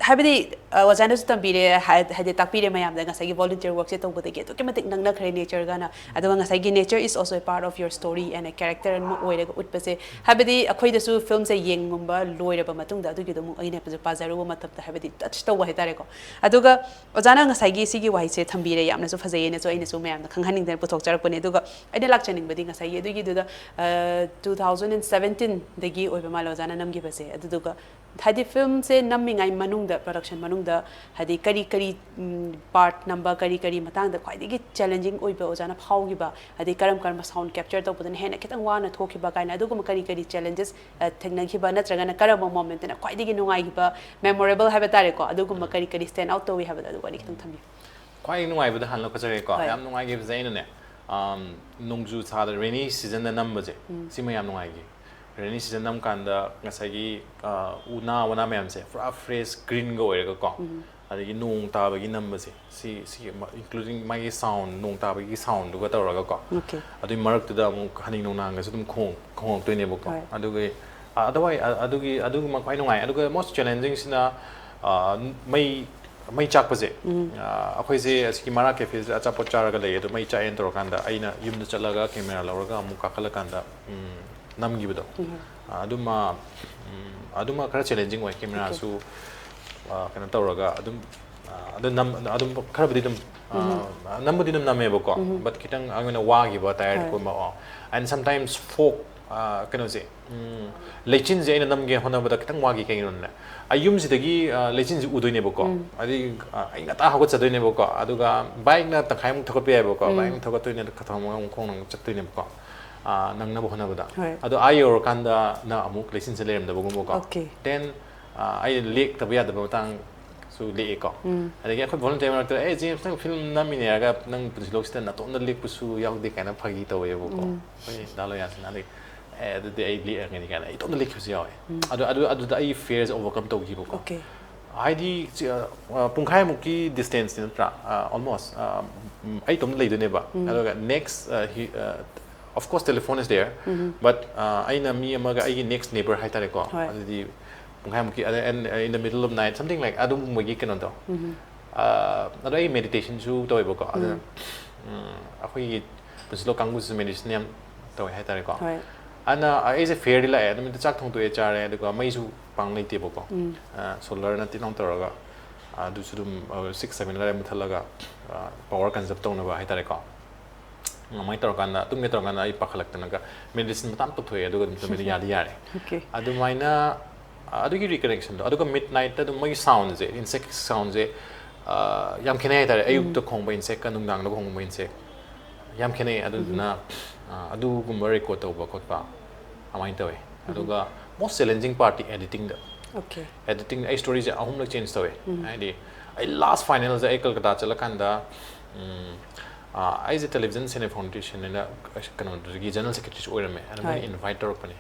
ꯍꯥꯏꯕꯗꯤ ꯑ, ꯑꯣꯖꯥꯅꯁꯨ ꯇꯝꯕꯤꯔꯦ, ꯍꯥꯏ- ꯍꯥꯏꯗꯤ ꯇꯥꯛꯄꯤꯔꯦ ꯃꯌꯥꯝꯗ, ꯉꯁꯥꯏꯒꯤ ꯚꯣꯂꯨꯟꯇꯤꯌꯔ ꯋꯥꯔꯛꯁꯦ ꯇꯧꯕꯗꯒꯤ ꯑꯗꯨꯛꯀꯤ ꯃꯇꯤꯛ ꯅꯛꯅꯈ꯭ꯔꯦ ꯅꯦꯆꯔꯒꯅ꯫ ꯑꯗꯨꯒ ꯉꯁꯥꯏꯒꯤ nature is also a part of your story and a character ꯑꯃ ꯑꯣꯏꯔꯒ ꯎꯠꯄꯁꯦ, ꯍꯥꯏꯕꯗꯤ ꯑꯩꯈꯣꯏꯗꯁꯨ ꯐꯤꯂꯝꯁꯦ ꯌꯦꯡꯉꯨꯝꯕ ꯂꯣꯏꯔꯕ ꯃꯇꯨꯡꯗ ꯑꯗꯨꯒꯤꯗꯣ ꯑꯃꯨꯛ ꯑꯩꯅ ꯄꯥꯖꯔꯨꯕ ꯃꯇꯝꯗ ꯍꯥꯏꯕꯗꯤ ꯇꯆ ꯇꯧꯕ ꯍꯥꯏꯇꯥꯔꯦꯀꯣ꯫ ꯑꯗꯨꯒ ꯑꯣꯖꯥꯅ ꯉꯁꯥꯏꯒꯤ ꯁꯤꯒꯤ ꯋꯥꯍꯩꯁꯦ ꯊꯝꯕꯤꯔꯦ, ꯌꯥꯝꯅꯁꯨ ꯐꯖꯩꯌꯦꯅꯁꯨ ꯑꯩꯅꯁꯨ ꯃꯌꯥꯝꯗ ꯈꯪꯍꯟꯅꯤꯡꯗꯅ ꯄꯨꯊꯣꯛꯆꯔꯛꯄꯅꯦ꯫ ꯑꯗꯨꯒ ꯑꯩꯅ ꯂꯥꯛꯆꯅꯤꯡꯕꯗꯤ ꯉꯁꯥꯏꯒꯤ ꯑꯗꯨꯒꯤꯗꯨꯗ ꯇꯨ ꯊꯥꯎꯖꯟ ꯑꯦꯟ ꯁꯕꯦꯟꯇꯤꯟꯗꯒꯤ ꯑꯣꯏꯕ ꯃꯥꯜꯂꯦ ꯑꯣꯖꯥꯅ ꯅꯝꯈꯤꯕꯁꯦ꯫ ꯑꯗꯨꯗꯨꯒ ꯍꯥꯏꯗꯤ ꯐꯤꯂꯝꯁꯦ ꯅꯝꯃꯤꯉꯩ ꯃꯅꯨꯡꯗ, ꯄ꯭ꯔꯗꯛꯁꯟ ꯃꯅꯨꯡꯗ ꯍꯥꯏꯗꯤ ꯀꯔꯤ ꯀꯔꯤ ꯄꯥꯔꯠ ꯅꯝꯕ, ꯀꯔꯤ ꯀꯔꯤ ꯃꯇꯥꯡꯗ ꯈ꯭ꯋꯥꯏꯗꯒꯤ ꯆꯦꯂꯦꯟꯖꯤꯡ ꯑꯣꯏꯕ ꯑꯣꯖꯥꯅ ꯐꯥꯎꯈꯤꯕ, ꯍꯥꯏꯗꯤ ꯀꯔꯝ ꯀꯔꯝꯕ ꯁꯥꯎꯟ ꯀꯦꯞꯆꯔ ꯇꯧꯕꯗꯅ ꯍꯦꯟꯅ ꯈꯤꯇꯪ ꯋꯥꯅ ꯊꯣꯛꯈꯤꯕ ꯀꯥꯏꯅ ꯑꯗꯨꯒꯨꯝꯕ ꯀꯔꯤ ꯀꯔꯤ ꯆꯦꯂꯦꯟꯖꯦꯁ ꯊꯦꯡꯅꯈꯤꯕ, ꯅꯠꯇ꯭ꯔꯒꯅ ꯀꯔꯝꯕ ꯃꯣꯃꯦꯟꯠꯇꯅ ꯈ꯭ꯋꯥꯏꯗꯒꯤ ꯅꯨꯡꯉꯥꯏꯈꯤꯕ, ꯃꯦꯃꯣꯔꯦꯕꯜ ꯍꯥꯏꯕ ꯇꯥꯔꯦꯀꯣ, ꯑꯗꯨꯒꯨꯝꯕ ꯀꯔꯤ ꯀꯔꯤ ꯁ꯭ꯇꯦꯟ ꯑꯥꯎꯠ ꯇꯧꯏ ꯍꯥꯏꯕꯗꯣ ꯑꯗꯨ ꯋꯥꯔꯤ ꯈꯤꯇꯪ ꯊꯝꯕꯤꯌꯨ꯫ ꯈ꯭ꯋꯥꯏ ꯅꯨꯡꯉꯥꯏꯕꯗ ꯍꯥꯟꯅ ꯂꯧꯈꯠꯆꯔꯒꯦꯀꯣ꯫ ꯍꯣꯏ꯫ ꯌꯥꯝ ꯅꯨꯡꯉꯥꯏꯈꯤꯕꯁꯦ ꯑꯩꯅꯅꯦ, ꯑꯝ, ꯅꯣꯡꯖꯨ ꯊꯥꯗ, ꯔꯦꯅꯤ ꯁꯤꯖꯟꯗ ꯅꯝꯕꯁꯦ, ꯁꯤꯃ ꯌꯥꯝ ꯅꯨꯡꯉꯥꯏꯈꯤ꯫ ꯔꯦꯅꯤ ꯁꯤꯖꯟ ꯅꯝ ꯀꯥꯟꯗ ꯉꯁꯥꯏꯒꯤ ꯑ, ꯎꯅꯥ ꯋꯥꯅꯥ ꯃꯌꯥꯝꯁꯦ ꯄꯨꯔꯥ ꯐ꯭ꯔꯦꯁ ꯒ꯭ꯔꯤꯟꯒ ꯑꯣꯏꯔꯒꯀꯣ, ꯑꯗꯒꯤ ꯅꯣꯡ ꯇꯥꯕꯒꯤ ꯅꯝꯕꯁꯦ, ꯁꯤ ꯁꯤ ꯏꯟꯀ꯭ꯂꯨꯗꯤꯡ ꯃꯥꯒꯤ ꯁꯥꯎꯟ, ꯅꯣꯡ ꯇꯥꯕꯒꯤ ꯁꯥꯎꯟꯗꯨꯒ ꯇꯧꯔꯒꯀꯣ, Okay. ꯑꯗꯨꯒꯤ ꯃꯔꯛꯇꯨꯗ ꯑꯃꯨꯛ ꯍꯅꯤ ꯅꯣꯡꯅꯥꯡꯒꯁꯨ ꯑꯗꯨꯝ ꯈꯣꯡ ꯈꯣꯡꯉꯛꯇꯣꯏꯅꯦꯕꯀꯣ꯫ ꯍꯣꯏ꯫ ꯑꯗꯨꯒꯤ ꯑ, ꯑꯗꯨꯋꯥꯏ ꯑ, ꯑꯗꯨꯒꯤ ꯑꯗꯨꯒꯨꯝꯕ ꯈ꯭ꯋꯥꯏ ꯅꯨꯡꯉꯥꯏ꯫ ꯑꯗꯨꯒ ꯃꯣꯁ ꯆꯦꯂꯦꯟꯖꯤꯡꯁꯤꯅ, ꯑ, ꯃꯩ ꯃꯩ ꯆꯥꯛꯄꯁꯦ꯫ ꯑ, ꯑꯩꯈꯣꯏꯁꯦ ꯑꯁꯤꯒꯤ ꯃꯔꯥ ꯀꯦꯐꯦꯁꯤꯗ ꯑꯆꯥꯄꯣꯠ ꯆꯥꯔꯒ ꯂꯩꯌꯦ, ꯑꯗꯣ ꯃꯩ ꯆꯥꯛꯑꯦꯅ ꯇꯧꯔꯀꯥꯟꯗ ꯑꯩꯅ ꯌꯨꯝꯗ ꯆꯠꯂꯒ ꯀꯦꯃꯦꯔꯥ ꯂꯧꯔꯒ ꯑꯃꯨꯛ ꯀꯥꯈꯠꯂꯀꯥꯟꯗ, ꯎꯝ, ꯅꯝꯈꯤꯕꯗꯣ꯫ ꯑ, ꯑꯗꯨꯃ ꯎꯝ, ꯑꯗꯨꯃ ꯈꯔ ꯆꯦꯂꯦꯟꯖꯤꯡ ꯑꯣꯏ꯫ ꯀꯦꯃꯦꯔꯥꯁꯨ ꯑ, ꯀꯩꯅꯣ ꯇꯧꯔꯒ ꯑꯗꯨꯝ, ꯑ, ꯑꯗꯨ ꯅꯝ ꯑꯗꯨꯝ ꯈꯔꯕꯨꯗꯤ ꯑꯗꯨꯝ, ꯑ, ꯅꯝꯕꯨꯗꯤ ꯑꯗꯨꯝ ꯅꯝꯃꯦꯕꯀꯣ, ꯕꯠ ꯈꯤꯇꯪ ꯑꯩꯉꯣꯟꯗ ꯋꯥꯈꯤꯕ ꯇꯥꯏꯌꯔꯠꯀꯨꯝꯕ꯫ ꯑꯣ, and sometimes fog, ꯑ, ꯀꯩꯅꯣꯁꯦ, ꯎꯝ, ꯂꯩꯆꯤꯟꯁꯦ ꯑꯩꯅ ꯅꯝꯒꯦ ꯍꯣꯠꯅꯕꯗ ꯈꯤꯇꯪ ꯋꯥꯈꯤ꯫ ꯀꯩꯒꯤꯅꯣꯅꯦ, ꯑꯩ ꯌꯨꯝꯁꯤꯗꯒꯤ, ꯑ, ꯂꯩꯆꯤꯟꯁꯦ ꯎꯗꯣꯏꯅꯦꯕꯀꯣ꯫ ꯑꯗꯩ, ꯑ, ꯑꯩ ꯉꯟꯇꯥ ꯍꯧꯒꯠꯆꯗꯣꯏꯅꯦꯕꯀꯣ, ꯑꯗꯨꯒ ꯕꯥꯏꯛꯅ ꯇꯪꯈꯥꯏꯃꯨꯛ ꯊꯧꯒꯠꯄ ꯌꯥꯏꯕꯀꯣ, ꯕꯥꯏꯛꯅ ꯊꯧꯒꯠꯇꯣꯏꯅꯦ, ꯊꯝꯃꯒ ꯑꯃꯨꯛ ꯈꯣꯡꯅ ꯑꯃꯨꯛ ꯆꯠꯇꯣꯏꯅꯦꯕꯀꯣ, ꯑ, ꯅꯪꯅꯕ ꯍꯣꯠꯅꯕꯗ꯫ ꯍꯣꯏ꯫ ꯑꯗꯣ ꯑꯥ ꯌꯧꯔꯀꯥꯟꯗꯅ ꯑꯃꯨꯛ ꯂꯩꯆꯤꯟꯁꯦ ꯂꯩꯔꯝꯗꯕꯒꯨꯝꯕꯀꯣ꯫ Okay. Then, ꯑ, ꯑꯩ ꯂꯦꯛꯇꯕ ꯌꯥꯗꯕ ꯃꯇꯥꯡ ꯁꯨ ꯂꯦꯛꯑꯦꯀꯣ꯫ ꯑꯗꯒꯤ ꯑꯩꯈꯣꯏ ꯚꯣꯂꯨꯟꯇꯤꯌꯔ ꯃꯔꯛꯇ, "ꯑꯦ, ꯖꯦꯝꯁ, ꯅꯪ ꯐꯤꯂꯝ ꯅꯝꯃꯤꯟꯅꯦ ꯍꯥꯏꯔꯒ ꯅꯪ ꯄꯨꯟꯁꯤ ꯂꯣꯛꯁꯤꯗ ꯅꯇꯣꯝꯇ ꯂꯦꯛꯄꯁꯨ ꯌꯥꯎꯗꯦ" ꯀꯥꯏꯅ ꯐꯥꯒꯤ ꯇꯧꯋꯦꯕꯀꯣ꯫ ꯑꯩꯈꯣꯏ ꯗꯥ ꯂꯣꯌꯥꯟꯁꯤꯅ꯫ ꯑꯗꯒꯤ, "ꯑꯦ, ꯑꯗꯨꯗꯤ ꯑꯩ ꯂꯦꯛꯑꯒꯅꯤ" ꯀꯥꯏꯅ ꯑꯩ ꯏꯇꯣꯝꯇ ꯂꯦꯛꯈꯤꯕꯁꯨ ꯌꯥꯎꯋꯦ꯫ ꯑꯗꯨ, ꯑꯗꯨ, ꯑꯗꯨꯗ ꯑꯩ ꯐꯤꯌꯔꯁꯦ ꯑꯣꯚꯔꯀꯝ ꯇꯧꯈꯤꯕꯀꯣ꯫ Okay. ꯍꯥꯏꯗꯤ, ꯆꯤ-, ꯑ, ꯑ, ꯄꯨꯡꯈꯥꯏꯃꯨꯛꯀꯤ ꯗꯤꯁꯇꯦꯟꯁꯅꯤ ꯅꯠꯇ꯭ꯔꯥ? ꯑ, almost, ꯑ, ꯎꯝ, ꯑꯩ ꯏꯇꯣꯝꯇ ꯂꯩꯗꯣꯏꯅꯦꯕ꯫ ꯑꯗꯨꯒ next, ꯑ, he, ꯑ, of course, telephone is there, but, ꯑ, ꯑꯩꯅ ꯃꯤ ꯑꯃꯒ, ꯑꯩꯒꯤ next neighbor ꯍꯥꯏꯇꯥꯔꯦꯀꯣ, ꯍꯣꯏ. ꯑꯗꯨꯗꯤ ꯄꯨꯡꯈꯥꯏꯃꯨꯛꯀꯤ, and, and in the middle of night, something like ꯑꯗꯨꯒꯨꯝꯕꯒꯤ ꯀꯩꯅꯣꯗꯣ꯫ ꯑ, ꯑꯗꯣ ꯑꯩ ꯃꯦꯗꯤꯇꯦꯁꯟꯁꯨ ꯇꯧꯋꯦꯕꯀꯣ꯫ ꯑꯗꯨꯅ, ꯎꯝ, ꯑꯩꯈꯣꯏꯒꯤ ꯄꯨꯟꯁꯤꯂꯣꯛ ꯀꯥꯡꯕꯨꯁꯤꯁꯨ ꯃꯦꯗꯤꯇꯦꯁꯟ ꯌꯥꯝ ꯇꯧꯋꯦ ꯍꯥꯏꯇꯥꯔꯦꯀꯣ꯫ ꯍꯣꯏ. ꯑꯗꯨꯅ ꯑꯩꯁꯦ ꯐꯤꯌꯔꯗꯤ ꯂꯥꯛꯑꯦ, ꯅꯨꯃꯤꯠꯇ ꯆꯥꯛ ꯊꯣꯡꯗꯣꯛꯑꯦ, ꯆꯥꯔꯦ, ꯑꯗꯨꯒ ꯃꯩꯁꯨ ꯄꯥꯡ ꯂꯩꯇꯦꯕꯀꯣ꯫ ꯑ, ꯁꯣꯂꯔꯅ ꯇꯤꯠ ꯂꯥꯎ ꯇꯧꯔꯒ, ꯑ, ꯑꯗꯨꯁꯨ ꯑꯗꯨꯝ, ꯑ, six seven ꯑꯗꯨꯋꯥꯏ ꯃꯨꯠꯊꯠꯂꯒ, ꯑ, power conserve ꯇꯧꯅꯕ ꯍꯥꯏꯇꯥꯔꯦꯀꯣ꯫ ꯑꯗꯨꯃꯥꯏꯅ ꯇꯧꯔꯀꯥꯟꯗ, ꯇꯨꯝꯒꯦ ꯇꯧꯔꯀꯥꯟꯗ ꯑꯩ ꯄꯥꯈꯠꯂꯛꯇꯅꯒ ꯃꯦꯗꯤꯁꯤꯟ ꯃꯇꯥꯡ ꯇꯧꯊꯣꯛꯑꯦ, ꯑꯗꯨꯒ ꯑꯗꯨꯝ ꯇꯨꯝꯃꯤꯟꯅ ꯌꯥꯗꯤ ꯌꯥꯔꯦ꯫ Okay. ꯑꯗꯨꯃꯥꯏꯅ, ꯑ, ꯑꯗꯨꯒꯤ ꯔꯤꯀꯅꯦꯛꯁꯟꯗꯣ꯫ ꯑꯗꯨꯒ ꯃꯤꯗ ꯅꯥꯏꯠꯇ ꯑꯗꯨꯝ ꯃꯣꯏꯒꯤ ꯁꯥꯎꯟꯁꯦ, ꯏꯟꯁꯦꯛ ꯁꯥꯎꯟꯁꯦ, ꯑ, ꯌꯥꯝ ꯈꯦꯠꯅꯩ ꯍꯥꯏꯇꯥꯔꯦ꯫ ꯑꯌꯨꯛꯇ ꯈꯣꯡꯕ ꯏꯟꯁꯦꯛꯀ ꯅꯨꯡꯗꯥꯡꯗ ꯈꯣꯡꯕ ꯏꯟꯁꯦꯛ ꯌꯥꯝ ꯈꯦꯠꯅꯩ꯫ ꯑꯗꯨꯗꯨꯅ, ꯑ, ꯑꯗꯨꯒꯨꯝꯕ ꯔꯦꯀꯣꯔꯗ ꯇꯧꯕ ꯈꯣꯠꯄ ꯑꯗꯨꯃꯥꯏꯅ ꯇꯧꯋꯦ꯫ ꯑꯗꯨꯒ most challenging part T editing ꯗ꯫ Okay. Editing, ꯑꯩ ꯁ꯭ꯇꯣꯔꯤꯁꯦ ꯑꯍꯨꯝꯂꯛ ꯆꯦꯟꯖ ꯇꯧꯋꯦ꯫ ꯍꯥꯏꯗꯤ ꯑꯩ ꯂꯥꯁ ꯐꯥꯏꯅꯦꯜꯁꯦ ꯑꯩ ꯀꯜꯀꯇꯥ ꯆꯠꯂꯀꯥꯟꯗ, ꯎꯝ, ꯑ, ꯑꯩꯁꯦ ꯇꯦꯂꯤꯚꯤꯖꯟ ꯁꯦꯅꯦ ꯐꯥꯎꯟꯗꯦꯁꯟ ꯍꯥꯏꯅ ꯀꯩꯅꯣꯗꯨꯒꯤ ꯖꯦꯅꯔꯦꯜ ꯁꯦꯀ꯭ꯔꯦꯇꯔꯤꯁꯨ ꯑꯣꯏꯔꯝꯃꯦ꯫ ꯑꯗꯨ ꯃꯣꯏꯅ ꯍꯣꯏ. ꯏꯟꯚꯥꯏꯠ ꯇꯧꯔꯛꯄꯅꯦ꯫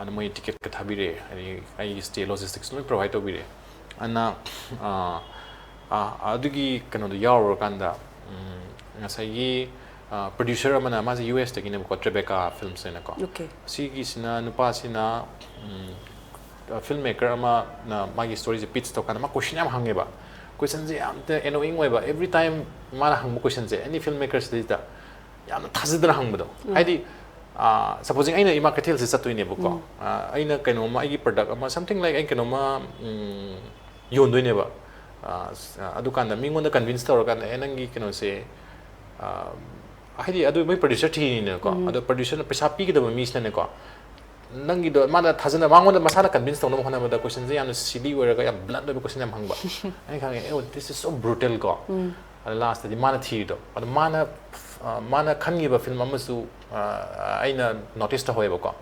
ꯑꯗꯨ ꯃꯣꯏ ꯇꯤꯀꯦꯠꯀ ꯊꯥꯕꯤꯔꯛꯑꯦ, ꯍꯥꯏꯗꯤ ꯑꯩꯒꯤ ꯁ꯭ꯇꯦ, ꯂꯣꯖꯤꯁꯇꯤꯛꯁ ꯂꯣꯏ ꯄ꯭ꯔꯣꯚꯥꯏꯠ ꯇꯧꯕꯤꯔꯛꯑꯦ꯫ ꯑꯗꯨꯅ, ꯑ, ꯑ, ꯑꯗꯨꯒꯤ ꯀꯩꯅꯣꯗꯣ ꯌꯥꯎꯔꯨꯔꯀꯥꯟꯗ, ꯎꯝ, ꯉꯁꯥꯏꯒꯤ, ꯑ, ꯄ꯭ꯔꯣꯗ꯭ꯌꯨꯁꯔ ꯑꯃꯅ, ꯃꯥꯁꯦ ꯌꯨ ꯑꯦꯁꯇꯒꯤꯅꯦꯕꯀꯣ, ꯇ꯭ꯔꯦꯕꯦꯀꯥ ꯐꯤꯜꯝꯁ ꯍꯥꯏꯅꯀꯣ꯫ Okay. ꯁꯤꯒꯤꯁꯤꯅ, ꯅꯨꯄꯥꯁꯤꯅ, ꯎꯝ, ꯐꯤꯜꯝ ꯃꯦꯀꯔ ꯑꯃꯅ ꯃꯥꯒꯤ ꯁ꯭ꯇꯣꯔꯤꯁꯦ ꯄꯤꯠꯆ ꯇꯧꯔꯀꯥꯟꯗ ꯃꯥ ꯀꯣꯏꯁꯟ ꯌꯥꯝ ꯍꯪꯉꯦꯕ꯫ ꯀꯣꯏꯁꯟꯁꯦ ꯌꯥꯝ ꯑꯦꯅꯣꯌꯤꯡ ꯑꯣꯏꯕ꯫ Every time ꯃꯥꯅ ꯍꯪꯕ ꯀꯣꯏꯁꯟꯁꯦ, ꯑꯦꯅꯤ ꯐꯤꯜꯝ ꯃꯦꯀꯔꯁꯤꯗꯩꯗ ꯌꯥꯝꯅ ꯊꯥꯖꯗꯅ ꯍꯪꯕꯗꯣ꯫ ꯍꯥꯏꯗꯤ, ꯑ, supposing ꯑꯩꯅ ꯏꯃꯥ ꯀꯩꯊꯦꯜꯁꯦ ꯆꯠꯇꯣꯏꯅꯦꯕꯀꯣ꯫ ꯑ, ꯑꯩꯅ ꯀꯩꯅꯣꯝꯃ, ꯑꯩꯒꯤ ꯄ꯭ꯔꯗꯛ ꯑꯃ, something like ꯑꯩ ꯀꯩꯅꯣꯝꯃ, ꯎꯝ, ꯌꯣꯟꯗꯣꯏꯅꯦꯕ꯫ ꯑ, ꯑꯗꯨꯀꯥꯟꯗ ꯃꯤꯉꯣꯟꯗ ꯀꯟꯚꯤꯟꯁ ꯇꯧꯔꯀꯥꯟꯗ, "ꯑꯦ, ꯅꯪꯒꯤ ꯀꯩꯅꯣꯁꯦ", ꯑ, ꯍꯥꯏꯗꯤ ꯑꯗꯨ ꯃꯣꯏ ꯄ꯭ꯔꯣꯗ꯭ꯌꯨꯁꯔ ꯊꯤꯔꯤꯅꯤꯅꯀꯣ꯫ ꯑꯗꯣ ꯄ꯭ꯔꯣꯗ꯭ꯌꯨꯁꯔꯅ ꯄꯩꯁꯥ ꯄꯤꯒꯗꯕ ꯃꯤꯁꯤꯅꯅꯦꯀꯣ, ꯅꯪꯒꯤꯗꯣ ꯃꯥꯅ ꯊꯥꯖꯅ, ꯃꯉꯣꯟꯗ ꯃꯁꯥꯅ ꯀꯟꯚꯤꯟꯁ ꯇꯧꯅꯕ ꯍꯣꯠꯅꯕꯗ ꯀꯣꯏꯁꯟꯁꯦ ꯌꯥꯝꯅ ꯁꯤꯂꯤ ꯑꯣꯏꯔꯒ ꯌꯥꯝ ꯕ꯭ꯂꯟꯠ ꯑꯣꯏꯕ ꯀꯣꯏꯁꯟ ꯌꯥꯝ ꯍꯪꯕ꯫ ꯑꯩꯅ ꯈꯪꯉꯦ, "ꯑꯦ, this is so brutal" ꯀꯣ꯫ ꯑꯗ ꯂꯥꯁꯇꯗꯤ ꯃꯥꯅ ꯊꯤꯔꯤꯗꯣ, ꯑꯗꯣ ꯃꯥꯅ, ꯑ, ꯃꯥꯅ ꯈꯟꯈꯤꯕ ꯐꯤꯜꯝ ꯑꯃꯁꯨ, ꯑ, ꯑꯩꯅ ꯅꯣꯇꯤꯁ ꯇꯧꯍꯧꯋꯦꯕꯀꯣ꯫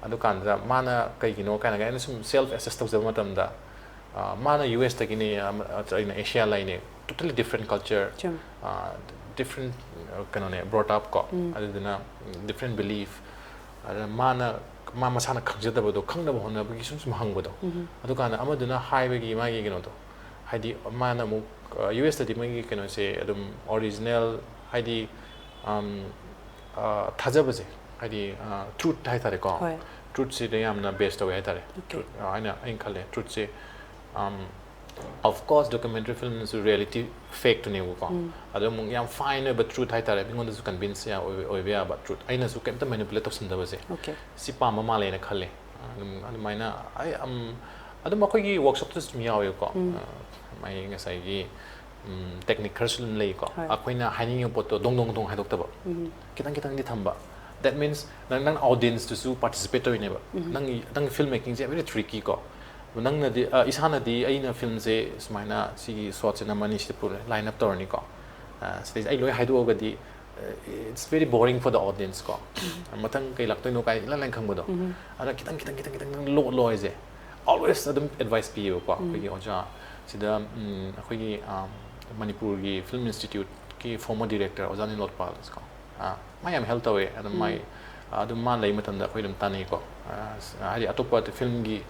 ꯑꯗꯨꯀꯥꯟꯗ ꯃꯥꯅ ꯀꯩꯒꯤꯅꯣ ꯀꯥꯏꯅꯒ ꯑꯩꯅ ꯁꯨꯝ ꯁꯦꯜꯐ ꯑꯦꯁꯦꯁ ꯇꯧꯖꯕ ꯃꯇꯝꯗ, ꯑ, ꯃꯥꯅ ꯌꯨ ꯑꯦꯁꯇꯒꯤꯅꯦ, ꯑꯃ-, ꯑꯩꯅ ꯑꯦꯁꯤꯌꯥ ꯂꯩꯅꯦ, totally different culture, ꯆꯨꯝ different ꯀꯩꯅꯣꯅꯦ, brought up ꯀꯣ, ꯑꯗꯨꯗꯨꯅ different belief, ꯑꯗ ꯃꯥꯅ, ꯃꯥ ꯃꯁꯥꯅ ꯈꯪꯖꯗꯕꯗꯣ ꯈꯪꯅꯕ ꯍꯣꯠꯅꯕꯒꯤ ꯁꯨꯝ ꯁꯨꯝ ꯍꯪꯕꯗꯣ, ꯑꯗꯨꯀꯥꯟꯗ ꯑꯃꯗꯨꯅ ꯍꯥꯏꯕꯒꯤ ꯃꯥꯒꯤ ꯀꯩꯅꯣꯗꯣ, ꯍꯥꯏꯗꯤ ꯃꯥꯅ ꯑꯃꯨꯛ, ꯌꯨ ꯑꯦꯁꯇꯗꯤ ꯃꯣꯏꯒꯤ ꯀꯩꯅꯣꯁꯦ ꯑꯗꯨꯝ original, ꯍꯥꯏꯗꯤ, ꯑꯝ, ꯑ, ꯊꯥꯖꯕꯁꯦ, ꯍꯥꯏꯗꯤ, truth ꯍꯥꯏꯇꯥꯔꯦꯀꯣ, ꯍꯣꯏ truthꯁꯤꯗ ꯌꯥꯝꯅ base ꯇꯧꯋꯦ ꯍꯥꯏꯇꯥꯔꯦ. Okay. Truth, ꯑ, ꯑꯩꯅ, ꯑꯩꯅ ꯈꯜꯂꯦ, truthꯁꯦ, um, of course documentary filmꯁꯨ reality factꯅꯦꯕꯀꯣ, ꯑꯗꯣ ꯑꯃꯨꯛ ꯌꯥꯝ fine ꯑꯣꯏꯕ truth ꯍꯥꯏꯇꯥꯔꯦ, ꯃꯤꯉꯣꯟꯗꯁꯨ convince ꯌꯥ-, ꯑꯣꯏꯕ, ꯑꯣꯏꯕ ꯌꯥꯕ truth, ꯑꯩꯅꯁꯨ ꯀꯩꯝꯇ manipulate ꯇꯧꯁꯟꯗꯕꯁꯦ, Okay. ꯁꯤ ꯄꯥꯝꯕ ꯃꯥꯜꯂꯦꯅ ꯈꯜꯂꯦ. ꯑꯗꯨꯝ ꯑꯗꯨꯃꯥꯏꯅ ꯑꯩ, um, ꯑꯗꯨꯝ ꯑꯩꯈꯣꯏꯒꯤ workshopꯇꯁꯨ ꯑꯗꯨꯝ ꯌꯥꯎꯋꯦꯕꯀꯣ. ꯑ, ꯃꯥꯒꯤ ꯉꯁꯥꯏꯒꯤ, ꯎꯝ, technique ꯈꯔꯁꯨ ꯑꯗꯨꯝ ꯂꯩꯀꯣ. ꯍꯣꯏ. ꯑꯩꯈꯣꯏꯅ ꯍꯥꯏꯅꯤꯡꯉꯤꯕ ꯄꯣꯠꯇꯣ ꯗꯣꯡ ꯗꯣꯡ ꯗꯣꯡ ꯍꯥꯏꯗꯣꯛꯇꯕ, ꯎꯝ ꯈꯤꯇꯪ ꯈꯤꯇꯪꯗꯤ ꯊꯝꯕ. That means ꯅꯪ, ꯅꯪ audienceꯇꯨꯁꯨ participate ꯇꯧꯔꯤꯅꯦꯕ. ꯅꯪꯒꯤ, ꯅꯪꯒꯤ film makingꯁꯦ very tricky ꯀꯣ. ꯅꯪꯅꯗꯤ, ꯑ, ꯏꯁꯥꯅꯗꯤ ꯑꯩꯅ filmꯁꯦ ꯁꯨꯃꯥꯏꯅ ꯁꯤꯒꯤ shotꯁꯦ ꯅꯝꯃꯅꯤ, ꯁꯤꯗ ꯄꯨꯔꯦ, line up ꯇꯧꯔꯅꯤꯀꯣ. ꯑ, ꯁꯤꯗꯩꯁꯤ ꯑꯩ ꯂꯣꯏ ꯍꯥꯏꯗꯣꯛꯑꯒꯗꯤ, uh, it's very boring for the audience ꯀꯣ. ꯃꯊꯪ ꯀꯩ ꯂꯥꯛꯇꯣꯏꯅꯣ ꯀꯥꯏ ꯏꯂꯥꯏ ꯂꯥꯏ ꯈꯪꯕꯗꯣ. ꯑꯗꯣ ꯈꯤꯇꯪ ꯈꯤꯇꯪ ꯈꯤꯇꯪ ꯈꯤꯇꯪ ꯈꯤꯇꯪ ꯂꯣꯠꯂꯣ ꯍꯥꯏꯁꯦ always ꯑꯗꯨꯝ advice ꯄꯤꯌꯦꯕꯀꯣ ꯑꯩꯈꯣꯏꯒꯤ ꯑꯣꯖꯥ. ꯁꯤꯗ, ꯎꯝ, ꯑꯩꯈꯣꯏꯒꯤ, ꯑ, ꯃꯅꯤꯄꯨꯔꯒꯤ film instituteꯀꯤ former director ꯑꯣꯖꯥ ꯅꯤꯂꯣꯠꯄꯥꯜ ꯀꯣ. ꯑ, ꯃꯥ ꯌꯥꯝ help ꯇꯧꯋꯦ꯫ ꯑꯗꯨꯝ ꯃꯥꯏ, ꯑ, ꯑꯗꯨꯝ ꯃꯥ ꯂꯩ ꯃꯇꯝꯗ ꯑꯩꯈꯣꯏ ꯑꯗꯨꯝ ꯇꯥꯟꯅꯩꯀꯣ. ꯑ, ꯍꯥꯏꯗꯤ ꯑꯇꯣꯞꯄ filmꯒꯤ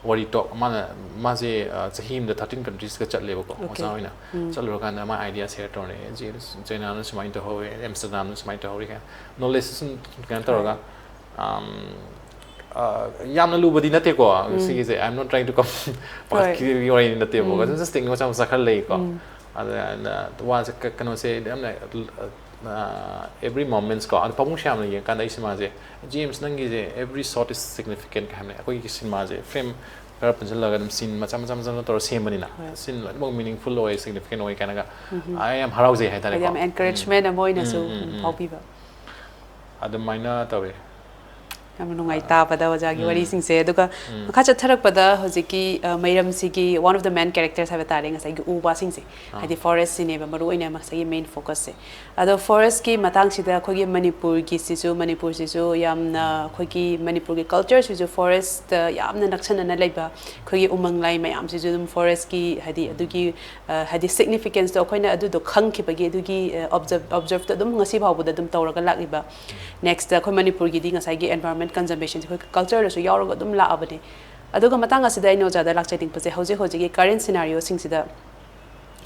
ꯋꯥꯔꯤ talk, ꯃꯥꯅ, ꯃꯥꯁꯦ, ꯑ, ꯆꯍꯤ ꯑꯃꯗ thirteen countriesꯀ ꯆꯠꯂꯦꯕꯀꯣ, Okay. ꯑꯣꯖꯥ ꯑꯣꯏꯅ. ꯎꯝ. ꯆꯠꯂꯨꯔꯀꯥꯟꯗ ꯃꯥ idea share ꯇꯧꯔꯛꯑꯦ, "ꯆꯦ, ꯆꯥꯏꯅꯥꯗ ꯁꯨꯃꯥꯏꯅ ꯇꯧꯍꯧꯋꯦ, ꯑꯦꯝꯁꯇꯔꯗꯥꯝꯗ ꯁꯨꯃꯥꯏꯅ ꯇꯧꯍꯧꯔꯤ" ꯀꯥꯏꯅ knowledge ꯁꯨꯝ ꯀꯩꯅꯣ ꯇꯧꯔꯒ, um, ꯑ, ꯌꯥꯝꯅ ꯂꯨꯕꯗꯤ ꯅꯠꯇꯦꯀꯣ ꯁꯤꯒꯤꯁꯦ. I'm not trying to come ꯄꯥꯈꯠꯈꯤꯕꯒꯤ ꯋꯥꯔꯤ ꯅꯠꯇꯦꯕꯀꯣ. ꯎꯝ. Just technique ꯃꯆꯥ ꯃꯆꯥ ꯈꯔ ꯂꯩꯀꯣ. ꯎꯝ. ꯑꯗ, ꯑꯗ ꯋꯥꯁꯦ ꯀ-, ꯀꯩꯅꯣꯁꯦ ꯌꯥꯝꯅ, ꯑ, every moments ꯀꯣ, ꯑꯗ ꯄꯥꯕꯨꯡ ꯁꯌꯥꯝꯅ ꯌꯦꯡꯉꯀꯥꯟꯗ ꯑꯩ ꯁꯤꯃꯥꯁꯦ, "James, ꯅꯪꯒꯤꯁꯦ every shot is significant" ꯀ ꯍꯥꯏꯕꯅꯦ꯫ ꯑꯩꯈꯣꯏꯒꯤ ꯁꯤꯅꯦꯃꯥꯁꯦ frame ꯈꯔ ꯄꯨꯟꯁꯤꯜꯂꯒ ꯑꯗꯨꯝ scene ꯃꯆꯥ ꯃꯆꯥ ꯃꯆꯥ ꯃꯆꯥ ꯇꯧꯔ ꯁꯦꯝꯕꯅꯤꯅ, ꯍꯣꯏ. Scene ꯂꯣꯏꯅꯃꯛ meaningful ꯑꯣꯏ, significant ꯑꯣꯏ ꯀꯥꯏꯅꯒ, I am ꯍꯔꯥꯎꯖꯩ ꯍꯥꯏꯇꯥꯔꯦꯀꯣ. ꯍꯥꯏꯗꯤ ꯌꯥꯝ encouragement ꯑꯃ ꯑꯣꯏꯅꯁꯨ ꯎꯝ, ꯎꯝ, ꯎꯝ. ꯐꯥꯎꯕꯤꯕ꯫ ꯑꯗꯨꯃꯥꯏꯅ ꯇꯧꯋꯦ꯫ ꯌꯥꯝꯅ ꯅꯨꯡꯉꯥꯏ ꯇꯥꯕꯗ ꯑꯣꯖꯥꯒꯤ ꯋꯥꯔꯤꯁꯤꯡꯁꯦ꯫ ꯑꯗꯨꯒ ꯃꯈꯥ ꯆꯠꯊꯔꯛꯄꯗ ꯍꯧꯖꯤꯛꯀꯤ, ꯑ, ꯃꯩꯔꯝꯁꯤꯒꯤ one of the main characters ꯍꯥꯏꯕ ꯇꯥꯔꯦ, ꯉꯁꯥꯏꯒꯤ ꯎ ꯋꯥꯁꯤꯡꯁꯦ, ꯍꯥꯏꯗꯤ forest ꯁꯤꯅꯦꯕ ꯃꯔꯨ ꯑꯣꯏꯅ ꯉꯁꯥꯏꯒꯤ main focus ꯁꯦ꯫ ꯑꯗꯣ forest ꯀꯤ ꯃꯇꯥꯡꯁꯤꯗ ꯑꯩꯈꯣꯏꯒꯤ ꯃꯅꯤꯄꯨꯔꯒꯤꯁꯤꯁꯨ, ꯃꯅꯤꯄꯨꯔꯁꯤꯁꯨ ꯌꯥꯝꯅ, ꯑꯩꯈꯣꯏꯒꯤ ꯃꯅꯤꯄꯨꯔꯒꯤ culture ꯁꯤꯁꯨ forest ꯇ ꯌꯥꯝꯅ ꯅꯛꯁꯟꯅꯅ ꯂꯩꯕ, ꯑꯩꯈꯣꯏꯒꯤ ꯎꯃꯪ ꯂꯥꯏ ꯃꯌꯥꯝꯁꯤꯁꯨ ꯑꯗꯨꯝ forest ꯀꯤ, ꯍꯥꯏꯗꯤ ꯑꯗꯨꯒꯤ, ꯑ, ꯍꯥꯏꯗꯤ significance ꯇꯣ ꯑꯩꯈꯣꯏꯅ ꯑꯗꯨꯗꯣ ꯈꯪꯈꯤꯕꯒꯤ ꯑꯗꯨꯒꯤ, ꯑ, observe, observe ꯇꯣ ꯑꯗꯨꯝ ꯉꯁꯤ ꯐꯥꯎꯕꯗ ꯑꯗꯨꯝ ꯇꯧꯔꯒ ꯂꯥꯛꯂꯤꯕ꯫ Next ꯑꯩꯈꯣꯏ ꯃꯅꯤꯄꯨꯔꯒꯤꯗꯤ ꯉꯁꯥꯏꯒꯤ environment conservation ꯁꯦ ꯑꯩꯈꯣꯏ culture ꯗꯁꯨ ꯌꯥꯎꯔꯒ ꯑꯗꯨꯝ ꯂꯥꯛꯑꯕꯅꯦ꯫ ꯑꯗꯨꯒ ꯃꯇꯥꯡ ꯑꯁꯤꯗ ꯑꯩꯅ ꯑꯣꯖꯥꯗ ꯂꯥꯛꯆꯅꯤꯡꯕꯁꯦ, ꯍꯧꯖꯤꯛ ꯍꯧꯖꯤꯛꯀꯤ current scenario ꯁꯤꯡꯁꯤꯗ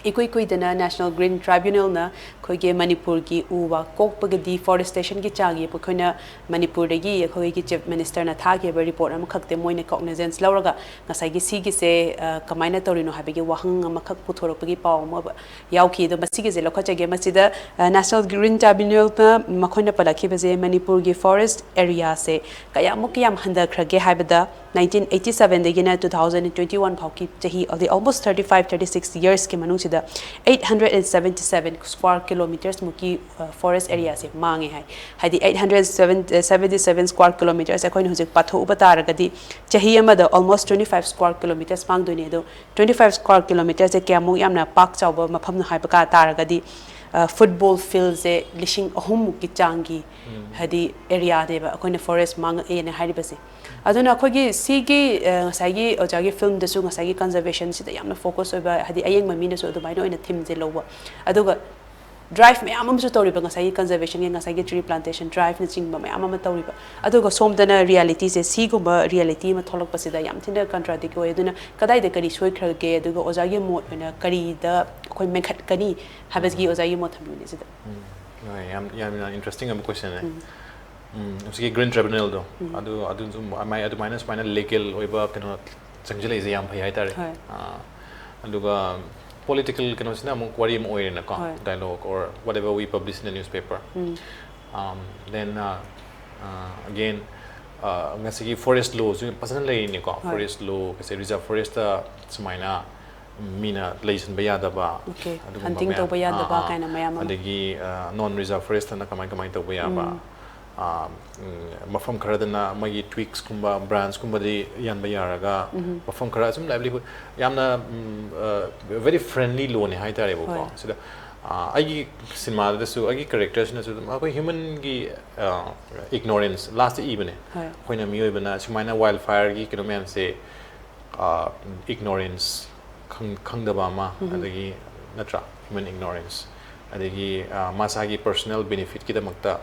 ꯏꯀꯨꯏ ꯀꯨꯏꯗꯅ National Green Tribunal ꯅ ꯑꯩꯈꯣꯏꯒꯤ ꯃꯅꯤꯄꯨꯔꯒꯤ ꯎ ꯋꯥ ꯀꯣꯛꯄꯒꯤ deforestation ꯒꯤ ꯆꯥꯡꯒꯤ ꯑꯩꯈꯣꯏꯅ ꯃꯅꯤꯄꯨꯔꯗꯒꯤ ꯑꯩꯈꯣꯏꯒꯤ Chief Minister ꯅ ꯊꯥꯈꯤꯕ report ꯑꯃꯈꯛꯇ ꯃꯣꯏꯅ cognizance ꯂꯧꯔꯒ ꯉꯁꯥꯏꯒꯤ ꯁꯤꯒꯤꯁꯦ, ꯑ, ꯀꯃꯥꯏꯅ ꯇꯧꯔꯤꯅꯣ ꯍꯥꯏꯕꯒꯤ ꯋꯥꯍꯪ ꯑꯃꯈꯛ ꯄꯨꯊꯣꯔꯛꯄꯒꯤ ꯄꯥꯎ ꯑꯃ ꯌꯥꯎꯈꯤ꯫ ꯑꯗꯣ ꯃꯁꯤꯒꯤꯁꯦ ꯂꯧꯈꯠꯆꯒꯦ꯫ ꯃꯁꯤꯗ, ꯑ, National Green Tribunal ꯅ ꯃꯈꯣꯏꯅ ꯄꯜꯂꯛꯈꯤꯕꯁꯦ ꯃꯅꯤꯄꯨꯔꯒꯤ forest area ꯁꯦ ꯀꯌꯥꯃꯨꯛ ꯀꯌꯥꯝ ꯍꯟꯊꯈ꯭ꯔꯒꯦ ꯍꯥꯏꯕꯗ, nineteen eighty seven ꯗꯒꯤꯅ two thousand twenty one ꯐꯥꯎꯒꯤ ꯆꯍꯤ, ꯑꯗꯩ almost thirty five, thirty six years ꯀꯤ ꯃꯅꯨꯡꯁꯤꯗ eight hundred and seventy seven square kilometers ꯃꯨꯛꯀꯤ, ꯑ, forest area ꯁꯦ ꯃꯥꯡꯉꯦ ꯍꯥꯏ꯫ ꯍꯥꯏꯗꯤ eight hundred seventy seven square kilometers ꯑꯩꯈꯣꯏꯅ ꯍꯧꯖꯤꯛ ꯄꯥꯊꯣꯛꯎꯕ ꯇꯥꯔꯒꯗꯤ ꯆꯍꯤ ꯑꯃꯗ almost twenty five square kilometers ꯃꯥꯡꯗꯣꯏꯅꯦ꯫ ꯑꯗꯣ twenty five square kilometers ꯁꯦ ꯀꯌꯥꯃꯨꯛ ꯌꯥꯝꯅ ꯄꯥꯛ ꯆꯥꯎꯕ ꯃꯐꯝꯅꯣ ꯍꯥꯏꯕ ꯀꯥ ꯇꯥꯔꯒꯗꯤ, ꯑ, football field ꯁꯦ ꯂꯤꯁꯤꯡ ꯑꯍꯨꯝ ꯃꯨꯛꯀꯤ ꯆꯥꯡꯒꯤ, ꯍꯥꯏꯗꯤ area ꯅꯦꯕ ꯑꯩꯈꯣꯏꯅ forest ꯃꯥꯡꯉꯛꯑꯦꯅ ꯍꯥꯏꯔꯤꯕꯁꯦ꯫ ꯑꯗꯨꯅ ꯑꯩꯈꯣꯏꯒꯤ ꯁꯤꯒꯤ, ꯑ, ꯉꯁꯥꯏꯒꯤ ꯑꯣꯖꯥꯒꯤ film ꯗꯁꯨ ꯉꯁꯥꯏꯒꯤ conservation ꯁꯤꯗ ꯌꯥꯝꯅ focus ꯑꯣꯏꯕ, ꯍꯥꯏꯗꯤ ꯑꯌꯦꯡꯕ ꯃꯤꯅꯁꯨ ꯑꯗꯨꯃꯥꯏꯅ ꯑꯣꯏꯅ theme ꯁꯦ ꯂꯧꯕ꯫ ꯑꯗꯨꯒ drive ꯃꯌꯥꯝ ꯑꯃꯁꯨ ꯇꯧꯔꯤꯕ, ꯉꯁꯥꯏꯒꯤ conservation ꯒꯤ, ꯉꯁꯥꯏꯒꯤ tree plantation drive ꯅꯆꯤꯡꯕ ꯃꯌꯥꯝ ꯑꯃ ꯇꯧꯔꯤꯕ꯫ ꯑꯗꯨꯒ ꯁꯣꯝꯗꯅ reality ꯁꯦ, ꯁꯤꯒꯨꯝꯕ reality ꯑꯃ ꯊꯣꯛꯂꯛꯄꯁꯤꯗ ꯌꯥꯝ ꯊꯤꯅ contradict ꯑꯣꯏ꯫ ꯑꯗꯨꯅ ꯀꯗꯥꯏꯗ ꯀꯔꯤ ꯁꯣꯏꯈ꯭ꯔꯒꯦ, ꯑꯗꯨꯒ ꯑꯣꯖꯥꯒꯤ ꯃꯣꯠ ꯑꯣꯏꯅ ꯀꯔꯤꯗ ꯑꯩꯈꯣꯏ ꯃꯦꯟꯈꯠꯀꯅꯤ ꯍꯥꯏꯕꯒꯤ ꯑꯣꯖꯥꯒꯤ ꯃꯣꯠ ꯊꯝꯕꯤꯌꯨꯅꯦ ꯁꯤꯗ꯫ ꯍꯣꯏ, ꯌꯥꯝ, ꯌꯥꯝꯅ interesting ꯑꯣꯏꯕ question ꯅꯦ꯫ ꯎꯝ, ꯍꯧꯖꯤꯛꯀꯤ Green Tribunal ꯗꯣ, ꯑꯗꯨ, ꯑꯗꯨ ꯑꯗꯨꯝ, ꯑꯃꯥꯏ-, ꯑꯗꯨꯃꯥꯏꯅ ꯁꯨꯃꯥꯏꯅ legal ꯑꯣꯏꯕ ꯀꯩꯅꯣ ꯆꯪꯁꯤꯜꯂꯛꯏꯁꯦ ꯌꯥꯝ ꯐꯩ ꯍꯥꯏꯇꯥꯔꯦ꯫ ꯍꯣꯏ꯫ ꯑꯥ, ꯑꯗꯨꯒ political ꯀꯩꯅꯣꯁꯤꯅ ꯑꯃꯨꯛ ꯋꯥꯔꯤ ꯑꯃ ꯑꯣꯏꯔꯦꯅꯀꯣ, ꯍꯣꯏ꯫ Dialogue or whatever we publish in the newspaper. Um, then, uh, uh, again, uh, ꯉꯁꯤꯒꯤ forest law ꯁꯨ ꯐꯖꯅ ꯂꯩꯔꯤꯅꯤꯀꯣ, ꯍꯣꯏ꯫ Forest law ꯀꯁꯦ, reserve forest ꯇ ꯁꯨꯃꯥꯏꯅ ꯃꯤꯅ ꯂꯩꯁꯤꯟꯕ ꯌꯥꯗꯕ, Okay. ꯑꯗꯨꯒꯨꯝꯕ Hunting ꯃꯌꯥꯝ꯫ ꯇꯧꯕ ꯌꯥꯗꯕ ꯑꯥ, ꯑꯥ꯫ ꯀꯥꯏꯅ ꯃꯌꯥꯝ ꯑꯃ꯫ ꯑꯗꯒꯤ, ꯑ, non reserve forest ꯇꯅ ꯀꯃꯥꯏ ꯀꯃꯥꯏ ꯇꯧꯕ ꯌꯥꯕ, ꯑꯥ, ꯎꯝ, ꯃꯐꯝ ꯈꯔꯗꯅ ꯃꯣꯏꯒꯤ twigsꯀꯨꯝꯕ branchꯀꯨꯝꯕꯗꯤ ꯌꯥꯟꯕ ꯌꯥꯔꯒ, ꯃꯐꯝ ꯈꯔ ꯑꯁꯨꯝ livelihood ꯌꯥꯝꯅ, ꯎꯝ, ꯑ, very friendly lawꯅꯦ ꯍꯥꯏꯇꯥꯔꯦꯕꯀꯣ꯫ ꯍꯣꯏ꯫ ꯁꯤꯗ, ꯑ, ꯑꯩꯒꯤ ꯁꯤꯅꯦꯃꯥꯗꯁꯨ ꯑꯩꯒꯤ characterꯁꯤꯅꯁꯨ ꯑꯗꯨꯝ ꯑꯩꯈꯣꯏ humanꯒꯤ, ꯑ, ignorance lastꯇ ꯏꯕꯅꯦ꯫ ꯍꯣꯏ꯫ ꯑꯩꯈꯣꯏꯅ ꯃꯤꯑꯣꯏꯕꯅ ꯁꯨꯃꯥꯏꯅ wildfireꯒꯤ ꯀꯩꯅꯣ ꯃꯌꯥꯝꯁꯦ, ꯑ, ignorance, ꯈꯪ-, ꯈꯪꯗꯕ ꯑꯃ, ꯑꯗꯒꯤ, ꯅꯠꯇ꯭ꯔꯥ, human ignorance, ꯑꯗꯒꯤ, ꯑ, ꯃꯁꯥꯒꯤ personal benefitꯀꯤꯗꯃꯛꯇ,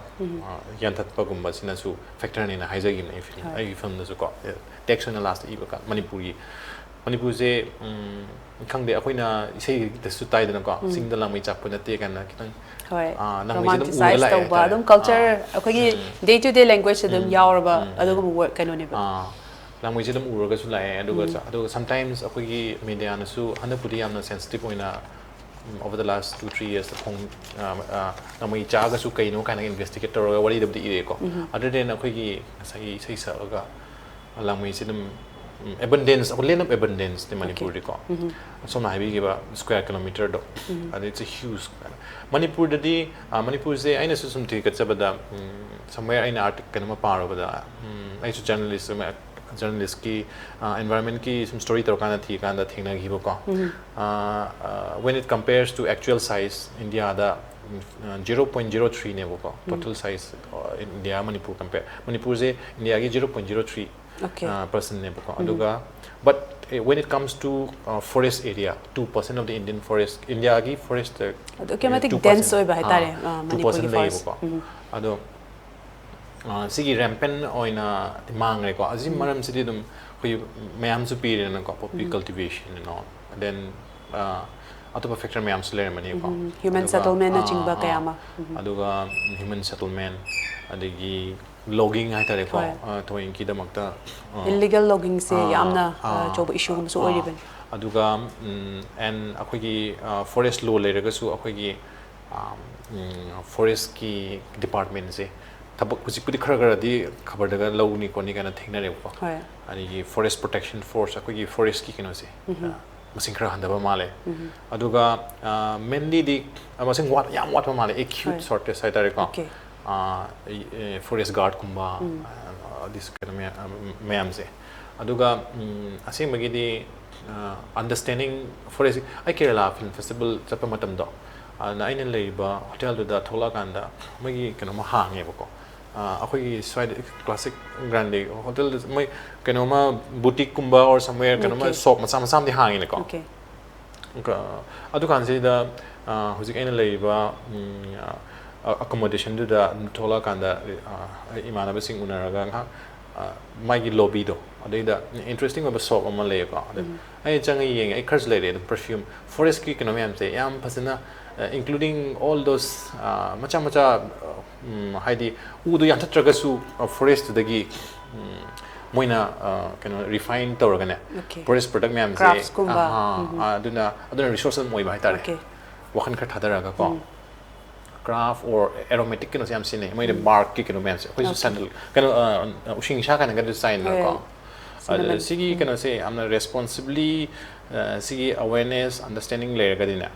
ꯑ, ꯌꯥꯟꯊꯠꯄꯒꯨꯝꯕꯁꯤꯅꯁꯨ factorꯅꯦꯅ ꯍꯥꯏꯖꯒꯤꯕꯅꯦ ꯑꯩ film, ꯍꯣꯏ꯫ ꯑꯩꯒꯤ filmꯗꯁꯨ ꯀꯣ꯫ Text ꯑꯣꯏꯅ lastꯇ ꯏꯕ ꯀꯥꯟ ꯃꯅꯤꯄꯨꯔꯒꯤ, ꯃꯅꯤꯄꯨꯔꯁꯦ, ꯎꯝ, ꯈꯪꯗꯦ, ꯑꯩꯈꯣꯏꯅ ꯏꯁꯩꯗꯁꯨ ꯇꯥꯏꯗꯅꯀꯣ, ꯎꯝ꯫ "ꯆꯤꯡꯗ ꯂꯥꯡꯃꯩ ꯆꯥꯛꯄ ꯅꯠꯇꯦ" ꯀꯥꯏꯅ ꯈꯤꯇꯪ, ꯍꯣꯏ꯫ ꯑꯥ, ꯂꯥꯡꯃꯩꯁꯦ ꯑꯗꯨꯝ ꯎꯔꯒ romanticize ꯂꯥꯛꯑꯦ ꯇꯧꯕ, ꯍꯥꯏꯇꯥꯔꯦ꯫ ꯑꯗꯨꯝ culture, ꯑꯥ꯫ ꯑꯩꯈꯣꯏꯒꯤ ꯎꯝ꯫ Day to day languageꯇ ꯑꯗꯨꯝ ꯎꯝ꯫ ꯌꯥꯎꯔꯕ ꯎꯝ, ꯎꯝ꯫ ꯑꯗꯨꯒꯨꯝꯕ word ꯀꯩꯅꯣꯅꯦꯕ꯫ ꯑꯥ, ꯂꯥꯡꯃꯩꯁꯦ ꯑꯗꯨꯝ ꯎꯔꯒꯁꯨ ꯂꯥꯛꯑꯦ, ꯑꯗꯨꯒ ꯎꯝ꯫ ꯆ-, ꯑꯗꯨꯒ sometimes ꯑꯩꯈꯣꯏꯒꯤ mediaꯅꯁꯨ ꯍꯟꯗꯛꯄꯨꯗꯤ ꯌꯥꯝꯅ sensitive ꯑꯣꯏꯅ, ꯎꯝ, over the last two, three yearsꯇ ꯐꯣꯡ-, ꯑꯥ, ꯑꯥ, ꯂꯥꯡꯃꯩ ꯆꯥꯛꯑꯒꯁꯨ ꯀꯩꯅꯣ ꯀꯥꯏꯅ investigate ꯇꯧꯔꯒ ꯋꯥꯔꯤꯗꯕꯨꯗꯤ ꯏꯔꯛꯑꯦꯀꯣ꯫ ꯎꯝ꯫ Other than ꯑꯩꯈꯣꯏꯒꯤ ꯉꯁꯥꯏꯒꯤ ꯏꯁꯩ ꯁꯛꯑꯒ ꯂꯥꯡꯃꯩꯁꯦ ꯑꯗꯨꯝ, ꯎꯝ, abundanceꯅꯦ, land of abundanceꯅꯦ Okay꯫ ꯃꯅꯤꯄꯨꯔꯗꯤꯀꯣ꯫ ꯎꯝ꯫ ꯁꯣꯝꯅ ꯍꯥꯏꯕꯤꯈꯤꯕ square kilometerꯗꯣ, ꯎꯝ꯫ ꯑꯗꯩ it's a huge, ꯃꯅꯤꯄꯨꯔꯗꯗꯤ, ꯑ, ꯃꯅꯤꯄꯨꯔꯁꯦ ꯑꯩꯅꯁꯨ ꯁꯨꯝ ꯊꯤꯒꯠꯆꯕꯗ, ꯎꯝ, somewhere ꯑꯩꯅ article ꯀꯩꯅꯣꯝꯃ ꯄꯥꯔꯨꯕꯗ, ꯎꯝ, ꯑꯩꯁꯨ journalist ꯑꯃ, journalistꯀꯤ, ꯑ, environmentꯀꯤ ꯁꯨꯝ story ꯇꯧꯔꯀꯥꯟꯗ ꯊꯤꯀꯥꯟꯗ ꯊꯦꯡꯅꯈꯤꯕꯀꯣ꯫ ꯎꯝ꯫ ꯑ, ꯑ, when it compares to actual size, ꯏꯟꯗꯤꯌꯥꯗ, ꯎꯝ, ꯑ, zero point zero threeꯅꯦꯕꯀꯣ, ꯎꯝ꯫ Total size, ꯑ, ꯏꯟꯗꯤꯌꯥ ꯃꯅꯤꯄꯨꯔ compare, ꯃꯅꯤꯄꯨꯔꯁꯦ ꯏꯟꯗꯤꯌꯥꯒꯤ zero point zero three Okay꯫ ꯑ, percentꯅꯦꯕꯀꯣ꯫ ꯎꯝ꯫ ꯑꯗꯨꯒ, but, eh, when it comes to, uh, forest area, two percent of the Indian forest, ꯏꯟꯗꯤꯌꯥꯒꯤ forest, ꯑꯗꯨꯛꯀꯤ ꯃꯇꯤꯛ two percent, dense ꯑꯣꯏꯕ ꯍꯥꯏꯇꯥꯔꯦ, ꯑꯥ, ꯑ, ꯃꯅꯤꯄꯨꯔꯒꯤ ꯃꯅꯤꯄꯨꯔꯒꯤ forest꯫ ꯂꯩꯌꯦꯕꯀꯣ꯫ ꯎꯝ꯫ ꯑꯗꯣ, ꯑ, ꯁꯤꯒꯤ rampant ꯑꯣꯏꯅ ꯃꯥꯡꯉꯦꯀꯣ꯫ ꯑꯁꯤ ꯎꯝ꯫ ꯃꯔꯝꯁꯤꯗꯤ ꯑꯗꯨꯝ ꯑꯩꯈꯣꯏ ꯃꯌꯥꯝꯁꯨ ꯄꯤꯔꯦꯗꯅꯀꯣ, poppy um. Cultivation and all. Then, ꯑ, ꯑꯇꯣꯞꯄ factor ꯃꯌꯥꯝꯁꯨ ꯂꯩꯔꯝꯃꯅꯤꯀꯣ꯫ ꯎꯝ, human ꯑꯗꯨꯒ, settlementꯅꯆꯤꯡꯕ ꯑꯥ, ꯀꯌꯥ ꯑꯥ, ꯑꯃ꯫ ꯎꯝ꯫ ꯑꯗꯨꯒ human settlement, ꯑꯗꯒꯤ logging ꯍꯥꯏꯇꯥꯔꯦꯀꯣ, ꯍꯣꯏ꯫ ꯑ, ꯊꯑꯣꯏꯒꯤꯗꯃꯛꯇ, ꯑ, Illegal loggingꯁꯦ ꯑꯥ, ꯌꯥꯝꯅ, ꯑ, ꯑꯥ, ꯑꯆꯧꯕ issue ꯑꯃꯁꯨ ꯑꯥ, ꯑꯣꯏꯔꯤꯕꯅꯤ꯫ ꯑꯗꯨꯒ, ꯎꯝ, and ꯑꯩꯈꯣꯏꯒꯤ, ꯑ, forest law ꯂꯩꯔꯒꯁꯨ ꯑꯩꯈꯣꯏꯒꯤ, ꯑ, ꯎꯝ, forestꯀꯤ departmentꯁꯦ ꯊꯕꯛ ꯍꯧꯖꯤꯛꯄꯨꯗꯤ ꯈꯔ ꯈꯔꯗꯤ ꯈꯕꯔꯗꯒ ꯂꯧꯅꯤ ꯈꯣꯠꯅꯤ ꯀꯥꯏꯅ ꯊꯦꯡꯅꯔꯦꯕꯀꯣ꯫ ꯍꯣꯏ꯫ ꯑꯗꯒꯤ Forest Protection Force, ꯑꯩꯈꯣꯏꯒꯤ forestꯀꯤ ꯀꯩꯅꯣꯁꯦ, ꯎꯝ꯫ ꯑ, ꯃꯁꯤꯡ ꯈꯔ ꯍꯟꯊꯕ ꯃꯥꯜꯂꯦ꯫ ꯎꯝ꯫ ꯑꯗꯨꯒ, ꯑ, mainlyꯗꯤ, ꯑ, ꯃꯁꯤꯡ ꯋꯥꯠ-, ꯌꯥꯝ ꯋꯥꯠꯄ ꯃꯥꯜꯂꯦ, acute ꯍꯣꯏ꯫ Shortage ꯍꯥꯏꯇꯥꯔꯦꯀꯣ꯫ Okay꯫ ꯐꯣꯔꯦꯁ ꯒꯥꯔꯗꯀꯨꯝꯕ, ꯑꯗꯤꯁ ꯀꯩꯅꯣ ꯃꯌꯥꯝ, ꯃꯌꯥꯝꯁꯦ꯫ ꯑꯗꯨꯒ ꯎꯝ, ꯑꯁꯦꯡꯕꯒꯤꯗꯤ ꯑꯟꯗꯔꯁ꯭ꯇꯦꯟꯗꯤꯡ ꯐꯣꯔꯦꯁ, ꯑꯩ ꯀꯦꯔꯂꯥ ꯐꯤꯜꯝ ꯐꯦꯁꯇꯤꯚꯦꯜ ꯆꯠꯄ ꯃꯇꯝꯗꯣ, ꯑꯗꯨꯅ ꯑꯩꯅ ꯂꯩꯔꯤꯕ ꯍꯣꯇꯦꯜꯗꯨꯗ ꯊꯣꯛꯂꯛꯑꯀꯥꯟꯗ ꯃꯣꯏꯒꯤ ꯀꯩꯅꯣꯝꯃ ꯍꯥꯡꯉꯦꯕꯀꯣ꯫ ꯑ, ꯑꯩꯈꯣꯏꯒꯤ ꯁ꯭ꯋꯥꯏꯗ ꯀ꯭ꯂꯥꯁꯤꯛ ꯒ꯭ꯔꯥꯟꯗꯦ ꯍꯣꯇꯦꯜꯗ ꯃꯣꯏ ꯀꯩꯅꯣꯝꯃ ꯕꯨꯇꯤꯛꯀꯨꯝꯕ or somewhere ꯀꯩꯅꯣꯝꯃ Okay. ꯁꯣꯞ ꯃꯆꯥ ꯃꯆꯥ ꯑꯃꯗꯤ ꯍꯥꯡꯉꯤꯅꯀꯣ꯫ Okay. ꯑꯗꯨꯀꯥꯟꯁꯤꯗ, ꯑ, ꯍꯧꯖꯤꯛ ꯑꯩꯅ ꯂꯩꯔꯤꯕ, ꯎꯝ, ꯑ, ꯑꯦꯀꯣꯃꯣꯗꯦꯁꯟꯗꯨꯗ ꯑꯗꯨꯝ ꯊꯣꯛꯂꯛꯑꯀꯥꯟꯗ, ꯑ, ꯑꯩ ꯏꯃꯥꯟꯅꯕꯁꯤꯡ ꯎꯅꯔꯒ ꯉꯥꯏꯍꯥꯛ, ꯑ, ꯃꯥꯒꯤ ꯂꯣꯕꯤꯗꯣ, ꯑꯗꯩꯗ ꯏꯟꯇꯔꯦꯁꯇꯤꯡ ꯑꯣꯏꯕ ꯁꯣꯞ ꯑꯃ ꯂꯩꯌꯦꯀꯣ꯫ ꯑꯗ ꯎꯝ. ꯑꯩ ꯆꯪꯉ ꯌꯦꯡꯉꯦ, ꯑꯩ ꯈꯔꯁꯨ ꯂꯩꯔꯦ ꯑꯗꯨꯝ ꯄꯔꯐ꯭ꯌꯨꯝ, ꯐꯣꯔꯦꯁꯀꯤ ꯀꯩꯅꯣ ꯃꯌꯥꯝꯁꯦ ꯌꯥꯝ ꯐꯖꯅ, including all those, ꯑ, ꯃꯆꯥ ꯃꯆꯥ, ꯑ, ꯎꯝ, ꯍꯥꯏꯗꯤ ꯎꯗꯣ ꯌꯥꯟꯊꯠꯇ꯭ꯔꯒꯁꯨ, ꯑ, ꯐꯣꯔꯦꯁꯇꯨꯗꯒꯤ, ꯎꯝ, ꯃꯣꯏꯅ, ꯑ, ꯀꯩꯅꯣ ꯔꯤꯐꯥꯏꯟ ꯇꯧꯔꯒꯅꯦ, Okay. ꯐꯣꯔꯦꯁ ꯄ꯭ꯔꯗꯛ ꯃꯌꯥꯝꯁꯦ, Craftsꯀꯨꯝꯕ. ꯑꯍꯥ, ꯎꯝ. ꯑ, ꯑꯗꯨꯅ, ꯑꯗꯨꯅ ꯔꯤꯁꯣꯔꯁ ꯑꯗꯨꯝ ꯑꯣꯏꯕ ꯍꯥꯏꯇꯥꯔꯦ꯫ Okay. ꯋꯥꯈꯜ ꯈꯔ ꯊꯥꯗꯔꯒꯀꯣ꯫ ꯎꯝ. ꯀ꯭ꯔꯥꯐ ꯑꯣꯔ ꯑꯦꯔꯣꯃꯦꯇꯤꯛ ꯀꯩꯅꯣꯁꯦ ꯌꯥꯝ ꯁꯤꯖꯤꯟꯅꯩ, ꯃꯣꯏꯗ ꯎꯝ. ꯕꯥꯔꯛꯀꯤ ꯀꯩꯅꯣ ꯃꯌꯥꯝꯁꯦ꯫ ꯑꯩꯈꯣꯏꯁꯨ Okay. ꯁꯦꯟꯗꯜ, ꯀꯩꯅꯣ, ꯑ, ꯎꯁꯤꯡꯁꯥ ꯀꯥꯏꯅꯒꯗꯤ ꯆꯥꯏꯗꯅꯀꯣ꯫ ꯍꯣꯏ. ꯑꯗ Cinnamon. ꯁꯤꯒꯤ ꯎꯝ. ꯀꯩꯅꯣꯁꯦ ꯌꯥꯝꯅ ꯔꯦꯁꯄꯣꯟꯁꯤꯕꯂꯤ, ꯑ, ꯁꯤꯒꯤ ꯑꯋꯦꯔꯅꯦꯁ, ꯑꯟꯗꯔꯁ꯭ꯇꯦꯟꯗꯤꯡ ꯂꯩꯔꯒꯗꯤꯅꯦ,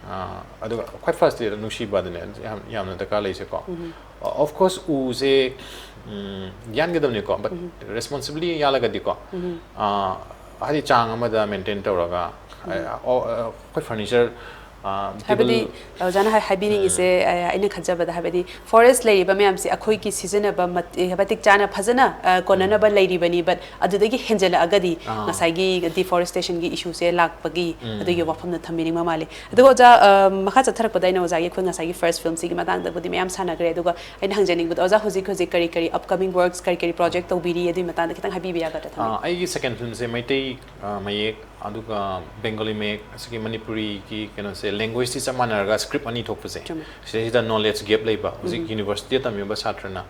ꯑ, ꯑꯗꯨꯒ ꯈ꯭ꯋꯥꯏ ꯐꯥꯔꯁꯇꯤ ꯅꯨꯡꯁꯤꯕ ꯑꯗꯨꯅꯦ ꯌꯥꯝ, ꯌꯥꯝꯅ ꯗꯔꯀꯥꯔ ꯂꯩꯁꯦꯀꯣ꯫ ꯎꯝ. ꯑꯣꯐ ꯀꯣꯔꯁ ꯎꯁꯦ, ꯎꯝ, ꯌꯥꯟꯒꯗꯕꯅꯤꯀꯣ, but ꯎꯝ. ꯔꯦꯁꯄꯣꯟꯁꯤꯕꯂꯤ ꯌꯥꯜꯂꯒꯗꯤꯀꯣ, ꯎꯝ. ꯑ, ꯍꯥꯏꯗꯤ ꯆꯥꯡ ꯑꯃꯗ ꯃꯦꯟꯇꯦꯟ ꯇꯧꯔꯒ, ꯎꯝ. ꯑ, ꯑ, ꯑꯩꯈꯣꯏ ꯐꯔꯅꯤꯆꯔ, ꯑ, ꯍꯥꯏꯕꯗꯤ, ꯇꯦꯕꯜ, ꯑꯣꯖꯥꯅ ꯍꯥꯏ-, ꯍꯥꯏꯕꯤꯅꯤꯡꯉꯤꯁꯦ, ꯎꯝ. ꯑ, ꯑꯩꯅ ꯈꯟꯖꯕꯗ, ꯍꯥꯏꯕꯗꯤ ꯐꯣꯔꯦꯁ ꯂꯩꯔꯤꯕ ꯃꯌꯥꯝꯁꯦ ꯑꯩꯈꯣꯏꯒꯤ ꯁꯤꯖꯤꯟꯅꯕ ꯃꯠ-, ꯑꯦ, ꯃꯇꯤꯛ ꯆꯥꯅ ꯐꯖꯅ, ꯑ, ꯀꯣꯟꯅꯅꯕ ꯎꯝ. ꯂꯩꯔꯤꯕꯅꯤ, but ꯑꯗꯨꯗꯒꯤ ꯍꯦꯟꯖꯜꯂꯛꯑꯒꯗꯤ ꯑꯥ. ꯉꯁꯥꯏꯒꯤ ꯗꯤꯐꯣꯔꯦꯁꯇꯦꯁꯟꯒꯤ ꯏꯁꯨꯁꯦ ꯂꯥꯛꯄꯒꯤ ꯎꯝ. ꯑꯗꯨꯒꯤ ꯋꯥꯐꯝꯗ ꯊꯝꯕꯤꯅꯤꯡꯕ ꯃꯥꯜꯂꯤ꯫ ꯑꯗꯨꯒ ꯑꯣꯖꯥ, ꯑ, ꯃꯈꯥ ꯆꯠꯊꯔꯛꯄꯗ ꯑꯩꯅ ꯑꯣꯖꯥꯒꯤ ꯑꯩꯈꯣꯏ ꯉꯁꯥꯏꯒꯤ ꯐꯥꯔꯁ ꯐꯤꯜꯝꯁꯤꯒꯤ ꯃꯇꯥꯡꯗꯕꯨꯗꯤ ꯃꯌꯥꯝ ꯁꯥꯟꯅꯈ꯭ꯔꯦ, ꯑꯗꯨꯒ ꯑꯩꯅ ꯍꯪꯖꯅꯤꯡꯕꯗ, ꯑꯣꯖꯥ ꯍꯧꯖꯤꯛ ꯍꯧꯖꯤꯛ ꯀꯔꯤ ꯀꯔꯤ ꯑꯞꯀꯃꯤꯡ ꯋꯔꯛꯁ, ꯀꯔꯤ ꯀꯔꯤ ꯄ꯭ꯔꯣꯖꯦꯛ ꯇꯧꯕꯤꯔꯤ, ꯑꯗꯨꯒꯤ ꯃꯇꯥꯡꯗ ꯈꯤꯇꯪ ꯍꯥꯏꯕꯤꯕ ꯌꯥꯒꯗ꯭ꯔꯥ? ꯊꯝꯕꯤꯌꯨ꯫ ꯑ, ꯑꯩꯒꯤ ꯁꯦꯀꯦꯟ ꯐꯤꯜꯝꯁꯦ ꯃꯩꯇꯩ, ꯑ, ꯃꯌꯦꯛ ꯑꯗꯨꯒ ꯕꯦꯡꯒꯣꯂꯤ ꯃꯌꯦꯛ, ꯑꯁꯤꯒꯤ ꯃꯅꯤꯄꯨꯔꯤꯒꯤ ꯀꯩꯅꯣꯁꯦ, ꯂꯦꯡꯒ꯭ꯋꯦꯖꯇꯤ ꯆꯞ ꯃꯥꯟꯅꯔꯒ ꯁ꯭ꯀ꯭ꯔꯤꯞ ꯑꯅꯤ ꯊꯣꯛꯄꯁꯦ, ꯆꯨꯝꯃꯦ. ꯁꯤꯗꯩꯁꯤꯗ ꯅꯣꯂꯦꯖ ꯒꯦꯞ ꯂꯩꯕ꯫ ꯍꯧꯖꯤꯛ ꯎꯝ. ꯌꯨꯅꯤꯚꯔꯁꯤꯇꯤꯗ ꯇꯝꯃꯤꯕ ꯁꯥꯇ꯭ꯔꯅ,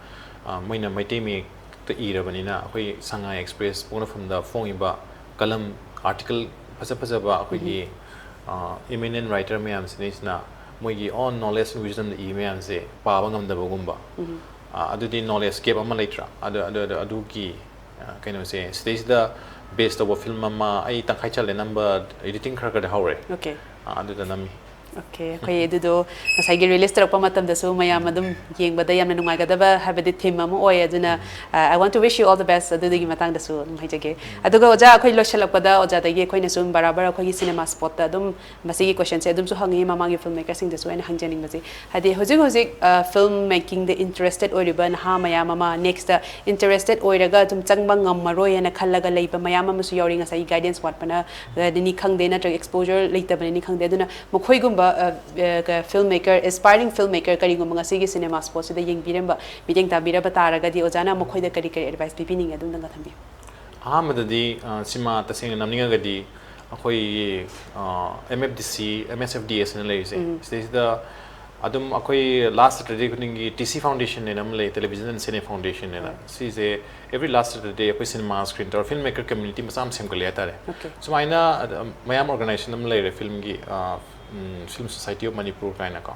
ꯑ, ꯃꯣꯏꯅ ꯃꯩꯇꯩ ꯃꯌꯦꯛꯇ ꯏꯔꯕꯅꯤꯅ, ꯑꯩꯈꯣꯏ ꯁꯉꯥꯏ ꯑꯦꯛꯁꯄ꯭ꯔꯦꯁ ꯄꯣꯛꯅꯐꯝꯗ ꯐꯣꯡꯉꯤꯕ ꯀꯂꯝ, ꯑꯥꯔꯇꯤꯀꯜ ꯐꯖ ꯐꯖꯕ ꯑꯩꯈꯣꯏꯒꯤ, ꯎꯝ. ꯑ, ꯏꯃꯤꯅꯦꯟ ꯔꯥꯏꯇꯔ ꯃꯌꯥꯝꯁꯤꯗꯩꯁꯤꯅ ꯃꯣꯏꯒꯤ ꯑꯣꯟ ꯅꯣꯂꯦꯖ ꯑꯦꯟ ꯋꯤꯖꯗꯝꯗ ꯏꯕ ꯃꯌꯥꯝꯁꯦ ꯄꯥꯕ ꯉꯝꯗꯕꯒꯨꯝꯕ꯫ ꯎꯝ. ꯑ, ꯑꯗꯨꯗꯤ ꯅꯣꯂꯦꯖ ꯒꯦꯞ ꯑꯃ ꯂꯩꯇ꯭ꯔꯥ? ꯑꯗꯨ, ꯑꯗꯨ, ꯑꯗꯨ, ꯑꯗꯨꯒꯤ, ꯑ, ꯀꯩꯅꯣꯁꯦ, ꯁꯤꯗꯩꯁꯤꯗ ꯕꯦꯁ ꯇꯧꯕ ꯐꯤꯜꯝ ꯑꯃ ꯑꯩ ꯇꯪꯈꯥꯏ ꯆꯜꯂꯦ ꯅꯝꯕ, ꯏꯗꯤꯇꯤꯡ ꯈꯔ ꯈꯔꯗꯤ ꯍꯧꯔꯦ꯫ Okay. ꯑ, ꯑꯗꯨꯗ ꯅꯝꯃꯤ꯫ Okay, ꯑꯩꯈꯣꯏ ꯑꯗꯨꯗꯣ ꯉꯁꯥꯏꯒꯤ release ꯇꯧꯔꯛꯄ ꯃꯇꯝꯗꯁꯨ ꯃꯌꯥꯝ ꯑꯗꯨꯝ ꯌꯦꯡꯕꯗ ꯌꯥꯝꯅ ꯅꯨꯡꯉꯥꯏꯒꯗꯕ ꯍꯥꯏꯕꯗꯤ theme ꯑꯃ ꯑꯣꯏ꯫ ꯑꯗꯨꯅ, uh, I want to wish you all the best ꯑꯗꯨꯗꯨꯒꯤ ꯃꯇꯥꯡꯗꯁꯨ ꯑꯗꯨꯝ ꯍꯥꯏꯖꯒꯦ꯫ ꯑꯗꯨꯒ ꯑꯣꯖꯥ, ꯑꯩꯈꯣꯏ ꯂꯣꯏꯁꯤꯜꯂꯛꯄꯗ ꯑꯣꯖꯥꯗꯒꯤ ꯑꯩꯈꯣꯏꯅ ꯁꯨꯝ ꯕꯔꯥꯕꯔ ꯑꯩꯈꯣꯏꯒꯤ cinema spot ꯇ ꯑꯗꯨꯝ ꯃꯁꯤꯒꯤ question ꯁꯦ ꯑꯗꯨꯝꯁꯨ ꯍꯪꯉꯤ ꯃꯃꯥꯡꯒꯤ film maker ꯁꯤꯡꯗꯁꯨ ꯑꯩꯅ ꯍꯪꯖꯅꯤꯡꯕꯁꯦ, ꯍꯥꯏꯗꯤ ꯍꯧꯖꯤꯛ ꯍꯧꯖꯤꯛ, uh, film making ꯗ interested ꯑꯣꯏꯔꯤꯕ ꯅꯍꯥ ꯃꯌꯥꯝ ꯑꯃ, next ꯇ interested ꯑꯣꯏꯔꯒ ꯑꯗꯨꯝ ꯆꯪꯕ ꯉꯝꯃꯔꯣꯏ ꯍꯥꯏꯅ ꯈꯜꯂꯒ ꯂꯩꯕ ꯃꯌꯥꯝ ꯑꯃꯁꯨ ꯌꯥꯎꯔꯤ꯫ ꯉꯁꯥꯏꯒꯤ guidance ꯋꯥꯠꯄꯅꯅꯤ ꯈꯪꯗꯦ, ꯅꯠꯇ꯭ꯔꯒ exposure ꯂꯩꯇꯕꯅꯅꯤ ꯈꯪꯗꯦ꯫ ꯑꯗꯨꯅ ꯃꯈꯣꯏꯒꯨꯝꯕ, ꯑ, ꯑ, ꯀ-, film maker, aspiring film maker ꯀꯔꯤꯒꯨꯝꯕ ꯉꯁꯤꯒꯤ cinema spot ꯁꯤꯗ ꯌꯦꯡꯕꯤꯔꯝꯕ, ꯃꯤꯠꯌꯦꯡ ꯇꯥꯕꯤꯔꯕ ꯇꯥꯔꯒꯗꯤ ꯑꯣꯖꯥꯅ ꯃꯈꯣꯏꯗ ꯀꯔꯤ ꯀꯔꯤ advice ꯄꯤꯕꯤꯅꯤꯡꯉꯤ? ꯑꯗꯨꯝꯇꯪꯒ ꯊꯝꯕꯤꯌꯨ꯫ ꯑꯍꯥꯟꯕꯗꯗꯤ, ꯑ, cinema ꯇꯁꯦꯡꯅ ꯅꯝꯅꯤꯡꯉꯒꯗꯤ ꯑꯩꯈꯣꯏꯒꯤ, ꯑ, M F D C, M S F D S ꯍꯥꯏꯅ ꯂꯩꯔꯤꯁꯦ, ꯎꯝ꯫ ꯁꯤꯗꯩꯁꯤꯗ ꯑꯗꯨꯝ ꯑꯩꯈꯣꯏ last Saturday ꯈꯨꯗꯤꯡꯒꯤ T C Foundation ꯍꯥꯏꯅ ꯑꯃ ꯂꯩ, Television and Cine Foundation ꯍꯥꯏꯅ꯫ ꯎꯝ꯫ ꯁꯤꯁꯦ every last Saturday ꯑꯩꯈꯣꯏ cinema screen ꯇꯧꯔ film maker community ꯃꯆꯥ ꯑꯃ ꯁꯦꯝꯒꯠꯂꯦ ꯍꯥꯏꯇꯥꯔꯦ꯫ Okay꯫ ꯁꯨꯃꯥꯏꯅ ꯑꯗ, ꯃꯌꯥꯝ organization ꯑꯃ ꯂꯩꯔꯦ filmꯒꯤ, ꯑ, ꯎꯝ, Film Society of Manipur ꯀꯥꯏꯅꯀꯣ꯫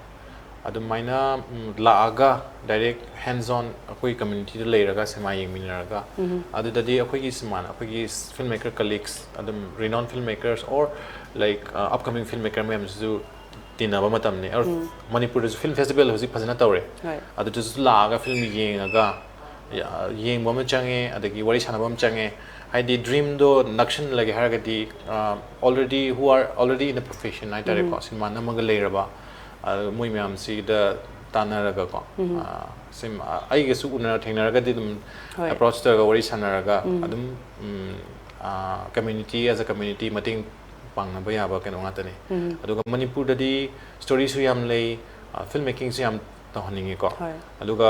ꯑꯗꯨꯃꯥꯏꯅ, ꯎꯝ, ꯂꯥꯛꯑꯒ direct hands on ꯑꯩꯈꯣꯏ communityꯗ ꯂꯩꯔꯒ cinema ꯌꯦꯡꯃꯤꯟꯅꯔꯒ, ꯎꯝ꯫ ꯑꯗꯨꯗꯗꯤ ꯑꯩꯈꯣꯏꯒꯤ cinema, ꯑꯩꯈꯣꯏꯒꯤ film maker colleagues, ꯑꯗꯨꯝ renowned film makers or, like, uh, upcoming film maker ꯃꯌꯥꯝꯁꯤꯁꯨ ꯇꯤꯟꯅꯕ ꯃꯇꯝꯅꯤ꯫ Or ꯎꯝ꯫ ꯃꯅꯤꯄꯨꯔꯗꯁꯨ film festival ꯍꯧꯖꯤꯛ ꯐꯖꯅ ꯇꯧꯔꯦ꯫ ꯍꯣꯏ꯫ ꯑꯗꯨꯗꯁꯨ ꯂꯥꯛꯑꯒ film ꯌꯦꯡꯉꯒ, ꯌꯥ-, ꯌꯦꯡꯕ ꯑꯃ ꯆꯪꯉꯦ, ꯑꯗꯒꯤ ꯋꯥꯔꯤ ꯁꯥꯟꯅꯕ ꯑꯃ ꯆꯪꯉꯦ꯫ ꯍꯥꯏꯗꯤ dreamꯗꯣ ꯅꯛꯁꯤꯜꯂꯒꯦ ꯍꯥꯏꯔꯒꯗꯤ, ꯑ, already, who are already in the profession ꯍꯥꯏꯇꯥꯔꯦꯀꯣ, ꯎꯝ꯫ Cinema ꯅꯝꯃꯒ ꯂꯩꯔꯕ, ꯑ, ꯃꯣꯏ ꯃꯌꯥꯝꯁꯤꯗ ꯇꯥꯟꯅꯔꯒꯀꯣ, ꯎꯝ꯫ ꯑ, ꯁꯤꯝ-, ꯑ, ꯑꯩꯒꯁꯨ ꯎꯅ ꯊꯦꯡꯅꯔꯒꯗꯤ ꯑꯗꯨꯝ ꯍꯣꯏ꯫ Approach ꯇꯧꯔꯒ ꯋꯥꯔꯤ ꯁꯥꯟꯅꯔꯒ ꯎꯝ꯫ ꯑꯗꯨꯝ, ꯎꯝ, ꯑ, community, as a community ꯃꯇꯦꯡ ꯄꯥꯡꯅꯕ ꯌꯥꯕ ꯀꯩꯅꯣ ꯉꯥꯛꯇꯅꯤ꯫ ꯎꯝ꯫ ꯑꯗꯨꯒ ꯃꯅꯤꯄꯨꯔꯗꯗꯤ storyꯁꯨ ꯌꯥꯝ ꯂꯩ, ꯑ, film makingꯁꯨ ꯌꯥꯝ ꯇꯧꯍꯟꯅꯤꯡꯉꯤꯀꯣ꯫ ꯍꯣꯏ꯫ ꯑꯗꯨꯒ,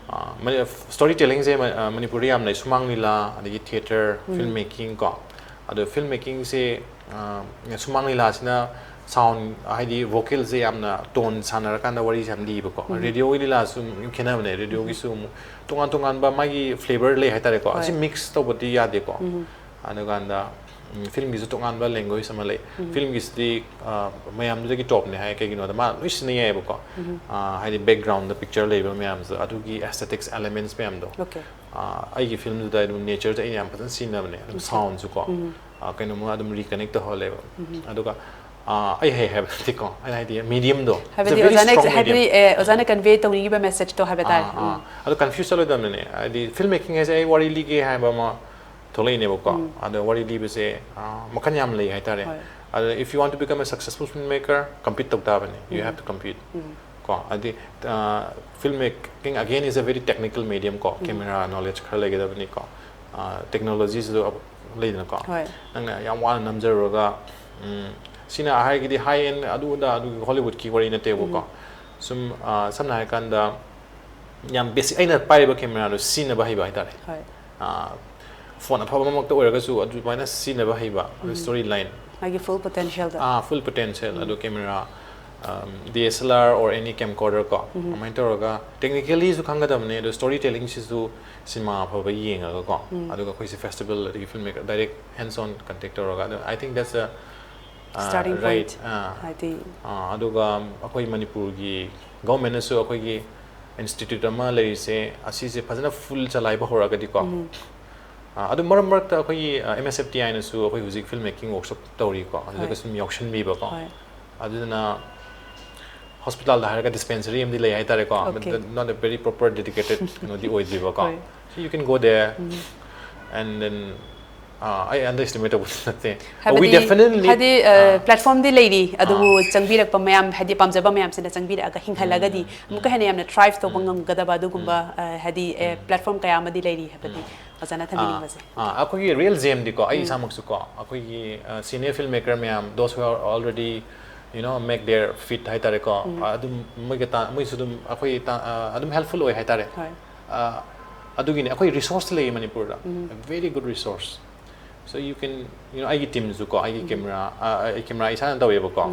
ꯑ, ꯃ-, story tellingꯁꯦ ꯃ-, ꯑ, ꯃꯅꯤꯄꯨꯔꯗ ꯌꯥꯝ ꯂꯩ, ꯁꯨꯃꯥꯡ ꯂꯤꯂꯥ, ꯑꯗꯒꯤ theatre, ꯎꯝ꯫ Film making ꯀꯣ꯫ ꯑꯗꯣ film makingꯁꯦ, ꯑ, ꯁꯨꯃꯥꯡ ꯂꯤꯂꯥꯁꯤꯅ sound, ꯍꯥꯏꯗꯤ vocalꯁꯦ ꯌꯥꯝꯅ tone ꯁꯥꯟꯅꯔꯀꯥꯟꯗ ꯋꯥꯔꯤꯁꯦ ꯌꯥꯝ ꯂꯤꯕꯀꯣ꯫ ꯎꯝ꯫ Radioꯒꯤ ꯂꯤꯂꯥꯁꯨ ꯌꯥꯝ ꯈꯦꯠꯅꯕꯅꯦ꯫ Radioꯒꯤꯁꯨ ꯑꯃꯨꯛ ꯇꯣꯉꯥꯟ ꯇꯣꯉꯥꯟꯕ ꯃꯥꯒꯤ flavour ꯂꯩ ꯍꯥꯏꯇꯥꯔꯦꯀꯣ꯫ ꯍꯣꯏ꯫ ꯑꯁꯤ mix ꯇꯧꯕꯗꯤ ꯌꯥꯗꯦꯀꯣ꯫ ꯎꯝ꯫ ꯑꯗꯨꯀꯥꯟꯗ, ꯎꯝ, filmꯒꯤꯁꯨ ꯇꯣꯉꯥꯟꯕ language ꯑꯃ ꯂꯩ꯫ ꯎꯝ꯫ Filmꯒꯤꯁꯤꯗꯤ, ꯑ, ꯃꯌꯥꯝꯗꯨꯗꯒꯤ topꯅꯦ ꯍꯥꯏ꯫ ꯀꯩꯒꯤꯅꯣꯗ ꯃꯥ ꯂꯣꯏ ꯁꯤꯖꯤꯟꯅ ꯌꯥꯏꯑꯕꯀꯣ꯫ ꯎꯝ꯫ ꯑ, ꯍꯥꯏꯗꯤ backgroundꯗ picture ꯂꯩꯕ ꯃꯌꯥꯝꯁꯦ, ꯑꯗꯨꯒꯤ aesthetics elements ꯃꯌꯥꯝꯗꯣ꯫ Okay꯫ ꯑ, ꯑꯩꯒꯤ filmꯗꯨꯗ ꯑꯗꯨꯝ natureꯗ ꯑꯩꯅ ꯌꯥꯝ ꯐꯖꯅ ꯁꯤꯖꯤꯟꯅꯕꯅꯦ꯫ ꯑꯗꯨꯝ Okay꯫ Soundꯁꯨ ꯀꯣ꯫ ꯎꯝ꯫ ꯑ, ꯀꯩꯅꯣꯝꯃ ꯑꯗꯨꯝ reconnect ꯇꯧꯍꯜꯂꯦꯕ꯫ ꯎꯝ꯫ ꯑꯗꯨꯒ ꯑꯥ, ꯑꯩ ꯍꯩ ꯍꯥꯏꯕ ꯅꯠꯇꯦꯀꯣ, ꯑꯩꯅ ꯍꯥꯏꯗꯤ ꯃꯤꯗꯤꯌꯝꯗꯣ ꯍꯥꯏꯕꯗꯤ ꯑꯣꯖꯥꯅ ꯍꯥꯏꯕꯗꯤ ꯑꯦ, ꯑꯣꯖꯥꯅ ꯀꯟꯚꯦ ꯇꯧꯅꯤꯡꯉꯤꯕ ꯃꯦꯁꯦꯖꯇꯣ ꯍꯥꯏꯕ ꯇꯥꯔꯦ꯫ ꯑꯥ, ꯑꯗꯣ ꯀꯟꯐ꯭ꯌꯨꯁ ꯆꯠꯂꯣꯏꯗꯕꯅꯤꯅꯦ꯫ ꯍꯥꯏꯗꯤ ꯐꯤꯜꯝ ꯃꯦꯀꯤꯡ ꯍꯥꯏꯁꯦ ꯑꯩ ꯋꯥꯔꯤ ꯂꯤꯒꯦ ꯍꯥꯏꯕ ꯑꯃ ꯊꯣꯛꯂꯛꯏꯅꯦꯕꯀꯣ꯫ ꯑꯗꯣ ꯋꯥꯔꯤ ꯂꯤꯕꯁꯦ ꯑꯥ, ꯃꯈꯜ ꯌꯥꯝ ꯂꯩ ꯍꯥꯏꯇꯥꯔꯦ꯫ ꯍꯣꯏ꯫ ꯑꯗꯣ if you want to become a successful filmmaker, compete ꯇꯧ ꯇꯥꯕꯅꯤ, you have to compete꯫ ꯀꯣ ꯍꯥꯏꯗꯤ film making again is a very technical medium ꯀꯣ꯫ ꯀꯦꯃꯦꯔꯥ ꯅꯣꯂꯦꯖ ꯈꯔ ꯂꯩꯒꯗꯕꯅꯤꯀꯣ꯫ ꯇꯦꯛꯅꯣꯂꯣꯖꯤꯁꯤꯁꯨ ꯂꯩꯗꯅꯀꯣ꯫ ꯍꯣꯏ꯫ ꯅꯪꯅ ꯌꯥꯝ ꯋꯥꯅ ꯅꯝꯖꯔꯨꯔꯒ ꯎꯝ, ꯁꯤꯅ ꯍꯥꯏꯔꯒꯗꯤ ꯍꯥꯏ ꯑꯦꯟ ꯑꯗꯨ ꯑꯗꯥ ꯑꯗꯨꯒꯤ ꯍꯣꯂꯤꯋꯨꯗꯀꯤ ꯋꯥꯔꯤ ꯅꯠꯇꯦꯕꯀꯣ꯫ ꯁꯨꯝ ꯑꯥ, ꯁꯝꯅ ꯍꯥꯏꯔꯀꯥꯟꯗ ꯌꯥꯝ ꯕꯦꯁꯤꯛ ꯑꯩꯅ ꯄꯥꯏꯔꯤꯕ ꯀꯦꯃꯦꯔꯥꯗꯣ ꯁꯤꯖꯤꯟꯅꯕ ꯍꯩꯕ ꯍꯥꯏꯇꯥꯔꯦ꯫ ꯍꯣꯏ꯫ ꯐꯣꯟ ꯑꯐꯕꯃꯛꯇ ꯑꯣꯏꯔꯒꯁꯨ ꯑꯗꯨꯃꯥꯏꯅ ꯁꯤꯖꯤꯟꯅꯕ ꯍꯩꯕ, ꯑꯗꯨ ꯁ꯭ꯇꯣꯔꯤ ꯂꯥꯏꯟ꯫ ꯃꯥꯒꯤ ꯐꯨꯜ ꯄꯣꯇꯦꯟꯁꯤꯌꯦꯜꯗꯣ꯫ ꯑꯥ, ꯐꯨꯜ ꯄꯣꯇꯦꯟꯁꯤꯌꯦꯜ꯫ ꯑꯗꯨ camera, D S L R or any camcorder ꯀꯣ, ꯑꯗꯨꯃꯥꯏꯅ ꯇꯧꯔꯒ ꯇꯦꯛꯅꯤꯀꯦꯂꯤꯁꯨ ꯈꯪꯒꯗꯕꯅꯦ, ꯑꯗꯣ ꯁ꯭ꯇꯣꯔꯤ ꯇꯦꯂꯤꯡꯁꯤꯁꯨ ꯁꯤꯅꯦꯃꯥ ꯑꯐꯕ ꯌꯦꯡꯉꯒꯀꯣ꯫ ꯑꯗꯨꯒ ꯑꯩꯈꯣꯏꯁꯦ ꯐꯦꯁꯇꯤꯚꯦꯜ ꯑꯗꯒꯤ film maker direct hands on contact ꯇꯧꯔꯒ, ꯑꯗꯣ I think that's a Starting right. point꯫ ꯍꯥꯏꯗꯤ ꯑꯗꯨꯒ ꯑꯩꯈꯣꯏ ꯃꯅꯤꯄꯨꯔꯒꯤ ꯒꯚꯔꯟꯃꯦꯟꯅꯁꯨ ꯑꯩꯈꯣꯏꯒꯤ ꯏꯟꯁꯇꯤꯇ꯭ꯌꯨꯠ ꯑꯃ ꯂꯩꯔꯤꯁꯦ, ꯑꯁꯤꯁꯦ ꯐꯖꯅ ꯐꯨꯜ ꯆꯂꯥꯏꯕ ꯍꯧꯔꯛꯑꯒꯗꯤꯀꯣ꯫ ꯑꯥ, ꯑꯗꯨ ꯃꯔꯛ ꯃꯔꯛꯇ ꯑꯩꯈꯣꯏꯒꯤ ꯑꯦꯝ ꯑꯦꯁ ꯑꯦꯐ ꯇꯤ ꯑꯥꯏꯅꯁꯨ ꯑꯩꯈꯣꯏ ꯍꯧꯖꯤꯛ ꯐꯤꯜꯝ ꯃꯦꯀꯤꯡ ꯋꯥꯔꯛꯁꯣꯞ ꯇꯧꯔꯤꯀꯣ, ꯑꯗꯨꯗ ꯍꯣꯏ꯫ ꯁꯨꯝ ꯌꯥꯎꯁꯟꯕꯤꯕꯀꯣ꯫ ꯍꯣꯏ꯫ ꯑꯗꯨꯗꯨꯅ ꯍꯣꯁꯄꯤꯇꯥꯜꯗ ꯍꯥꯏꯔꯒ ꯗꯤꯁꯄꯦꯟꯁꯔꯤ ꯑꯃꯗꯤ ꯂꯩ ꯍꯥꯏꯇꯥꯔꯦꯀꯣ, Okay. But not a very proper dedicated ꯀꯩꯅꯣꯗꯤ ꯑꯣꯏꯗ꯭ꯔꯤꯕꯀꯣ꯫ ꯍꯣꯏ꯫ So you can go there and then ꯑꯥ, ꯑꯩ ꯑꯟꯗꯔ ꯑꯦꯁꯇꯤꯃꯦꯠ ꯇꯧꯕꯗꯤ ꯅꯠꯇꯦ, we ꯍꯥꯏꯕꯗꯤ definitely ꯍꯥꯏꯗꯤ ꯄ꯭ꯂꯦꯠꯐꯣꯝꯗꯤ ꯂꯩꯔꯤ, ꯑꯗꯨꯕꯨ ꯆꯪꯕꯤꯔꯛꯄ ꯃꯌꯥꯝ, ꯍꯥꯏꯗꯤ ꯄꯥꯝꯖꯕ ꯃꯌꯥꯝꯁꯤꯅ ꯆꯪꯕꯤꯔꯛꯑꯒ ꯍꯤꯡꯍꯜꯂꯒꯗꯤ ꯑꯃꯨꯛꯀ ꯍꯦꯟꯅ ꯌꯥꯝꯅ ꯊ꯭ꯔꯥꯏꯚ ꯇꯧꯕ ꯉꯝꯒꯗꯕ ꯑꯗꯨꯒꯨꯝꯕ ꯑ, ꯍꯥꯏꯗꯤ ꯄ꯭ꯂꯦꯠꯐꯣꯝ ꯀꯌꯥ ꯑꯃꯗꯤ ꯂꯩꯔꯤ ꯍꯥꯏꯕꯗꯤ ꯑꯣꯖꯥꯅ ꯊꯝꯕꯤꯅꯤꯡꯕꯁꯦ꯫ ꯑꯥ, ꯑꯩꯈꯣꯏꯒꯤ ꯔꯤꯌꯦꯜ ꯖꯦꯝꯗꯤꯀꯣ, ꯑꯩ ꯏꯁꯥꯃꯛꯁꯨꯀꯣ, ꯑꯩꯈꯣꯏꯒꯤ ꯁꯤꯅꯤꯌꯔ ꯐꯤꯜꯝ ꯃꯦꯀꯔ ꯃꯌꯥꯝ, those who are already you know make their feet ꯍꯥꯏꯇꯥꯔꯦꯀꯣ, ꯑꯗꯨꯝ ꯃꯣꯏꯒ ꯇꯥ- ꯃꯣꯏꯁꯨ ꯑꯗꯨꯝ ꯑꯩꯈꯣꯏ ꯇꯥ- ꯑꯥ, ꯑꯗꯨꯝ ꯍꯦꯜꯞꯐꯨꯜ ꯑꯣꯏ ꯍꯥꯏꯇꯥꯔꯦ꯫ ꯍꯣꯏ꯫ ꯑꯥ, ꯑꯗꯨꯒꯤꯅꯤ ꯑꯩꯈꯣꯏ ꯔꯤꯁꯣꯔꯁ ꯂꯩꯌꯦ ꯃꯅꯤꯄꯨꯔꯗ, very good resource, so you can you know ꯑꯩꯒꯤ ꯇꯤꯝꯁꯨꯀꯣ, ꯑꯩꯒꯤ ꯀꯦꯃꯦꯔꯥ, ꯑꯩ ꯀꯦꯃꯦꯔꯥ ꯏꯁꯥꯅ ꯇꯧꯋꯦꯕꯀꯣ꯫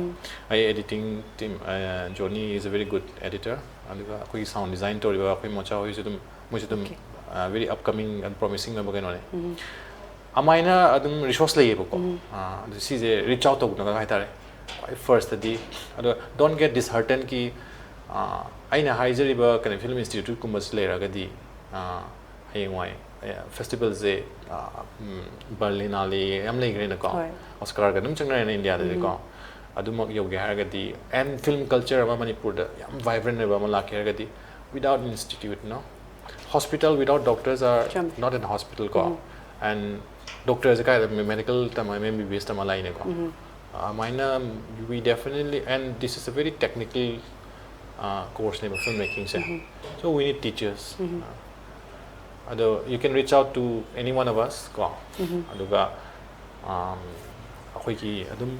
ꯑꯩ editing team, Johnny is a very good editor, ꯑꯗꯨꯒ ꯑꯩꯈꯣꯏꯒꯤ sound design ꯇꯧꯔꯤꯕ ꯑꯩꯈꯣꯏ ꯃꯣꯆꯥ ꯍꯣꯏꯁꯨ ꯑꯗꯨꯝ, ꯃꯣꯏꯁꯨ ꯑꯗꯨꯝ Okay. very upcoming and promising ꯑꯣꯏꯕ ꯀꯩꯅꯣꯅꯦ꯫ ꯑꯗꯨꯃꯥꯏꯅ ꯑꯗꯨꯝ ꯔꯤꯁꯣꯔꯁ ꯂꯩꯌꯦꯕꯀꯣ꯫ ꯑꯥ, ꯑꯗꯨ ꯁꯤꯁꯦ ꯔꯤꯆ ꯑꯥꯎꯠ ꯇꯧꯅꯒ ꯍꯥꯏꯇꯥꯔꯦ, ꯈ꯭ꯋꯥꯏ ꯐꯥꯔꯁꯇꯗꯤ꯫ ꯑꯗꯣ don't get disheartenedꯀꯤ ꯑꯥ, ꯑꯩꯅ ꯍꯥꯏꯖꯔꯤꯕ ꯀꯩꯅꯣ ꯐꯤꯜꯝ ꯏꯟꯁꯇꯤꯇ꯭ꯌꯨꯠꯀꯨꯝꯕꯁꯤ ꯂꯩꯔꯒꯗꯤ ꯑꯥ, ꯍꯌꯦꯡꯋꯥꯏ ꯐꯦꯁꯇꯤꯚꯦꯜꯁꯦ ꯕꯔꯂꯤꯅꯥꯂꯤ ꯌꯥꯝ ꯂꯩꯈ꯭ꯔꯦꯅꯀꯣ꯫ ꯍꯣꯏ꯫ ꯑꯣꯁꯀꯥꯔꯒ ꯑꯗꯨꯝ ꯆꯪꯅꯔꯦꯅ ꯏꯟꯗꯤꯌꯥꯗꯗꯤꯀꯣ꯫ ꯑꯗꯨꯃꯛ ꯌꯧꯒꯦ ꯍꯥꯏꯔꯒꯗꯤ, and film culture ꯑꯃ ꯃꯅꯤꯄꯨꯔꯗ ꯌꯥꯝ vibrant ꯑꯣꯏꯕ ꯑꯃ ꯂꯥꯛꯀꯦ ꯍꯥꯏꯔꯒꯗꯤ, without institute, no? Hospital without doctors are ꯆꯨꯝꯃꯤ. Not an hospital ꯀꯣ. And doctor ꯁꯦ ꯀꯥꯏꯗ medical ꯇꯝꯃ, M B B S ꯇꯝꯃ ꯂꯥꯛꯏꯅꯦꯀꯣ. ꯑꯗꯨꯃꯥꯏꯅ we definitely, and this is a very technical course ꯅꯦꯕ film making say. So we need teachers. ꯑꯗꯣ you can reach out to any one of us ꯀꯣ. ꯑꯗꯨꯒ ꯑꯩꯈꯣꯏꯒꯤ ꯑꯗꯨꯝ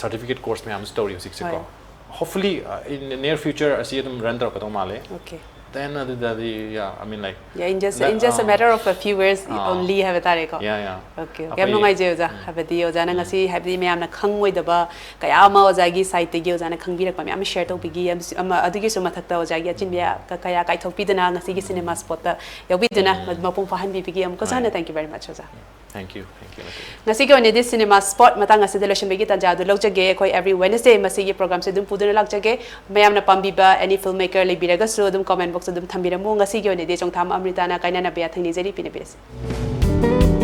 certificate course ꯃꯌꯥꯝꯁꯨ ꯇꯧꯔꯤ ꯍꯧꯖꯤꯛꯁꯦꯀꯣ. ꯍꯣꯏ. Hopefully, in the near future ꯑꯁꯤ ꯑꯗꯨꯝ run ꯇꯧꯔꯛꯀꯗꯧ ꯃꯥꯜꯂꯦ. Okay. Then ꯑꯗꯨꯗꯗꯤ, yeah, I mean, like, Yeah, in just that, in just a um, matter of a few years Ah. only ꯍꯥꯏꯕ ꯇꯥꯔꯦꯀꯣ. Yeah, yeah. Okay, okay. ꯑꯩꯈꯣꯏ- ꯌꯥꯝ ꯅꯨꯡꯉꯥꯏꯖꯩ ꯑꯣꯖꯥ꯫ ꯍꯥꯏꯕꯗꯤ ꯑꯣꯖꯥꯅ ꯉꯁꯤ, ꯍꯥꯏꯕꯗꯤ ꯃꯌꯥꯝꯅ ꯈꯪꯉꯣꯏꯗꯕ ꯀꯌꯥ ꯑꯃ ꯑꯣꯖꯥꯒꯤ side ꯇꯒꯤ ꯑꯣꯖꯥꯅ ꯈꯪꯕꯤꯔꯛꯄ ꯃꯌꯥꯝ ꯑꯃ share ꯇꯧꯕꯤꯈꯤ꯫ ꯑꯃꯁꯨ- ꯑꯃ- ꯑꯗꯨꯒꯤꯁꯨ ꯃꯊꯛꯇ ꯑꯣꯖꯥꯒꯤ ꯑꯆꯤꯟꯕ ꯀꯌꯥ ꯀꯥꯏꯊꯣꯛꯄꯤꯗꯨꯅ ꯉꯁꯤꯒꯤ cinema spot ꯇ ꯌꯥꯎꯕꯤꯗꯨꯅ ꯃꯄꯨꯡ ꯐꯥꯍꯟꯕꯤꯕꯒꯤ ꯑꯃꯨꯛꯀꯁꯨ ꯍꯟꯅ ꯍꯣꯏ. Thank you very much ꯑꯣꯖꯥ꯫ Thank you, thank you, Matthew. ꯉꯁꯤꯒꯤ ꯑꯣꯏꯅꯗꯤ cinema spot ꯃꯇꯥꯡ ꯑꯁꯤꯗ ꯂꯣꯏꯁꯤꯟꯕꯒꯤ ꯇꯥꯟꯖꯥ ꯑꯗꯨ ꯂꯧꯖꯒꯦ꯫ ꯑꯩꯈꯣꯏ every Wednesday ꯃꯁꯤꯒꯤ program ꯁꯦ ꯑꯗꯨꯝ ꯄꯨꯗꯨꯅ ꯂꯥꯛꯆꯒꯦ꯫ ꯃꯌꯥꯝꯅ ꯄꯥꯝꯕꯤꯕ any film maker ꯂꯩꯕꯤꯔꯒꯁꯨ ꯑꯗꯨꯝ comment box ꯇ ꯑꯗꯨꯝ ꯊꯝꯕꯤꯔꯝꯃꯨ꯫ ꯉꯁꯤꯒꯤ ꯑꯣꯏꯅꯗꯤ ꯆꯣꯡꯊꯥꯝ ꯑꯃ꯭ꯔꯤꯇꯥꯅ ꯀꯥꯏꯅꯅꯕ ꯌꯥꯊꯪ ꯅꯤꯖꯔꯤ, ꯄꯤꯅꯕꯤꯔꯁꯤ꯫